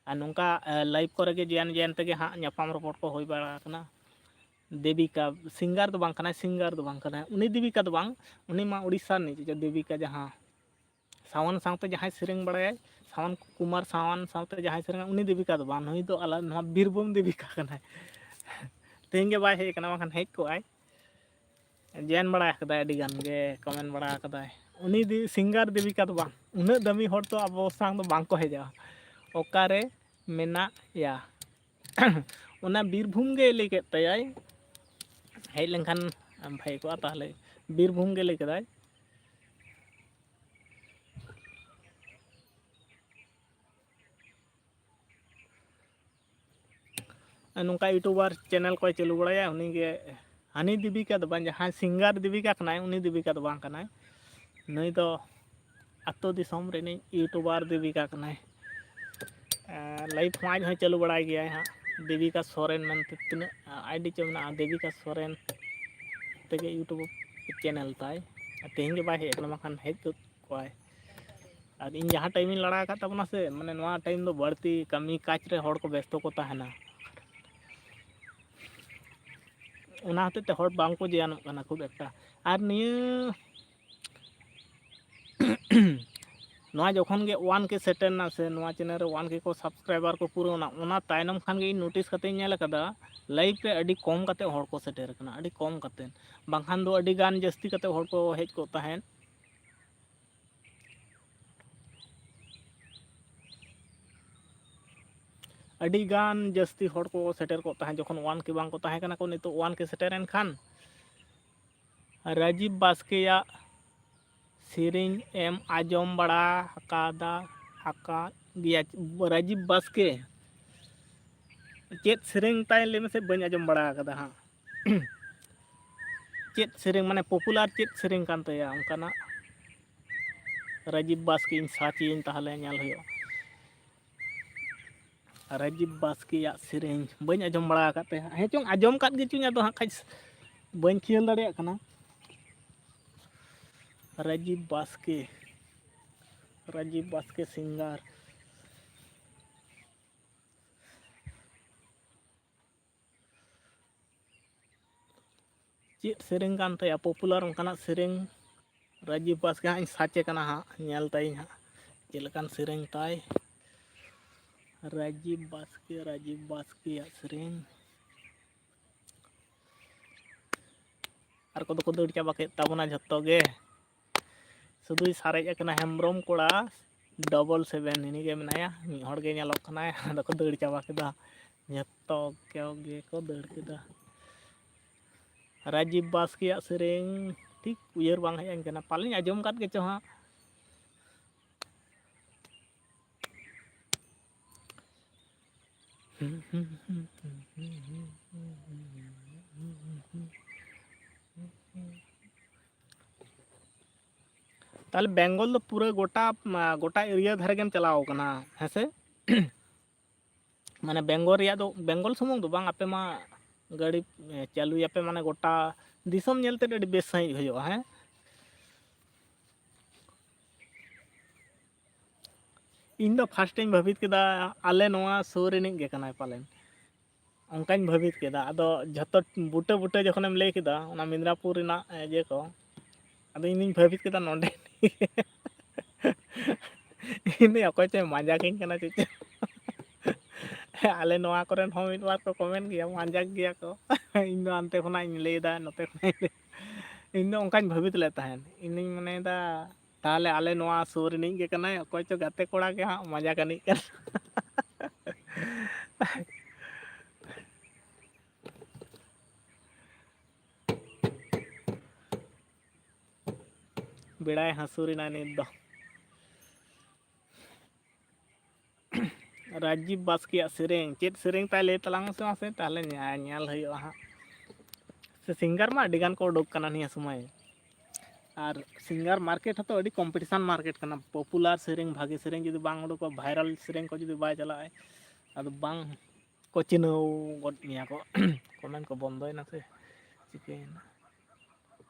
ᱟᱨ ᱱᱚᱝᱠᱟ, ᱮ, live ᱠᱚᱨᱮ ᱜᱮ ᱡᱚᱭᱮᱱ ᱡᱚᱭᱮᱱ ᱛᱮᱜᱮ ᱦᱟᱸᱜ ᱧᱟᱯᱟᱢ ᱨᱚᱯᱚᱲ ᱠᱚ ᱦᱩᱭ ᱵᱟᱲᱟ ᱟᱠᱟᱱᱟ᱾ ᱫᱮᱵᱤᱠᱟ, singer ᱫᱚ ᱵᱟᱝ ᱠᱟᱱᱟᱭ, singer ᱫᱚ ᱵᱟᱝ ᱠᱟᱱᱟᱭ᱾ ᱩᱱᱤ ᱫᱮᱵᱤᱠᱟ ᱫᱚ ᱵᱟᱝ, ᱩᱱᱤ ᱢᱟ ᱩᱲᱤᱥᱥᱟ ᱨᱤᱱᱤᱡ, ᱫᱮᱵᱤᱠᱟ ᱡᱟᱦᱟᱸ ᱥᱟᱣᱟᱱ ᱥᱟᱶᱛᱮ ᱡᱟᱦᱟᱸᱭ ᱥᱮᱨᱮᱧ ᱵᱟᱲᱟᱭᱟᱭ, ᱥᱟᱣᱟᱱ ᱠᱩᱢᱟᱨ ᱥᱟᱣᱟᱱ ᱥᱟᱶᱛᱮ ᱡᱟᱦᱟᱸᱭ ᱥᱮᱨᱮᱧᱟ, ᱩᱱᱤ ᱫᱮᱵᱤᱠᱟ ᱫᱚ ᱵᱟᱝ, ᱱᱩᱭ ᱫᱚ ᱟᱞᱟᱫᱟ, ᱱᱚᱣᱟ ᱵᱤᱨᱵᱷᱩᱢ ᱫᱮᱵᱤᱠᱟ ᱠᱟᱱᱟᱭ᱾ ᱛᱮᱦᱮᱧ ᱜᱮ ᱵᱟᱭ ᱦᱮᱡ ᱟᱠᱟᱱᱟ, ᱵᱟᱝᱠᱷᱟᱱ ᱦᱮᱡ ᱠᱚᱜᱼᱟᱭ᱾ ᱡᱚᱭᱮᱱ ᱵᱟᱲᱟ ᱟᱠᱟᱫᱟᱭ, ᱟᱹᱰᱤ ᱜᱟᱱ ᱜᱮ comment ᱵᱟᱲᱟ ᱟᱠᱟᱫᱟᱭ᱾ ᱩᱱᱤ ᱫᱤ-, singer ᱫᱮᱵᱤᱠᱟ ᱫᱚ ᱵᱟᱝ, ᱩᱱᱟᱹᱜ ᱫᱟᱹᱢᱤ ᱦᱚᱲ ᱫᱚ ᱟᱵᱚ ᱥᱟᱝ ᱫᱚ ᱵᱟᱝ ᱠᱚ ᱦᱮᱡᱼᱟ᱾ ᱚᱠᱟᱨᱮ ᱢᱮᱱᱟᱜ ᱭᱟ? ᱚᱱᱟ ᱵᱤᱨᱵᱷᱩᱢ ᱜᱮ ᱞᱟᱹᱭ ᱠᱮᱫ ᱛᱟᱭᱟᱭ, ᱦᱮᱡ ᱞᱮᱱᱠᱷᱟᱱ ᱵᱷᱟᱹᱜᱤ ᱠᱚᱜᱼᱟ᱾ ᱛᱟᱦᱚᱞᱮ ᱵᱤᱨᱵᱷᱩᱢ ᱜᱮ ᱞᱟᱹᱭ ᱠᱮᱫᱟᱭ᱾ ᱱᱚᱝᱠᱟ YouTuber channel ᱠᱚᱭ ᱪᱟᱹᱞᱩ ᱵᱟᱲᱟᱭᱟ, ᱩᱱᱤᱜᱮ ᱦᱟᱹᱱᱤ ᱫᱮᱵᱤᱠᱟ ᱫᱚ ᱵᱟᱝ, ᱡᱟᱦᱟᱸᱭ ᱥᱤᱝᱜᱟᱨ ᱫᱮᱵᱤᱠᱟ ᱠᱟᱱᱟᱭ, ᱩᱱᱤ ᱫᱮᱵᱤᱠᱟ ᱫᱚ ᱵᱟᱝ ᱠᱟᱱᱟᱭ᱾ ᱱᱩᱭ ᱫᱚ ᱟᱛᱳ ᱫᱤᱥᱚᱢ ᱨᱤᱱᱤᱡ ᱤᱭᱩᱴᱩᱵᱟᱨ ᱫᱮᱵᱤᱠᱟ ᱠᱟᱱᱟᱭ᱾ ᱞᱟᱭᱤᱵᱷ ᱦᱚᱸ ᱟᱡ ᱦᱚᱸᱭ ᱪᱟᱹᱞᱩ ᱵᱟᱲᱟᱭ ᱜᱮᱭᱟᱭ ᱦᱟᱸᱜ᱾ ᱫᱮᱵᱤᱠᱟ ᱥᱚᱨᱮᱱ ᱢᱮᱱᱛᱮ ᱛᱤᱱᱟᱹᱜ ᱟᱭᱰᱤ ᱪᱚ ᱢᱮᱱᱟᱜᱼᱟ, ᱫᱮᱵᱤᱠᱟ ᱥᱚᱨᱮᱱ ᱛᱮᱜᱮ ᱤᱭᱩᱴᱩᱵᱽ ᱪᱮᱱᱮᱞ ᱛᱟᱭ᱾ ᱟᱨ ᱛᱮᱦᱮᱧ ᱜᱮ ᱵᱟᱭ ᱦᱮᱡ ᱟᱠᱟᱱᱟ, ᱵᱟᱝᱠᱷᱟᱱ ᱦᱮᱡ ᱜᱚᱫ ᱠᱚᱜᱼᱟᱭ᱾ ᱟᱨ ᱤᱧ ᱡᱟᱦᱟᱸ ᱴᱟᱭᱤᱢᱤᱧ ᱞᱟᱲᱟ ᱟᱠᱟᱫ ᱛᱟᱵᱚᱱᱟ ᱥᱮ, ᱢᱟᱱᱮ ᱱᱚᱣᱟ ᱴᱟᱭᱤᱢ ᱫᱚ ᱵᱟᱹᱲᱛᱤ ᱠᱟᱹᱢᱤ ᱠᱟᱡᱽ ᱨᱮ ᱦᱚᱲ ᱠᱚ ᱵᱮᱥᱛᱚ ᱠᱚ ᱛᱟᱦᱮᱱᱟ, ᱚᱱᱟ ᱦᱚᱛᱮᱡ ᱛᱮ ᱦᱚᱲ ᱵᱟᱝ ᱠᱚ ᱡᱚᱭᱮᱱᱚᱜ ᱠᱟᱱᱟ ᱠᱷᱩᱵ ᱮᱠᱴᱟ᱾ ᱟᱨ ᱱᱤᱭᱟᱹ ᱱᱚᱣᱟ ᱡᱚᱠᱷᱚᱱ ᱜᱮ ᱚᱣᱟᱱ ᱠᱮ ᱥᱮᱴᱮᱨ ᱮᱱᱟ ᱥᱮ ᱱᱚᱣᱟ ᱪᱮᱱᱮᱞ ᱨᱮ ᱚᱣᱟᱱ ᱠᱮ ᱠᱚ ᱥᱟᱵᱥᱠᱨᱟᱭᱵᱟᱨ ᱠᱚ ᱯᱩᱨᱟᱹᱣ ᱮᱱᱟ, ᱚᱱᱟ ᱛᱟᱭᱱᱚᱢ ᱠᱷᱟᱱ ᱜᱮ ᱤᱧ ᱱᱳᱴᱤᱥ ᱠᱟᱛᱮᱧ ᱧᱮᱞ ᱟᱠᱟᱫᱟ ᱞᱟᱭᱤᱵᱷ ᱨᱮ ᱟᱹᱰᱤ ᱠᱚᱢ ᱠᱟᱛᱮ ᱦᱚᱲ ᱠᱚ ᱥᱮᱴᱮᱨ ᱟᱠᱟᱱᱟ, ᱟᱹᱰᱤ ᱠᱚᱢ ᱠᱟᱛᱮ᱾ ᱵᱟᱝᱠᱷᱟᱱ ᱫᱚ ᱟᱹᱰᱤ ᱜᱟᱱ ᱡᱟᱹᱥᱛᱤ ᱠᱟᱛᱮ ᱦᱚᱲ ᱠᱚ ᱦᱮᱡ ᱠᱚᱜ ᱛᱟᱦᱮᱸᱫ᱾ ᱟᱹᱰᱤ ᱜᱟᱱ ᱡᱟᱹᱥᱛᱤ ᱦᱚᱲ ᱠᱚ ᱥᱮᱴᱮᱨ ᱠᱚᱜ ᱛᱟᱦᱮᱸᱫ ᱡᱚᱠᱷᱚᱱ ᱚᱣᱟᱱ ᱠᱮ ᱵᱟᱝ ᱠᱚ ᱛᱟᱦᱮᱸ ᱠᱟᱱᱟ ᱠᱚ᱾ ᱱᱤᱛᱚᱜ ᱚᱣᱟᱱ ᱠᱮ ᱥᱮᱴᱮᱨᱮᱱ ᱠᱷᱟᱱ ᱨᱟᱡᱤᱵ ᱵᱟᱥᱠᱮᱭᱟᱜ ᱥᱮᱨᱮᱧ ᱮᱢ ᱟᱸᱡᱚᱢ ᱵᱟᱲᱟ ᱟᱠᱟᱫᱟ, ᱟᱠᱟᱫ ᱜᱮᱭᱟ? ᱨᱟᱡᱤᱵ ᱵᱟᱥᱠᱮ ᱪᱮᱫ ᱥᱮᱨᱮᱧ ᱛᱟᱭ ᱞᱟᱹᱭ ᱢᱮᱥᱮ? ᱵᱟᱹᱧ ᱟᱸᱡᱚᱢ ᱵᱟᱲᱟ ᱟᱠᱟᱫᱟ ᱦᱟᱸᱜ᱾ ᱪᱮᱫ ᱥᱮᱨᱮᱧ, ᱢᱟᱱᱮ ᱯᱚᱯᱩᱞᱟᱨ ᱪᱮᱫ ᱥᱮᱨᱮᱧ ᱠᱟᱱ ᱛᱟᱭᱟ ᱚᱱᱠᱟᱱᱟᱜ? ᱨᱟᱡᱤᱵ ᱵᱟᱥᱠᱮᱧ ᱥᱟᱨᱪ ᱤᱭᱟᱹᱧ, ᱛᱟᱦᱚᱞᱮ ᱧᱮᱞ ᱦᱩᱭᱩᱜᱼᱟ᱾ ᱨᱟᱡᱤᱵ ᱵᱟᱥᱠᱮᱭᱟᱜ ᱥᱮᱨᱮᱧ ᱵᱟᱹᱧ ᱟᱸᱡᱚᱢ ᱵᱟᱲᱟ ᱟᱠᱟᱫ ᱛᱟᱭᱟ᱾ ᱦᱮᱸ ᱪᱚᱝ, ᱟᱸᱡᱚᱢ ᱟᱠᱟᱫ ᱜᱮᱪᱚᱧ, ᱟᱫᱚ ᱦᱟᱸᱜ ᱠᱷᱟᱡ ᱵᱟᱹᱧ ᱠᱷᱤᱭᱟᱹᱞ ᱫᱟᱲᱮᱭᱟᱜ ᱠᱟᱱᱟ᱾ ᱨᱟᱡᱤᱵ ᱵᱟᱥᱠᱮ, ᱨᱟᱡᱤᱵ ᱵᱟᱥᱠᱮ ᱥᱤᱝᱜᱟᱨ᱾ ᱪᱮᱫ ᱥᱮᱨᱮᱧ ᱠᱟᱱ ᱛᱟᱭᱟ ᱯᱚᱯᱩᱞᱟᱨ ᱚᱱᱠᱟᱱᱟᱜ ᱥᱮᱨᱮᱧ? ᱨᱟᱡᱤᱵ ᱵᱟᱥᱠᱮ ᱦᱟᱸᱜ ᱤᱧ ᱥᱟᱨᱪ ᱮ ᱠᱟᱱᱟ ᱦᱟᱸᱜ, ᱧᱮᱞ ᱛᱟᱭᱤᱧ ᱦᱟᱸᱜ ᱪᱮᱫ ᱞᱮᱠᱟᱱ ᱥᱮᱨᱮᱧ ᱛᱟᱭ᱾ ᱨᱟᱡᱤᱵ ᱵᱟᱥᱠᱮ, ᱨᱟᱡᱤᱵ ᱵᱟᱥᱠᱮᱭᱟᱜ ᱥᱮᱨᱮᱧ᱾ ᱟᱨ ᱠᱚᱫᱚ ᱠᱚ ᱫᱟᱹᱲ ᱪᱟᱵᱟ ᱠᱮᱫ ᱛᱟᱵᱚᱱᱟ ᱡᱷᱚᱛᱚ ᱜᱮ᱾ ᱥᱩᱫᱷᱩᱭ ᱥᱟᱨᱮᱡ ᱟᱠᱟᱱᱟ ᱦᱮᱢᱵᱨᱚᱢ ᱠᱚᱲᱟ ᱰᱚᱵᱚᱞ ᱥᱮᱵᱷᱮᱱ, ᱩᱱᱤ ᱜᱮ ᱢᱮᱱᱟᱭᱟ, ᱢᱤᱫ ᱦᱚᱲ ᱜᱮ ᱧᱮᱞᱚᱜ ᱠᱟᱱᱟᱭ᱾ ᱟᱫᱚ ᱠᱚ ᱫᱟᱹᱲ ᱪᱟᱵᱟ ᱠᱮᱫᱟ, ᱡᱷᱚᱛᱚ ᱜᱮ ᱠᱚ ᱫᱟᱹᱲ ᱠᱮᱫᱟ᱾ ᱨᱟᱡᱤᱵ ᱵᱟᱥᱠᱮᱭᱟᱜ ᱥᱮᱨᱮᱧ ᱴᱷᱤᱠ ᱩᱭᱦᱟᱹᱨ ᱵᱟᱝ ᱦᱮᱡ ᱟᱹᱧ ᱠᱟᱱᱟ, ᱯᱟᱞᱮᱧ ᱟᱸᱡᱚᱢ ᱟᱠᱟᱫ ᱜᱮᱪᱚ ᱦᱟᱸᱜ᱾ ᱛᱟᱦᱚᱞᱮ ᱵᱮᱝᱜᱚᱞ ᱫᱚ ᱯᱩᱨᱟᱹ ᱜᱚᱴᱟ, ᱢᱟ, ᱜᱚᱴᱟ ᱮᱨᱤᱭᱟ ᱫᱷᱟᱨᱮ ᱜᱮᱢ ᱪᱟᱞᱟᱣ ᱠᱟᱱᱟ, ᱦᱮᱸ ᱥᱮ? ᱢᱟᱱᱮ ᱵᱮᱝᱜᱚᱞ ᱨᱮᱭᱟᱜ ᱫᱚ, ᱵᱮᱝᱜᱚᱞ ᱥᱩᱢᱩᱝ ᱫᱚ ᱵᱟᱝ, ᱟᱯᱮ ᱢᱟ ᱜᱟᱹᱰᱤ, ᱮ, ᱪᱟᱹᱞᱩᱭᱟᱯᱮ, ᱢᱟᱱᱮ ᱜᱚᱴᱟ ᱫᱤᱥᱚᱢ ᱧᱮᱞ ᱛᱮ ᱟᱹᱰᱤ ᱵᱮᱥ ᱥᱟᱺᱦᱤᱡ ᱦᱩᱭᱩᱜᱼᱟ, ᱦᱮᱸ? ᱤᱧ ᱫᱚ ᱯᱷᱟᱥᱴ ᱤᱧ ᱵᱷᱟᱹᱵᱤᱛ ᱠᱮᱫᱟ, ᱟᱞᱮ ᱱᱚᱣᱟ ᱥᱩᱨ ᱨᱤᱱᱤᱡ ᱜᱮ ᱠᱟᱱᱟᱭ ᱯᱟᱞᱮᱱ, ᱚᱱᱠᱟᱧ ᱵᱷᱟᱹᱵᱤᱛ ᱠᱮᱫᱟ᱾ ᱟᱫᱚ ᱡᱷᱚᱛᱚ ᱵᱩᱴᱟᱹ ᱵᱩᱴᱟᱹ ᱡᱚᱠᱷᱚᱱᱮᱢ ᱞᱟᱹᱭ ᱠᱮᱫᱟ, ᱚᱱᱟ ᱢᱮᱫᱽᱱᱟᱯᱩᱨ ᱨᱮᱱᱟᱜ, ᱮ, ᱤᱭᱟᱹ ᱠᱚ, ᱟᱫᱚ ᱤᱧ ᱫᱩᱧ ᱵᱷᱟᱹᱵᱤᱛ ᱠᱮᱫᱟ ᱱᱚᱰᱮ᱾ ᱤᱧ ᱫᱚ ᱚᱠᱚᱭ ᱪᱚᱭ ᱢᱟᱸᱡᱟᱠᱤᱧ ᱠᱟᱱᱟ ᱪᱮᱫ ᱪᱚ᱾ ᱟᱞᱮ ᱱᱚᱣᱟ ᱠᱚᱨᱮᱱ ᱦᱚᱸ ᱢᱤᱫ ᱵᱟᱨ ᱠᱚ ᱠᱚᱢᱮᱱᱴ ᱜᱮᱭᱟ, ᱢᱟᱸᱡᱟᱠ ᱜᱮᱭᱟ ᱠᱚ᱾ ᱤᱧ ᱫᱚ ᱦᱟᱱᱛᱮ ᱠᱷᱚᱱᱟᱜ ᱤᱧ ᱞᱟᱹᱭᱫᱟ, ᱱᱚᱛᱮ ᱠᱷᱚᱱᱟᱜ ᱤᱧ ᱞᱟᱹᱭ-, ᱤᱧ ᱫᱚ ᱚᱱᱠᱟᱧ ᱵᱷᱟᱹᱵᱤᱛ ᱞᱮᱫ ᱛᱟᱦᱮᱸᱫ᱾ ᱤᱧ ᱫᱩᱧ ᱢᱚᱱᱮᱭᱮᱫᱟ, ᱛᱟᱦᱚᱞᱮ ᱟᱞᱮ ᱱᱚᱣᱟ ᱥᱩᱨ ᱨᱤᱱᱤᱡ ᱜᱮ ᱠᱟᱱᱟᱭ, ᱚᱠᱚᱭ ᱪᱚ ᱜᱟᱛᱮ ᱠᱚᱲᱟ ᱜᱮ ᱦᱟᱸᱜ ᱢᱟᱸᱡᱟᱠ ᱟᱹᱱᱤᱡ ᱠᱟᱱᱟ᱾ ᱵᱮᱲᱟᱭ ᱦᱟᱹᱥᱩᱨ ᱮᱱᱟ ᱱᱤᱛ ᱫᱚ᱾ ᱨᱟᱡᱤᱵ ᱵᱟᱥᱠᱮᱭᱟᱜ ᱥᱮᱨᱮᱧ, ᱪᱮᱫ ᱥᱮᱨᱮᱧ ᱛᱟᱭ ᱞᱟᱹᱭ ᱛᱟᱞᱟᱝ ᱢᱮᱥᱮ ᱢᱟᱥᱮ, ᱛᱟᱦᱚᱞᱮ ᱧᱟ-, ᱧᱮᱞ ᱦᱩᱭᱩᱜᱼᱟ ᱦᱟᱸᱜ᱾ ᱥᱮ ᱥᱤᱝᱜᱟᱨ ᱢᱟ ᱟᱹᱰᱤ ᱜᱟᱱ ᱠᱚ ᱩᱰᱩᱠ ᱠᱟᱱᱟ ᱱᱤᱭᱟᱹ ᱥᱚᱢᱚᱭ, ᱟᱨ ᱥᱤᱝᱜᱟᱨ ᱢᱟᱨᱠᱮᱴ ᱦᱚᱸᱛᱚ ᱟᱹᱰᱤ ᱠᱚᱢᱯᱤᱴᱤᱥᱟᱱ ᱢᱟᱨᱠᱮᱴ ᱠᱟᱱᱟ᱾ ᱯᱚᱯᱩᱞᱟᱨ ᱥᱮᱨᱮᱧ, ᱵᱷᱟᱜᱮ ᱥᱮᱨᱮᱧ ᱡᱩᱫᱤ ᱵᱟᱝ ᱩᱰᱩᱠᱚᱜᱼᱟ, ᱵᱷᱟᱭᱨᱟᱞ ᱥᱮᱨᱮᱧ ᱠᱚ ᱡᱩᱫᱤ ᱵᱟᱭ ᱪᱟᱞᱟᱜᱼᱟ, ᱟᱫᱚ ᱵᱟᱝ ᱠᱚ ᱪᱤᱱᱦᱟᱹᱣ ᱜᱚᱫ ᱢᱮᱭᱟ ᱠᱚ᱾ ᱠᱚᱢᱮᱱᱴ ᱠᱚ ᱵᱚᱱᱫᱚᱭᱮᱱᱟ ᱥᱮ ᱪᱤᱠᱟᱹᱭᱮᱱᱟ?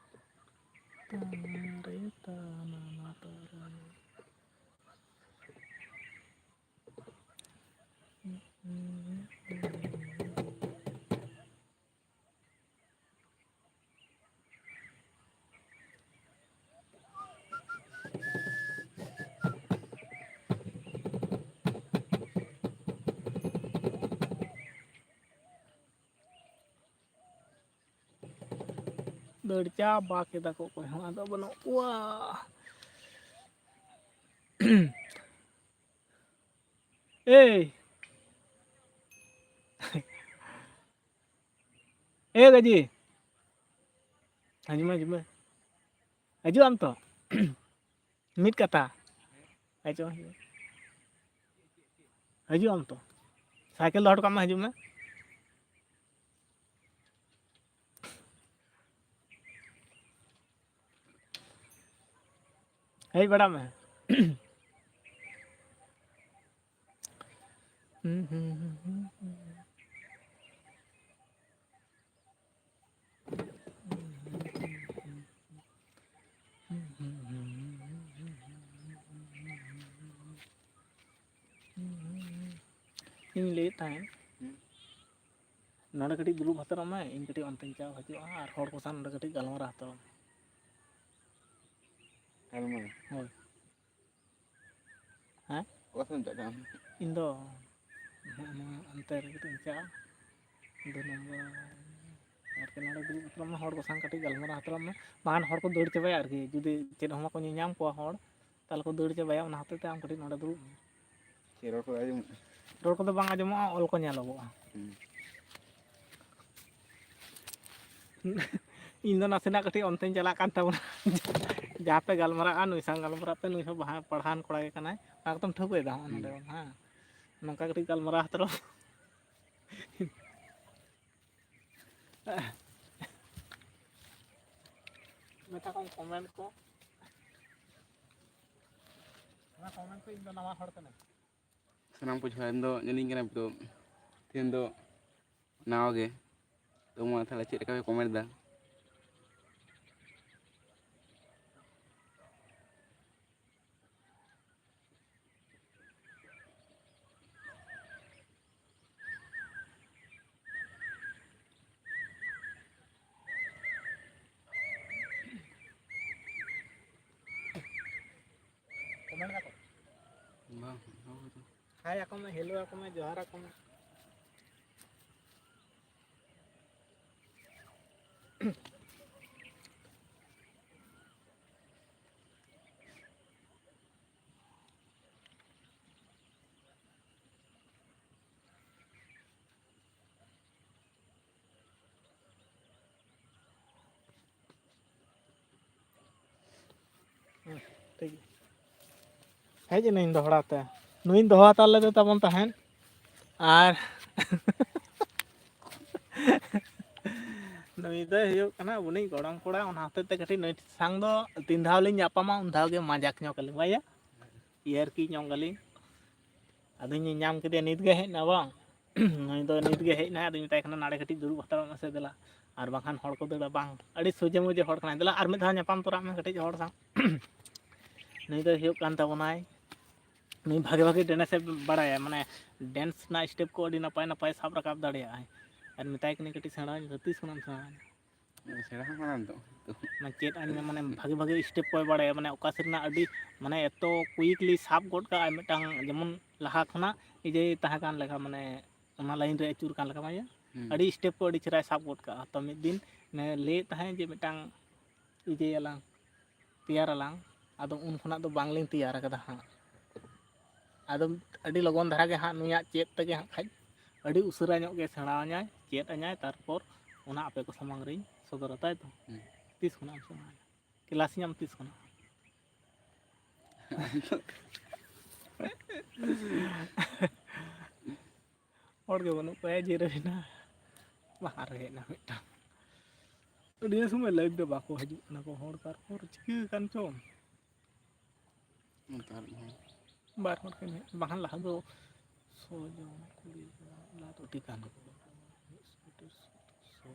ᱛᱟᱱᱟᱱ ᱨᱮ ᱛᱟᱱᱟᱱᱟ ᱛᱟᱨᱟᱱ᱾ ᱫᱟᱹᱲ ᱪᱟᱵᱟ ᱠᱮᱫᱟ ᱠᱚ, ᱚᱠᱚᱭ ᱦᱚᱸ ᱟᱫᱚ ᱵᱟᱹᱱᱩᱜ ᱠᱚᱣᱟ᱾ ᱮᱭ, ᱮ ᱜᱟᱡᱤ, ᱦᱤᱡᱩᱜ ᱢᱮ, ᱦᱤᱡᱩᱜ ᱢᱮ, ᱦᱤᱡᱩᱜ ᱟᱢ ᱛᱚ? ᱢᱤᱫ ᱠᱟᱛᱷᱟ, ᱦᱤᱡᱩᱜ ᱢᱮ, ᱦᱤᱡᱩᱜ ᱢᱮ᱾ ᱦᱤᱡᱩᱜ ᱟᱢ ᱛᱚ? ᱥᱟᱭᱠᱮᱞ ᱫᱚᱦᱚ ᱦᱚᱴᱚ ᱠᱟᱜ ᱢᱮ, ᱦᱤᱡᱩᱜ ᱢᱮ᱾ ᱦᱮᱡ ᱵᱟᱲᱟᱜ ᱢᱮ᱾ ᱤᱧ ᱞᱟᱹᱭᱮᱫ ᱛᱟᱦᱮᱸᱫ, ᱦᱩᱸ᱾ ᱱᱚᱰᱮ ᱠᱟᱹᱴᱤᱡ ᱫᱩᱲᱩᱵ ᱦᱟᱛᱟᱲᱚᱜ ᱢᱮ, ᱤᱧ ᱠᱟᱹᱴᱤᱡ ᱚᱱᱛᱮᱧ ᱪᱟᱞᱟᱣ ᱦᱤᱡᱩᱜᱼᱟ ᱟᱨ ᱦᱚᱲ ᱠᱚ ᱥᱟᱶ ᱱᱚᱰᱮ ᱠᱟᱹᱴᱤᱡ ᱜᱟᱞᱢᱟᱨᱟᱣ ᱦᱟᱛᱟᱲᱚᱜ ᱢᱮ᱾ ᱜᱟᱞᱢᱟᱨᱟᱣ? ᱦᱳᱭ᱾ ᱦᱮᱸ? ᱚᱠᱟ ᱥᱮᱫ ᱮᱢ ᱪᱟᱞᱟᱜ ᱠᱟᱱᱟ? ᱤᱧ ᱫᱚ ᱱᱚᱜᱼᱚ ᱱᱚᱣᱟ ᱚᱱᱛᱮ ᱨᱮ ᱠᱟᱹᱴᱤᱡ ᱤᱧ ᱪᱟᱞᱟᱜᱼᱟ᱾ ᱫᱩ ᱱᱚᱢᱵᱚᱨ ᱟᱨᱠᱤ ᱱᱚᱰᱮ ᱫᱩᱲᱩᱵ ᱦᱟᱛᱟᱲᱚᱜ ᱢᱮ, ᱦᱚᱲ ᱠᱚ ᱥᱟᱶ ᱠᱟᱹᱴᱤᱡ ᱜᱟᱞᱢᱟᱨᱟᱣ ᱦᱟᱛᱟᱲᱚᱜ ᱢᱮ᱾ ᱵᱟᱠᱷᱟᱱ ᱦᱚᱲ ᱠᱚ ᱫᱟᱹᱲ ᱪᱟᱵᱟᱭᱟ ᱟᱨᱠᱤ, ᱡᱩᱫᱤ ᱪᱮᱫ ᱦᱚᱸ ᱵᱟᱠᱚ ᱧᱮᱞᱧᱟᱢ ᱠᱚᱣᱟ ᱦᱚᱲ, ᱛᱟᱦᱚᱞᱮ ᱠᱚ ᱫᱟᱹᱲ ᱪᱟᱵᱟᱭᱟ᱾ ᱚᱱᱟ ᱦᱚᱛᱮᱡ ᱛᱮ ᱟᱢ ᱠᱟᱹᱴᱤᱡ ᱱᱚᱰᱮ ᱫᱩᱲᱩᱵ ᱢᱮ᱾ ᱪᱮᱫ ᱨᱚᱲ ᱠᱚ ᱟᱸᱡᱚᱢᱚᱜ ᱠᱟᱱᱟ? ᱨᱚᱲ ᱠᱚᱫᱚ ᱵᱟᱝ ᱟᱸᱡᱚᱢᱚᱜᱼᱟ, ᱚᱞ ᱠᱚ ᱧᱮᱞᱚᱜᱚᱜᱼᱟ᱾ ᱦᱩᱸ᱾ ᱤᱧ ᱫᱚ ᱱᱟᱥᱮᱱᱟᱜ ᱠᱟᱹᱴᱤᱡ ᱚᱱᱛᱮᱧ ᱪᱟᱞᱟᱜ ᱠᱟᱱ ᱛᱟᱵᱚᱱᱟ᱾ ᱡᱟᱦᱟᱸ ᱯᱮ ᱜᱟᱞᱢᱟᱨᱟᱜᱼᱟ, ᱱᱩᱭ ᱥᱟᱶ ᱜᱟᱞᱢᱟᱨᱟᱜ ᱯᱮ, ᱱᱩᱭ ᱦᱚᱸ ᱵᱟᱦᱟ-, ᱯᱟᱲᱦᱟᱣᱟᱱ ᱠᱚᱲᱟ ᱜᱮ ᱠᱟᱱᱟᱭ᱾ ᱚᱱᱟ ᱠᱚᱫᱚᱢ ᱴᱷᱟᱹᱣᱠᱟᱹᱭᱮᱫᱟ ᱦᱚᱸᱜᱼᱚ ᱱᱚᱰᱮ ᱦᱩᱸ᱾ ᱦᱚᱸ, ᱦᱮᱸ? ᱱᱚᱝᱠᱟ ᱠᱟᱹᱴᱤᱡ ᱜᱟᱞᱢᱟᱨᱟᱣ ᱦᱟᱛᱟᱲᱚᱜ᱾ ᱢᱮᱛᱟ ᱠᱚᱢ comment ᱠᱚ᱾ ᱚᱱᱟ comment ᱠᱚ, ᱤᱧ ᱫᱚ ᱱᱟᱣᱟ ᱦᱚᱲ ᱠᱟᱹᱱᱟᱹᱧ᱾ ᱥᱟᱱᱟᱢ ᱠᱚ ᱡᱚᱦᱟᱨ, ᱤᱧ ᱫᱚ ᱧᱮᱞᱤᱧ ᱠᱟᱱᱟ ᱛᱚ, ᱛᱮᱦᱮᱧ ᱫᱚ ᱱᱟᱣᱟ ᱜᱮ᱾ ᱛᱚ ᱢᱟ ᱛᱟᱦᱚᱞᱮ ᱪᱮᱫ ᱞᱮᱠᱟ ᱯᱮ comment ᱮᱫᱟ? Comment ᱫᱟᱠᱚ? ᱵᱟᱝ, ᱵᱟᱝ ᱦᱩᱭ ᱠᱟᱱᱟ᱾ Hi ᱟᱠᱚ ᱢᱮ, hello ᱟᱠᱚ ᱢᱮ, ᱡᱚᱦᱟᱨ ᱟᱠᱚ ᱢᱮ᱾ ᱦᱩᱸ, ᱴᱷᱤᱠ ᱜᱮᱭᱟ᱾ ᱦᱮᱡ ᱮᱱᱟᱹᱧ ᱫᱚᱦᱲᱟ ᱛᱮ᱾ ᱱᱩᱭᱤᱧ ᱫᱚᱦᱚ ᱦᱟᱛᱟᱲ ᱞᱮᱫᱮ ᱛᱟᱵᱚᱱ ᱛᱟᱦᱮᱸᱫ᱾ ᱟᱨ ᱱᱩᱭ ᱫᱚᱭ ᱦᱩᱭᱩᱜ ᱠᱟᱱᱟ ᱟᱵᱚᱱᱤᱡ ᱜᱚᱲᱚᱢ ᱠᱚᱲᱟ, ᱚᱱᱟ ᱦᱚᱛᱮᱡ ᱛᱮ ᱠᱟᱹᱴᱤᱡ ᱱᱩᱭ ᱥᱟᱝ ᱫᱚ ᱛᱤᱱ ᱫᱷᱟᱣ ᱞᱤᱧ ᱧᱟᱯᱟᱢᱟ, ᱩᱱ ᱫᱷᱟᱣ ᱜᱮ ᱢᱟᱡᱟᱠ ᱧᱚᱜ ᱟᱹᱞᱤᱧ, ᱵᱟᱭᱟ, ᱤᱭᱟᱨᱠᱤ ᱧᱚᱜ ᱟᱹᱞᱤᱧ᱾ ᱟᱫᱚᱧ ᱧᱟᱢ ᱠᱮᱫᱮᱭᱟ, ᱱᱤᱛ ᱜᱮ ᱦᱮᱡ ᱮᱱᱟ ᱵᱟᱝ? ᱱᱩᱭ ᱫᱚ ᱱᱤᱛ ᱜᱮ ᱦᱮᱡ ᱮᱱᱟᱭ, ᱟᱫᱚᱧ ᱢᱮᱛᱟᱭ ᱠᱟᱱᱟ, "ᱱᱟᱲᱮ ᱠᱟᱹᱴᱤᱡ ᱫᱩᱲᱩᱵ ᱦᱟᱛᱟᱲᱚᱜ ᱢᱮᱥᱮ ᱫᱮᱞᱟ", ᱟᱨ ᱵᱟᱝᱠᱷᱟᱱ ᱦᱚᱲ ᱠᱚ ᱫᱟᱹᱲᱟ, ᱵᱟᱝ, ᱟᱹᱰᱤ ᱥᱚᱡᱷᱮ ᱢᱚᱡᱷᱮ ᱦᱚᱲ ᱠᱟᱱᱟᱭ, "ᱫᱮᱞᱟ ᱟᱨ ᱢᱤᱫ ᱫᱷᱟᱣ ᱧᱟᱯᱟᱢ ᱛᱚᱨᱟᱜ ᱢᱮ ᱠᱟᱹᱴᱤᱡ ᱦᱚᱲ ᱥᱟᱶ᱾" ᱱᱩᱭ ᱫᱚᱭ ᱦᱩᱭᱩᱜ ᱠᱟᱱ ᱛᱟᱵᱚᱱᱟᱭ, ᱱᱩᱭ ᱵᱷᱟᱜᱮ ᱵᱷᱟᱜᱮ ᱰᱮᱱᱮᱥ ᱮ ᱵᱟᱲᱟᱭᱟ, ᱢᱟᱱᱮ ᱰᱮᱱᱥ ᱨᱮᱱᱟᱜ ᱥᱴᱮᱯ ᱠᱚ ᱟᱹᱰᱤ ᱱᱟᱯᱟᱭ ᱱᱟᱯᱟᱭ ᱥᱟᱵ ᱨᱟᱠᱟᱵ ᱫᱟᱲᱮᱭᱟᱜᱼᱟᱭ᱾ ᱟᱨ ᱢᱮᱛᱟᱭ ᱠᱟᱹᱱᱟᱹᱧ, "ᱠᱟᱹᱴᱤᱡ ᱥᱮᱬᱟᱣᱟᱹᱧ ᱢᱮ, ᱛᱤᱥ ᱠᱷᱚᱱᱟᱜ ᱮᱢ ᱥᱮᱬᱟᱣᱟᱹᱧᱟ?" ᱥᱮᱬᱟ ᱦᱚᱸ ᱠᱟᱱᱟ ᱱᱤᱛᱚᱜ᱾ ᱢᱟᱱᱮ ᱪᱮᱫ ᱟᱹᱧ ᱢᱮ, ᱢᱟᱱᱮ ᱵᱷᱟᱜᱮ ᱵᱷᱟᱜᱮ ᱥᱴᱮᱯ ᱠᱚᱭ ᱵᱟᱲᱟᱭᱟ, ᱢᱟᱱᱮ ᱚᱠᱟ ᱥᱮᱫ ᱨᱮᱱᱟᱜ ᱟᱹᱰᱤ, ᱢᱟᱱᱮ ᱮᱛᱚ ᱠᱩᱭᱤᱠᱞᱤ ᱥᱟᱵ ᱜᱚᱫ ᱠᱟᱜᱼᱟᱭ, ᱢᱤᱫᱴᱟᱝ ᱡᱮᱢᱚᱱ ᱞᱟᱦᱟ ᱠᱷᱚᱱᱟᱜ ᱤᱡᱮ ᱛᱟᱦᱮᱸ ᱠᱟᱱ ᱞᱮᱠᱟ, ᱢᱟᱱᱮ ᱚᱱᱟ ᱞᱟᱭᱤᱱ ᱨᱮ ᱟᱹᱪᱩᱨ ᱠᱟᱱ ᱞᱮᱠᱟ, ᱢᱟᱱᱮ ᱦᱩᱸ᱾ ᱟᱹᱰᱤ ᱥᱴᱮᱯ ᱠᱚ ᱟᱹᱰᱤ ᱪᱮᱦᱨᱟᱭ ᱥᱟᱵ ᱜᱚᱫ ᱠᱟᱜᱼᱟ᱾ ᱛᱚ ᱢᱤᱫ ᱫᱤᱱ ᱞᱟᱹᱭᱮᱫ ᱛᱟᱦᱮᱸᱫ ᱡᱮ ᱢᱤᱫᱴᱟᱝ ᱤᱡᱮᱭᱟᱞᱟᱝ, ᱛᱮᱭᱟᱨᱟᱞᱟᱝ, ᱟᱫᱚ ᱩᱱ ᱠᱷᱚᱱᱟᱜ ᱫᱚ ᱵᱟᱝᱞᱤᱧ ᱛᱮᱭᱟᱨ ᱠᱟᱫᱟ ᱦᱟᱸᱜ᱾ ᱟᱫᱚ ᱟᱹᱰᱤ ᱞᱚᱜᱚᱱ ᱫᱷᱟᱨᱟ ᱜᱮ ᱦᱟᱸᱜ ᱱᱩᱭᱟᱜ ᱪᱮᱫ ᱛᱮᱜᱮ ᱦᱟᱸᱜ ᱠᱷᱟᱡ ᱟᱹᱰᱤ ᱩᱥᱟᱹᱨᱟ ᱧᱚᱜ ᱜᱮ ᱥᱮᱬᱟ ᱟᱹᱧᱟᱭ, ᱪᱮᱫ ᱟᱹᱧᱟᱭ, ᱛᱟᱨᱯᱚᱨ ᱚᱱᱟ ᱟᱯᱮ ᱠᱚ ᱥᱟᱢᱟᱝ ᱨᱤᱧ ᱥᱚᱫᱚᱨᱟ, ᱛᱟᱭ ᱛᱚ? ᱦᱩᱸ᱾ ᱛᱤᱥ ᱠᱷᱚᱱᱟᱜ ᱮᱢ ᱥᱮᱬᱟᱭᱟ? ᱠᱞᱟᱥ ᱧᱟᱢ ᱛᱤᱥ ᱠᱷᱚᱱᱟᱜ? ᱦᱚᱲ ᱜᱮ ᱵᱟᱹᱱᱩᱜ ᱠᱚᱣᱟ, ᱡᱤᱨᱟᱹᱣ ᱮᱱᱟ᱾ ᱵᱟᱦᱟ ᱨᱮ ᱦᱮᱡ ᱮᱱᱟ ᱢᱤᱫᱴᱟᱝ᱾ ᱟᱹᱰᱤ ᱥᱚᱢᱚᱭ ᱞᱟᱭᱤᱵᱷ ᱫᱚ ᱵᱟᱠᱚ ᱦᱤᱡᱩᱜ ᱠᱟᱱᱟ ᱠᱚ ᱦᱚᱲ, ᱛᱟᱨᱯᱚᱨ ᱪᱤᱠᱟᱹ ᱠᱟᱱ ᱪᱚᱝ? ᱱᱮᱛᱟᱨ ᱢᱟ ᱵᱟᱨ ᱦᱚᱲ ᱠᱤᱱ ᱦᱮᱡ, ᱵᱟᱠᱷᱟᱱ ᱞᱟᱦᱟ ᱫᱚ ᱥᱚ ᱡᱚᱱ, ᱠᱩᱲᱤ ᱡᱚᱱ, ᱞᱟᱦᱟ ᱫᱚ ᱟᱹᱰᱤ ᱜᱟᱱ ᱠᱚ, ᱢᱤᱫ ᱥᱚ, ᱰᱮᱲ ᱥᱚ, ᱫᱩ ᱥᱚ,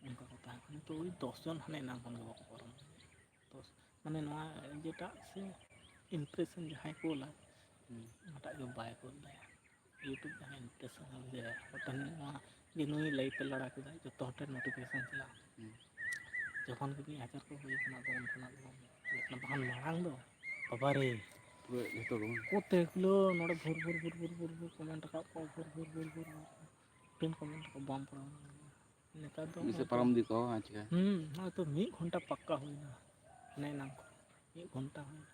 ᱚᱱᱠᱟ ᱠᱚ ᱛᱟᱦᱮᱸ ᱠᱟᱱᱟ᱾ ᱱᱤᱛᱚᱜ ᱳᱭ ᱫᱚᱥ ᱡᱚᱱ ᱦᱟᱱᱮ ᱮᱱᱟᱝ ᱠᱷᱚᱱ ᱜᱮ ᱵᱟᱠᱚ ᱯᱟᱨᱚᱢ ᱠᱟᱱᱟ᱾ ᱫᱚᱥ, ᱢᱟᱱᱮ ᱱᱚᱣᱟ ᱡᱮᱴᱟᱜ ᱥᱮ ᱤᱢᱯᱨᱮᱥᱚᱱ ᱡᱟᱦᱟᱸᱭ ᱠᱳᱞᱟ, ᱦᱩᱸ᱾ ᱚᱱᱟᱴᱟᱜ ᱜᱮ ᱵᱟᱭ ᱠᱳᱞ ᱫᱟᱭᱟ᱾ YouTube ᱡᱟᱦᱟᱸ ᱤᱢᱯᱨᱮᱥᱚᱱ ᱡᱮ ᱢᱤᱫᱴᱟᱝ ᱱᱚᱣᱟ ᱡᱮ ᱱᱩᱭ ᱞᱟᱭᱤᱵᱷ ᱮ ᱞᱟᱲᱟ ᱠᱮᱫᱟ, ᱡᱚᱛᱚ ᱦᱚᱲ ᱴᱷᱮᱱ ᱱᱳᱴᱤᱯᱷᱤᱠᱮᱥᱚᱱ ᱪᱟᱞᱟᱜᱼᱟ᱾ ᱦᱩᱸ᱾ ᱡᱚᱠᱷᱚᱱ ᱜᱮ ᱢᱤᱫ ᱦᱟᱡᱟᱨ ᱠᱚ ᱦᱩᱭ ᱠᱟᱱᱟ, ᱟᱫᱚ ᱩᱱ ᱠᱷᱚᱱᱟᱜ ᱫᱚ ᱵᱟᱠᱷᱟᱱ ᱢᱟᱲᱟᱝ ᱫᱚ ᱵᱟᱵᱟᱨᱮ᱾ ᱯᱩᱨᱟᱹ ᱡᱚᱛᱚ ᱜᱮ ᱵᱟᱝ? ᱠᱚᱛᱮ ᱜᱩᱞᱳ ᱱᱚᱰᱮ ᱵᱷᱩᱨ ᱵᱷᱩᱨ ᱵᱷᱩᱨ ᱵᱷᱩᱨ ᱵᱷᱩᱨ ᱵᱷᱩᱨ ᱠᱚᱢᱮᱱᱴ ᱨᱟᱠᱟᱵ ᱠᱚ, ᱵᱷᱩᱨ ᱵᱷᱩᱨ ᱵᱷᱩᱨ ᱵᱷᱩᱨ ᱵᱷᱩᱨ ᱢᱤᱫᱴᱮᱱ ᱠᱚᱢᱮᱱᱴ ᱠᱚ ᱵᱟᱢ ᱯᱟᱲᱦᱟᱣ ᱫᱟᱲᱮᱭᱟᱜᱼᱟ᱾ ᱱᱮᱛᱟᱨ ᱫᱚ ᱢᱤᱫ ᱥᱮᱫ ᱦᱚᱭᱛᱳ ᱯᱟᱨᱚᱢ ᱤᱫᱤ ᱠᱚ, ᱦᱮᱸ, ᱪᱤᱠᱟᱹ? ᱦᱩᱸ, ᱦᱚᱭᱛᱳ ᱢᱤᱫ ᱜᱷᱚᱱᱴᱟ ᱯᱟᱠᱠᱟ ᱦᱩᱭᱱᱟ, ᱦᱟᱱᱮ ᱮᱱᱟᱝ ᱠᱷᱚᱱ ᱢᱤᱫ ᱜᱷᱚᱱᱴᱟ ᱦᱩᱭᱱᱟ᱾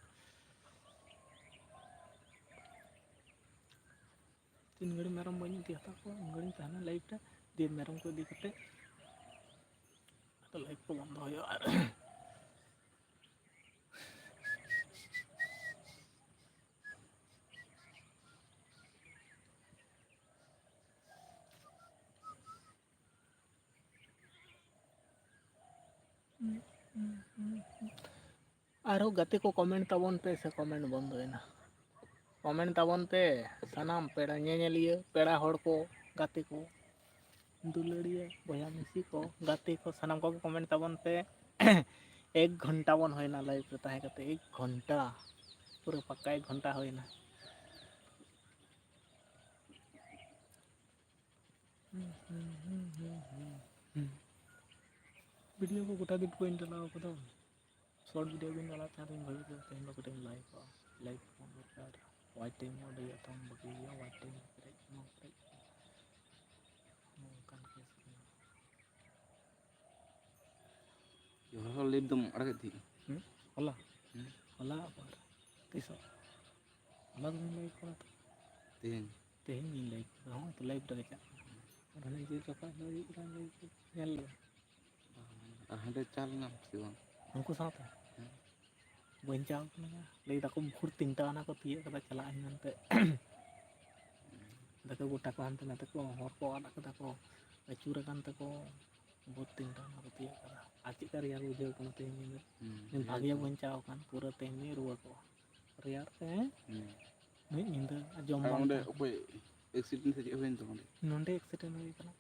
ᱛᱤᱱ ᱜᱷᱟᱹᱲᱤ ᱢᱮᱨᱚᱢ ᱵᱟᱹᱧ ᱤᱫᱤ ᱦᱟᱛᱟᱲ ᱠᱚᱣᱟ, ᱩᱱ ᱜᱷᱟᱹᱲᱤᱧ ᱛᱟᱦᱮᱱᱟ ᱞᱟᱭᱤᱵᱷ ᱨᱮ, ᱫᱤᱭᱮ ᱢᱮᱨᱚᱢ ᱠᱚ ᱤᱫᱤ ᱠᱟᱛᱮ ᱟᱫᱚ ᱞᱟᱭᱤᱵᱷ ᱠᱚ ᱵᱚᱱᱫᱚ ᱦᱩᱭᱩᱜᱼᱟ᱾ ᱟᱨ ᱟᱨᱦᱚᱸ ᱜᱟᱛᱮ ᱠᱚ comment ᱛᱟᱵᱚᱱ ᱯᱮ ᱥᱮ comment ᱵᱚᱱᱫᱚᱭᱮᱱᱟ? Comment ᱛᱟᱵᱚᱱ ᱯᱮ ᱥᱟᱱᱟᱢ ᱯᱮᱲᱟ ᱧᱮᱧᱮᱞᱤᱭᱟᱹ, ᱯᱮᱲᱟ ᱦᱚᱲ ᱠᱚ, ᱜᱟᱛᱮ ᱠᱚ, ᱫᱩᱞᱟᱹᱲᱤᱭᱟᱹ ᱵᱚᱭᱦᱟ ᱢᱤᱥᱤ ᱠᱚ, ᱜᱟᱛᱮ ᱠᱚ, ᱥᱟᱱᱟᱢ ᱠᱚᱜᱮ comment ᱛᱟᱵᱚᱱ ᱯᱮ᱾ ᱮᱠ ᱜᱷᱚᱱᱴᱟ ᱵᱚᱱ ᱦᱩᱭᱱᱟ live ᱨᱮ ᱛᱟᱦᱮᱸ ᱠᱟᱛᱮ, ᱮᱠ ᱜᱷᱚᱱᱴᱟ, ᱯᱩᱨᱟᱹ ᱯᱟᱠᱟ ᱮᱠ ᱜᱷᱚᱱᱴᱟ ᱦᱩᱭᱱᱟ᱾ ᱵᱷᱤᱰᱤᱭᱳ ᱠᱚ ᱜᱚᱴᱟ ᱫᱤᱱ ᱠᱚ ᱰᱟᱞᱟᱣ ᱠᱟᱫᱟ᱾ Short video ᱵᱤᱱ ᱟᱲᱟᱜ ᱠᱷᱟᱱ ᱫᱚ ᱵᱷᱟᱹᱜᱤ ᱠᱚᱜᱼᱟ᱾ ᱛᱮᱦᱮᱧ ᱫᱚ ᱠᱟᱹᱴᱤᱡ ᱮᱢ live ᱠᱚᱜᱼᱟ᱾ Live ᱠᱚ ᱫᱚᱨᱠᱟᱨ᱾ Watch time ᱦᱚᱸ ᱟᱹᱰᱤ ᱟᱛᱚᱢ ᱵᱟᱹᱜᱤ ᱜᱮᱭᱟ᱾ Watch time ᱯᱮᱨᱮᱡ ᱠᱟᱱᱟ, ᱯᱮᱨᱮᱡ ᱠᱟᱱᱟ᱾ ᱱᱚᱝᱠᱟᱱ case ᱠᱟᱱᱟ᱾ ᱦᱚᱞᱟ live ᱫᱚᱢ ᱟᱲᱟᱜᱮᱫ ᱛᱟᱦᱮᱸᱜᱼᱟ? ᱦᱩᱸ? ᱦᱚᱞᱟ? ᱦᱩᱸ᱾ ᱦᱚᱞᱟ ᱟᱵᱟᱨ ᱛᱤᱥᱚᱜ? ᱦᱚᱞᱟ ᱫᱚ ᱵᱟᱹᱧ live ᱠᱟᱫᱟ ᱛᱚ᱾ ᱛᱮᱦᱮᱧ? ᱛᱮᱦᱮᱧ ᱜᱤᱧ live ᱠᱟᱫᱟ᱾ ᱦᱚᱸᱜᱼᱚᱭ ᱛᱚ live ᱨᱮᱜᱮ ᱪᱟᱜ ᱠᱟᱱᱟ᱾ ᱟᱨ ᱦᱟᱱᱮ ᱡᱮ ᱜᱟᱯᱟ ᱦᱤᱞᱳᱜ ᱦᱩᱭᱩᱜ ᱠᱟᱱᱟ live ᱧᱮᱞ ᱞᱮᱫᱟ᱾ ᱟᱨ ᱦᱟᱸᱰᱮ ᱪᱟᱞᱟᱣ ᱞᱮᱱᱟᱢ ᱥᱮ ᱵᱟᱝ? ᱩᱱᱠᱩ ᱥᱟᱶᱛᱮ? ᱦᱮᱸ᱾ ᱵᱟᱹᱧ ᱪᱟᱞᱟᱣ ᱠᱟᱱᱟ᱾ ᱞᱟᱹᱭ ᱫᱟᱠᱚ ᱵᱷᱳᱨ ᱛᱤᱱᱴᱟ ᱚᱱᱟ ᱠᱚ ᱛᱤᱭᱳᱜ ᱠᱟᱫᱟ, ᱪᱟᱞᱟᱜ ᱟᱹᱧ ᱢᱮᱱᱛᱮ᱾ ᱫᱟᱠᱚ ᱜᱚᱴᱟ ᱠᱚ ᱦᱟᱱᱛᱮ ᱱᱟᱛᱮ ᱠᱚ ᱦᱚᱨ ᱠᱚ ᱟᱫ ᱠᱟᱫᱟ ᱠᱚ, ᱟᱹᱪᱩᱨ ᱟᱠᱟᱱ ᱛᱟᱠᱚ᱾ ᱵᱷᱳᱨ ᱛᱤᱱᱴᱟ ᱚᱱᱟ ᱠᱚ ᱛᱤᱭᱳᱜ ᱠᱟᱫᱟ᱾ ᱟᱨ ᱪᱮᱫᱠᱟ ᱨᱮᱭᱟᱲ ᱵᱩᱡᱷᱟᱹᱣ ᱠᱟᱱᱟ ᱛᱮᱦᱮᱧ ᱧᱤᱫᱟᱹ᱾ ᱦᱩᱸ, ᱵᱷᱟᱜᱮ ᱨᱮᱭᱟᱲ ᱵᱟᱹᱧ ᱪᱟᱣ ᱠᱟᱱ, ᱯᱩᱨᱟᱹ ᱛᱮᱦᱮᱧ ᱫᱚᱧ ᱨᱩᱣᱟᱹ ᱠᱚᱜᱼᱟ᱾ ᱨᱮᱭᱟᱲ ᱛᱮ ᱦᱩᱸ᱾ ᱢᱤᱫ ᱧᱤᱫᱟᱹ ᱟᱨ ᱡᱚᱢ ᱟᱨ ᱵᱟᱝ ᱚᱸᱰᱮ ᱠᱟᱱᱟ᱾ ᱚᱠᱚᱭ accident ᱥᱮ ᱪᱮᱫ ᱦᱩᱭᱮᱱ ᱛᱟᱢᱟ ᱚᱸᱰᱮ? ᱱᱚᱸᱰᱮ accident ᱦᱩᱭ ᱠᱟᱱᱟ᱾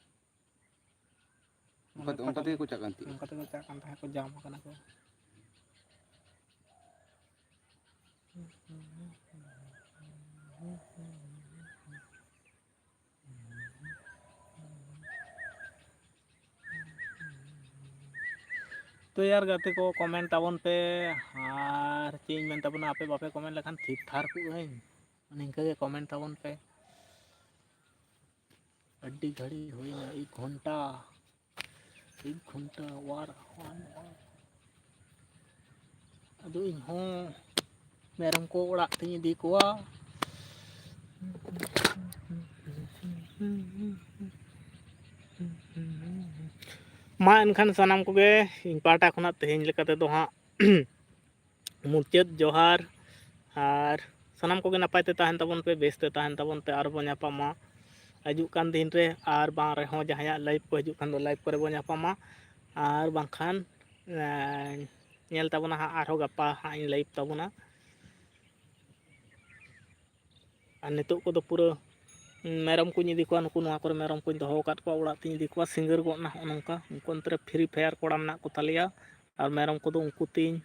ᱚᱱᱠᱟ ᱛᱮ, ᱚᱱᱠᱟ ᱛᱮᱜᱮ ᱠᱚ ᱪᱟᱜ ᱠᱟᱱ ᱛᱟᱦᱮᱸᱜ? ᱚᱱᱠᱟ ᱛᱮᱠᱚ ᱪᱟᱜ ᱠᱟᱱ ᱛᱟᱦᱮᱸᱫ ᱠᱚ, ᱡᱟᱢ ᱟᱠᱟᱱᱟ ᱠᱚ᱾ ᱛᱚ ᱭᱟᱨ ᱜᱟᱛᱮ ᱠᱚ, comment ᱛᱟᱵᱚᱱ ᱯᱮ᱾ ᱟᱨ ᱪᱮᱫ ᱤᱧ ᱢᱮᱱ ᱛᱟᱵᱚᱱᱟ, ᱟᱯᱮ ᱵᱟᱯᱮ comment ᱞᱮᱠᱷᱟᱱ ᱛᱷᱤᱨ ᱛᱷᱟᱨ ᱠᱚᱜ ᱟᱹᱧ᱾ ᱱᱤᱝᱠᱟᱹ ᱜᱮ comment ᱛᱟᱵᱚᱱ ᱯᱮ᱾ ᱟᱹᱰᱤ ᱜᱷᱟᱹᱲᱤ ᱦᱩᱭᱱᱟ, ᱮᱠ ᱜᱷᱚᱱᱴᱟ, ᱮᱠ ᱜᱷᱚᱱᱴᱟ ᱚᱣᱟᱨ, ᱚᱣᱟᱨ, ᱚᱣᱟᱨ᱾ ᱟᱫᱚ ᱤᱧ ᱦᱚᱸ ᱢᱮᱨᱚᱢ ᱠᱚ ᱚᱲᱟᱜ ᱛᱤᱧ ᱤᱫᱤ ᱠᱚᱣᱟ᱾ ᱢᱟ ᱮᱱᱠᱷᱟᱱ ᱥᱟᱱᱟᱢ ᱠᱚᱜᱮ ᱤᱧ ᱯᱟᱦᱴᱟ ᱠᱷᱚᱱᱟᱜ ᱛᱮᱦᱮᱧ ᱞᱮᱠᱟ ᱛᱮᱫᱚ ᱦᱟᱸᱜ ᱢᱩᱪᱟᱹᱫ ᱡᱚᱦᱟᱨ᱾ ᱟᱨ ᱥᱟᱱᱟᱢ ᱠᱚᱜᱮ ᱱᱟᱯᱟᱭ ᱛᱮ ᱛᱟᱦᱮᱱ ᱛᱟᱵᱚᱱ ᱯᱮ, ᱵᱮᱥ ᱛᱮ ᱛᱟᱦᱮᱱ ᱛᱟᱵᱚᱱ ᱯᱮ, ᱟᱨ ᱵᱚᱱ ᱧᱟᱯᱟᱢᱟ ᱦᱤᱡᱩᱜ ᱠᱟᱱ ᱫᱤᱱ ᱨᱮ᱾ ᱟᱨ ᱵᱟᱝ ᱨᱮᱦᱚᱸ ᱡᱟᱦᱟᱸᱭᱟᱜ live ᱠᱚ ᱦᱤᱡᱩᱜ ᱠᱷᱟᱱ ᱫᱚ live ᱠᱚᱨᱮ ᱵᱚᱱ ᱧᱟᱯᱟᱢᱟ, ᱟᱨ ᱵᱟᱝᱠᱷᱟᱱ, ᱮᱸ, ᱧᱮᱞ ᱛᱟᱵᱚᱱᱟ ᱦᱟᱸᱜ, ᱟᱨᱦᱚᱸ ᱜᱟᱯᱟ ᱦᱟᱸᱜ ᱤᱧ live ᱛᱟᱵᱚᱱᱟ᱾ ᱟᱨ ᱱᱤᱛᱚᱜ ᱠᱚᱫᱚ ᱯᱩᱨᱟᱹ ᱢᱮᱨᱚᱢ ᱠᱚᱧ ᱤᱫᱤ ᱠᱚᱣᱟ, ᱱᱩᱠᱩ ᱱᱚᱣᱟ ᱠᱚᱨᱮ ᱢᱮᱨᱚᱢ ᱠᱚᱧ ᱫᱚᱦᱚ ᱟᱠᱟᱫ ᱠᱚᱣᱟ, ᱚᱲᱟᱜ ᱛᱤᱧ ᱤᱫᱤ ᱠᱚᱣᱟ, ᱥᱤᱸᱜᱟᱹᱲ ᱜᱚᱫ ᱱᱟ ᱦᱚᱸᱜᱼᱚ ᱱᱚᱝᱠᱟ᱾ ᱩᱱᱠᱩ ᱚᱱᱛᱮ ᱨᱮ free fire ᱠᱚᱲᱟ ᱢᱮᱱᱟᱜ ᱠᱚ ᱛᱟᱞᱮᱭᱟ, ᱟᱨ ᱢᱮᱨᱚᱢ ᱠᱚᱫᱚ ᱩᱱᱠᱩ ᱛᱤᱧ,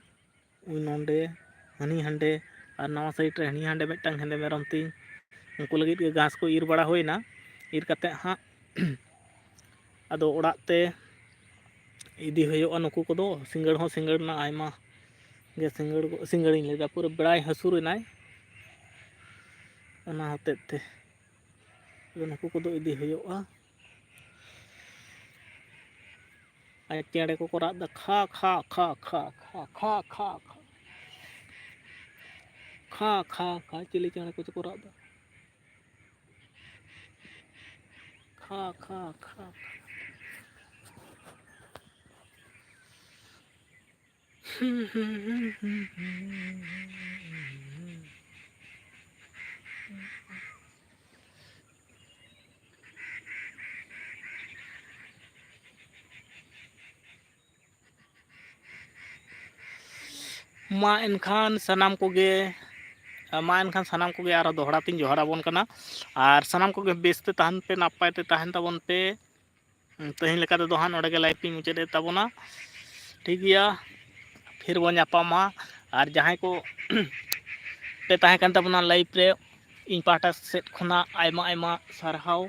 ᱩᱱᱤ ᱱᱚᱸᱰᱮ, ᱦᱟᱹᱱᱤ ᱦᱟᱸᱰᱮ, ᱟᱨ ᱱᱟᱣᱟ side ᱨᱮ ᱦᱟᱹᱱᱤ ᱦᱟᱸᱰᱮ ᱢᱤᱫᱴᱟᱝ ᱦᱮᱸᱫᱮ ᱢᱮᱨᱚᱢ ᱛᱤᱧ᱾ ᱩᱱᱠᱩ ᱞᱟᱹᱜᱤᱫ ᱜᱮ ᱜᱷᱟᱥ ᱠᱚ ᱤᱨ ᱵᱟᱲᱟ ᱦᱩᱭᱱᱟ, ᱤᱨ ᱠᱟᱛᱮᱫ ᱦᱟᱸᱜ ᱟᱫᱚ ᱚᱲᱟᱜ ᱛᱮ ᱤᱫᱤ ᱦᱩᱭᱩᱜᱼᱟ ᱱᱩᱠᱩ ᱠᱚᱫᱚ᱾ ᱥᱤᱸᱜᱟᱹᱲ ᱦᱚᱸ ᱥᱤᱸᱜᱟᱹᱲ ᱮᱱᱟ, ᱟᱭᱢᱟ ᱜᱮ ᱥᱤᱸᱜᱟᱹᱲ, ᱥᱤᱸᱜᱟᱹᱲᱤᱧ ᱞᱟᱹᱭᱫᱟ, ᱯᱩᱨᱟᱹ ᱵᱮᱲᱟᱭ ᱦᱟᱹᱥᱩᱨ ᱮᱱᱟᱭ, ᱚᱱᱟ ᱦᱚᱛᱮᱫ ᱛᱮ᱾ ᱟᱫᱚ ᱱᱩᱠᱩ ᱠᱚᱫᱚ ᱤᱫᱤ ᱦᱩᱭᱩᱜᱼᱟ᱾ ᱟᱨ ᱪᱮᱬᱮ ᱠᱚᱠᱚ ᱨᱟᱜ ᱮᱫᱟ, ᱠᱷᱟ, ᱠᱷᱟ, ᱠᱷᱟ᱾ ᱠᱷᱟ, ᱠᱷᱟ, ᱠᱷᱟ, ᱠᱷᱟ᱾ ᱠᱷᱟ, ᱠᱷᱟ, ᱠᱷᱟ, ᱪᱤᱞᱤ ᱪᱮᱬᱮ ᱠᱚᱪᱚ ᱠᱚ ᱨᱟᱜ ᱮᱫᱟ᱾ ᱠᱷᱟ, ᱠᱷᱟ, ᱠᱷᱟ, ᱠᱷᱟ᱾ ᱢᱟ ᱮᱱᱠᱷᱟᱱ ᱥᱟᱱᱟᱢ ᱠᱚᱜᱮ, ᱢᱟ ᱮᱱᱠᱷᱟᱱ ᱥᱟᱱᱟᱢ ᱠᱚᱜᱮ ᱟᱨᱦᱚᱸ ᱫᱚᱦᱲᱟ ᱛᱤᱧ ᱡᱚᱦᱟᱨ ᱟᱵᱚᱱ ᱠᱟᱱᱟ᱾ ᱟᱨ ᱥᱟᱱᱟᱢ ᱠᱚᱜᱮ ᱵᱮᱥ ᱛᱮ ᱛᱟᱦᱮᱱ ᱯᱮ, ᱱᱟᱯᱟᱭ ᱛᱮ ᱛᱟᱦᱮᱱ ᱛᱟᱵᱚᱱ ᱯᱮ᱾ ᱛᱮᱦᱮᱧ ᱞᱮᱠᱟ ᱛᱮᱫᱚ ᱦᱟᱸᱜ ᱱᱚᱰᱮ ᱜᱮ live ᱤᱧ ᱢᱩᱪᱟᱹᱫ ᱮᱫ ᱛᱟᱵᱚᱱᱟ᱾ ᱴᱷᱤᱠ ᱜᱮᱭᱟ, ᱯᱷᱤᱨ ᱵᱚᱱ ᱧᱟᱯᱟᱢᱟ᱾ ᱟᱨ ᱡᱟᱦᱟᱸᱭ ᱠᱚ ᱯᱮ ᱛᱟᱦᱮᱸ ᱠᱟᱱ ᱛᱟᱵᱚᱱᱟ live ᱨᱮ, ᱤᱧ ᱯᱟᱦᱴᱟ ᱥᱮᱫ ᱠᱷᱚᱱᱟᱜ ᱟᱭᱢᱟ ᱟᱭᱢᱟ ᱥᱟᱨᱦᱟᱣ᱾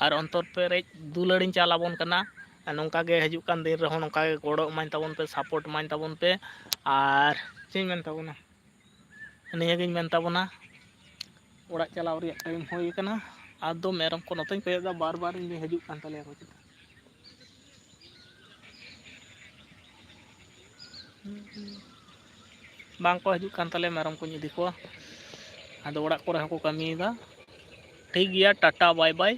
ᱟᱨ ᱚᱱᱛᱚᱨ ᱯᱮᱨᱮᱡ ᱫᱩᱞᱟᱹᱲᱤᱧ ᱪᱟᱞ ᱟᱵᱚᱱ ᱠᱟᱱᱟ᱾ ᱟᱨ ᱱᱚᱝᱠᱟ ᱜᱮ ᱦᱤᱡᱩᱜ ᱠᱟᱱ ᱫᱤᱱ ᱨᱮᱦᱚᱸ ᱱᱚᱝᱠᱟ ᱜᱮ ᱜᱚᱲᱚ ᱮᱢᱟᱹᱧ ᱛᱟᱵᱚᱱ ᱯᱮ, support ᱮᱢᱟᱹᱧ ᱛᱟᱵᱚᱱ ᱯᱮ᱾ ᱟᱨ ᱪᱮᱫ ᱤᱧ ᱢᱮᱱ ᱛᱟᱵᱚᱱᱟ, ᱱᱤᱭᱟᱹᱜᱤᱧ ᱢᱮᱱ ᱛᱟᱵᱚᱱᱟ, ᱚᱲᱟᱜ ᱪᱟᱞᱟᱣ ᱨᱮᱭᱟᱜ time ᱦᱩᱭ ᱟᱠᱟᱱᱟ᱾ ᱟᱫᱚ ᱢᱮᱨᱚᱢ ᱠᱚ ᱱᱚᱛᱮᱧ ᱠᱚᱭᱚᱜ ᱮᱫᱟ, ᱵᱟᱨ ᱵᱟᱨ ᱤᱧ ᱦᱤᱡᱩᱜ ᱠᱟᱱ ᱛᱟᱞᱮᱭᱟ ᱠᱚ ᱪᱮᱫᱟᱜ᱾ ᱵᱟᱝ ᱠᱚ ᱦᱤᱡᱩᱜ ᱠᱟᱱ ᱛᱟᱞᱮᱭᱟ, ᱢᱮᱨᱚᱢ ᱠᱚᱧ ᱤᱫᱤ ᱠᱚᱣᱟ᱾ ᱟᱫᱚ ᱚᱲᱟᱜ ᱠᱚᱨᱮ ᱦᱚᱸᱠᱚ ᱠᱟᱹᱢᱤᱭᱮᱫᱟ᱾ ᱴᱷᱤᱠ ᱜᱮᱭᱟ, ᱴᱟᱴᱟ, bye bye᱾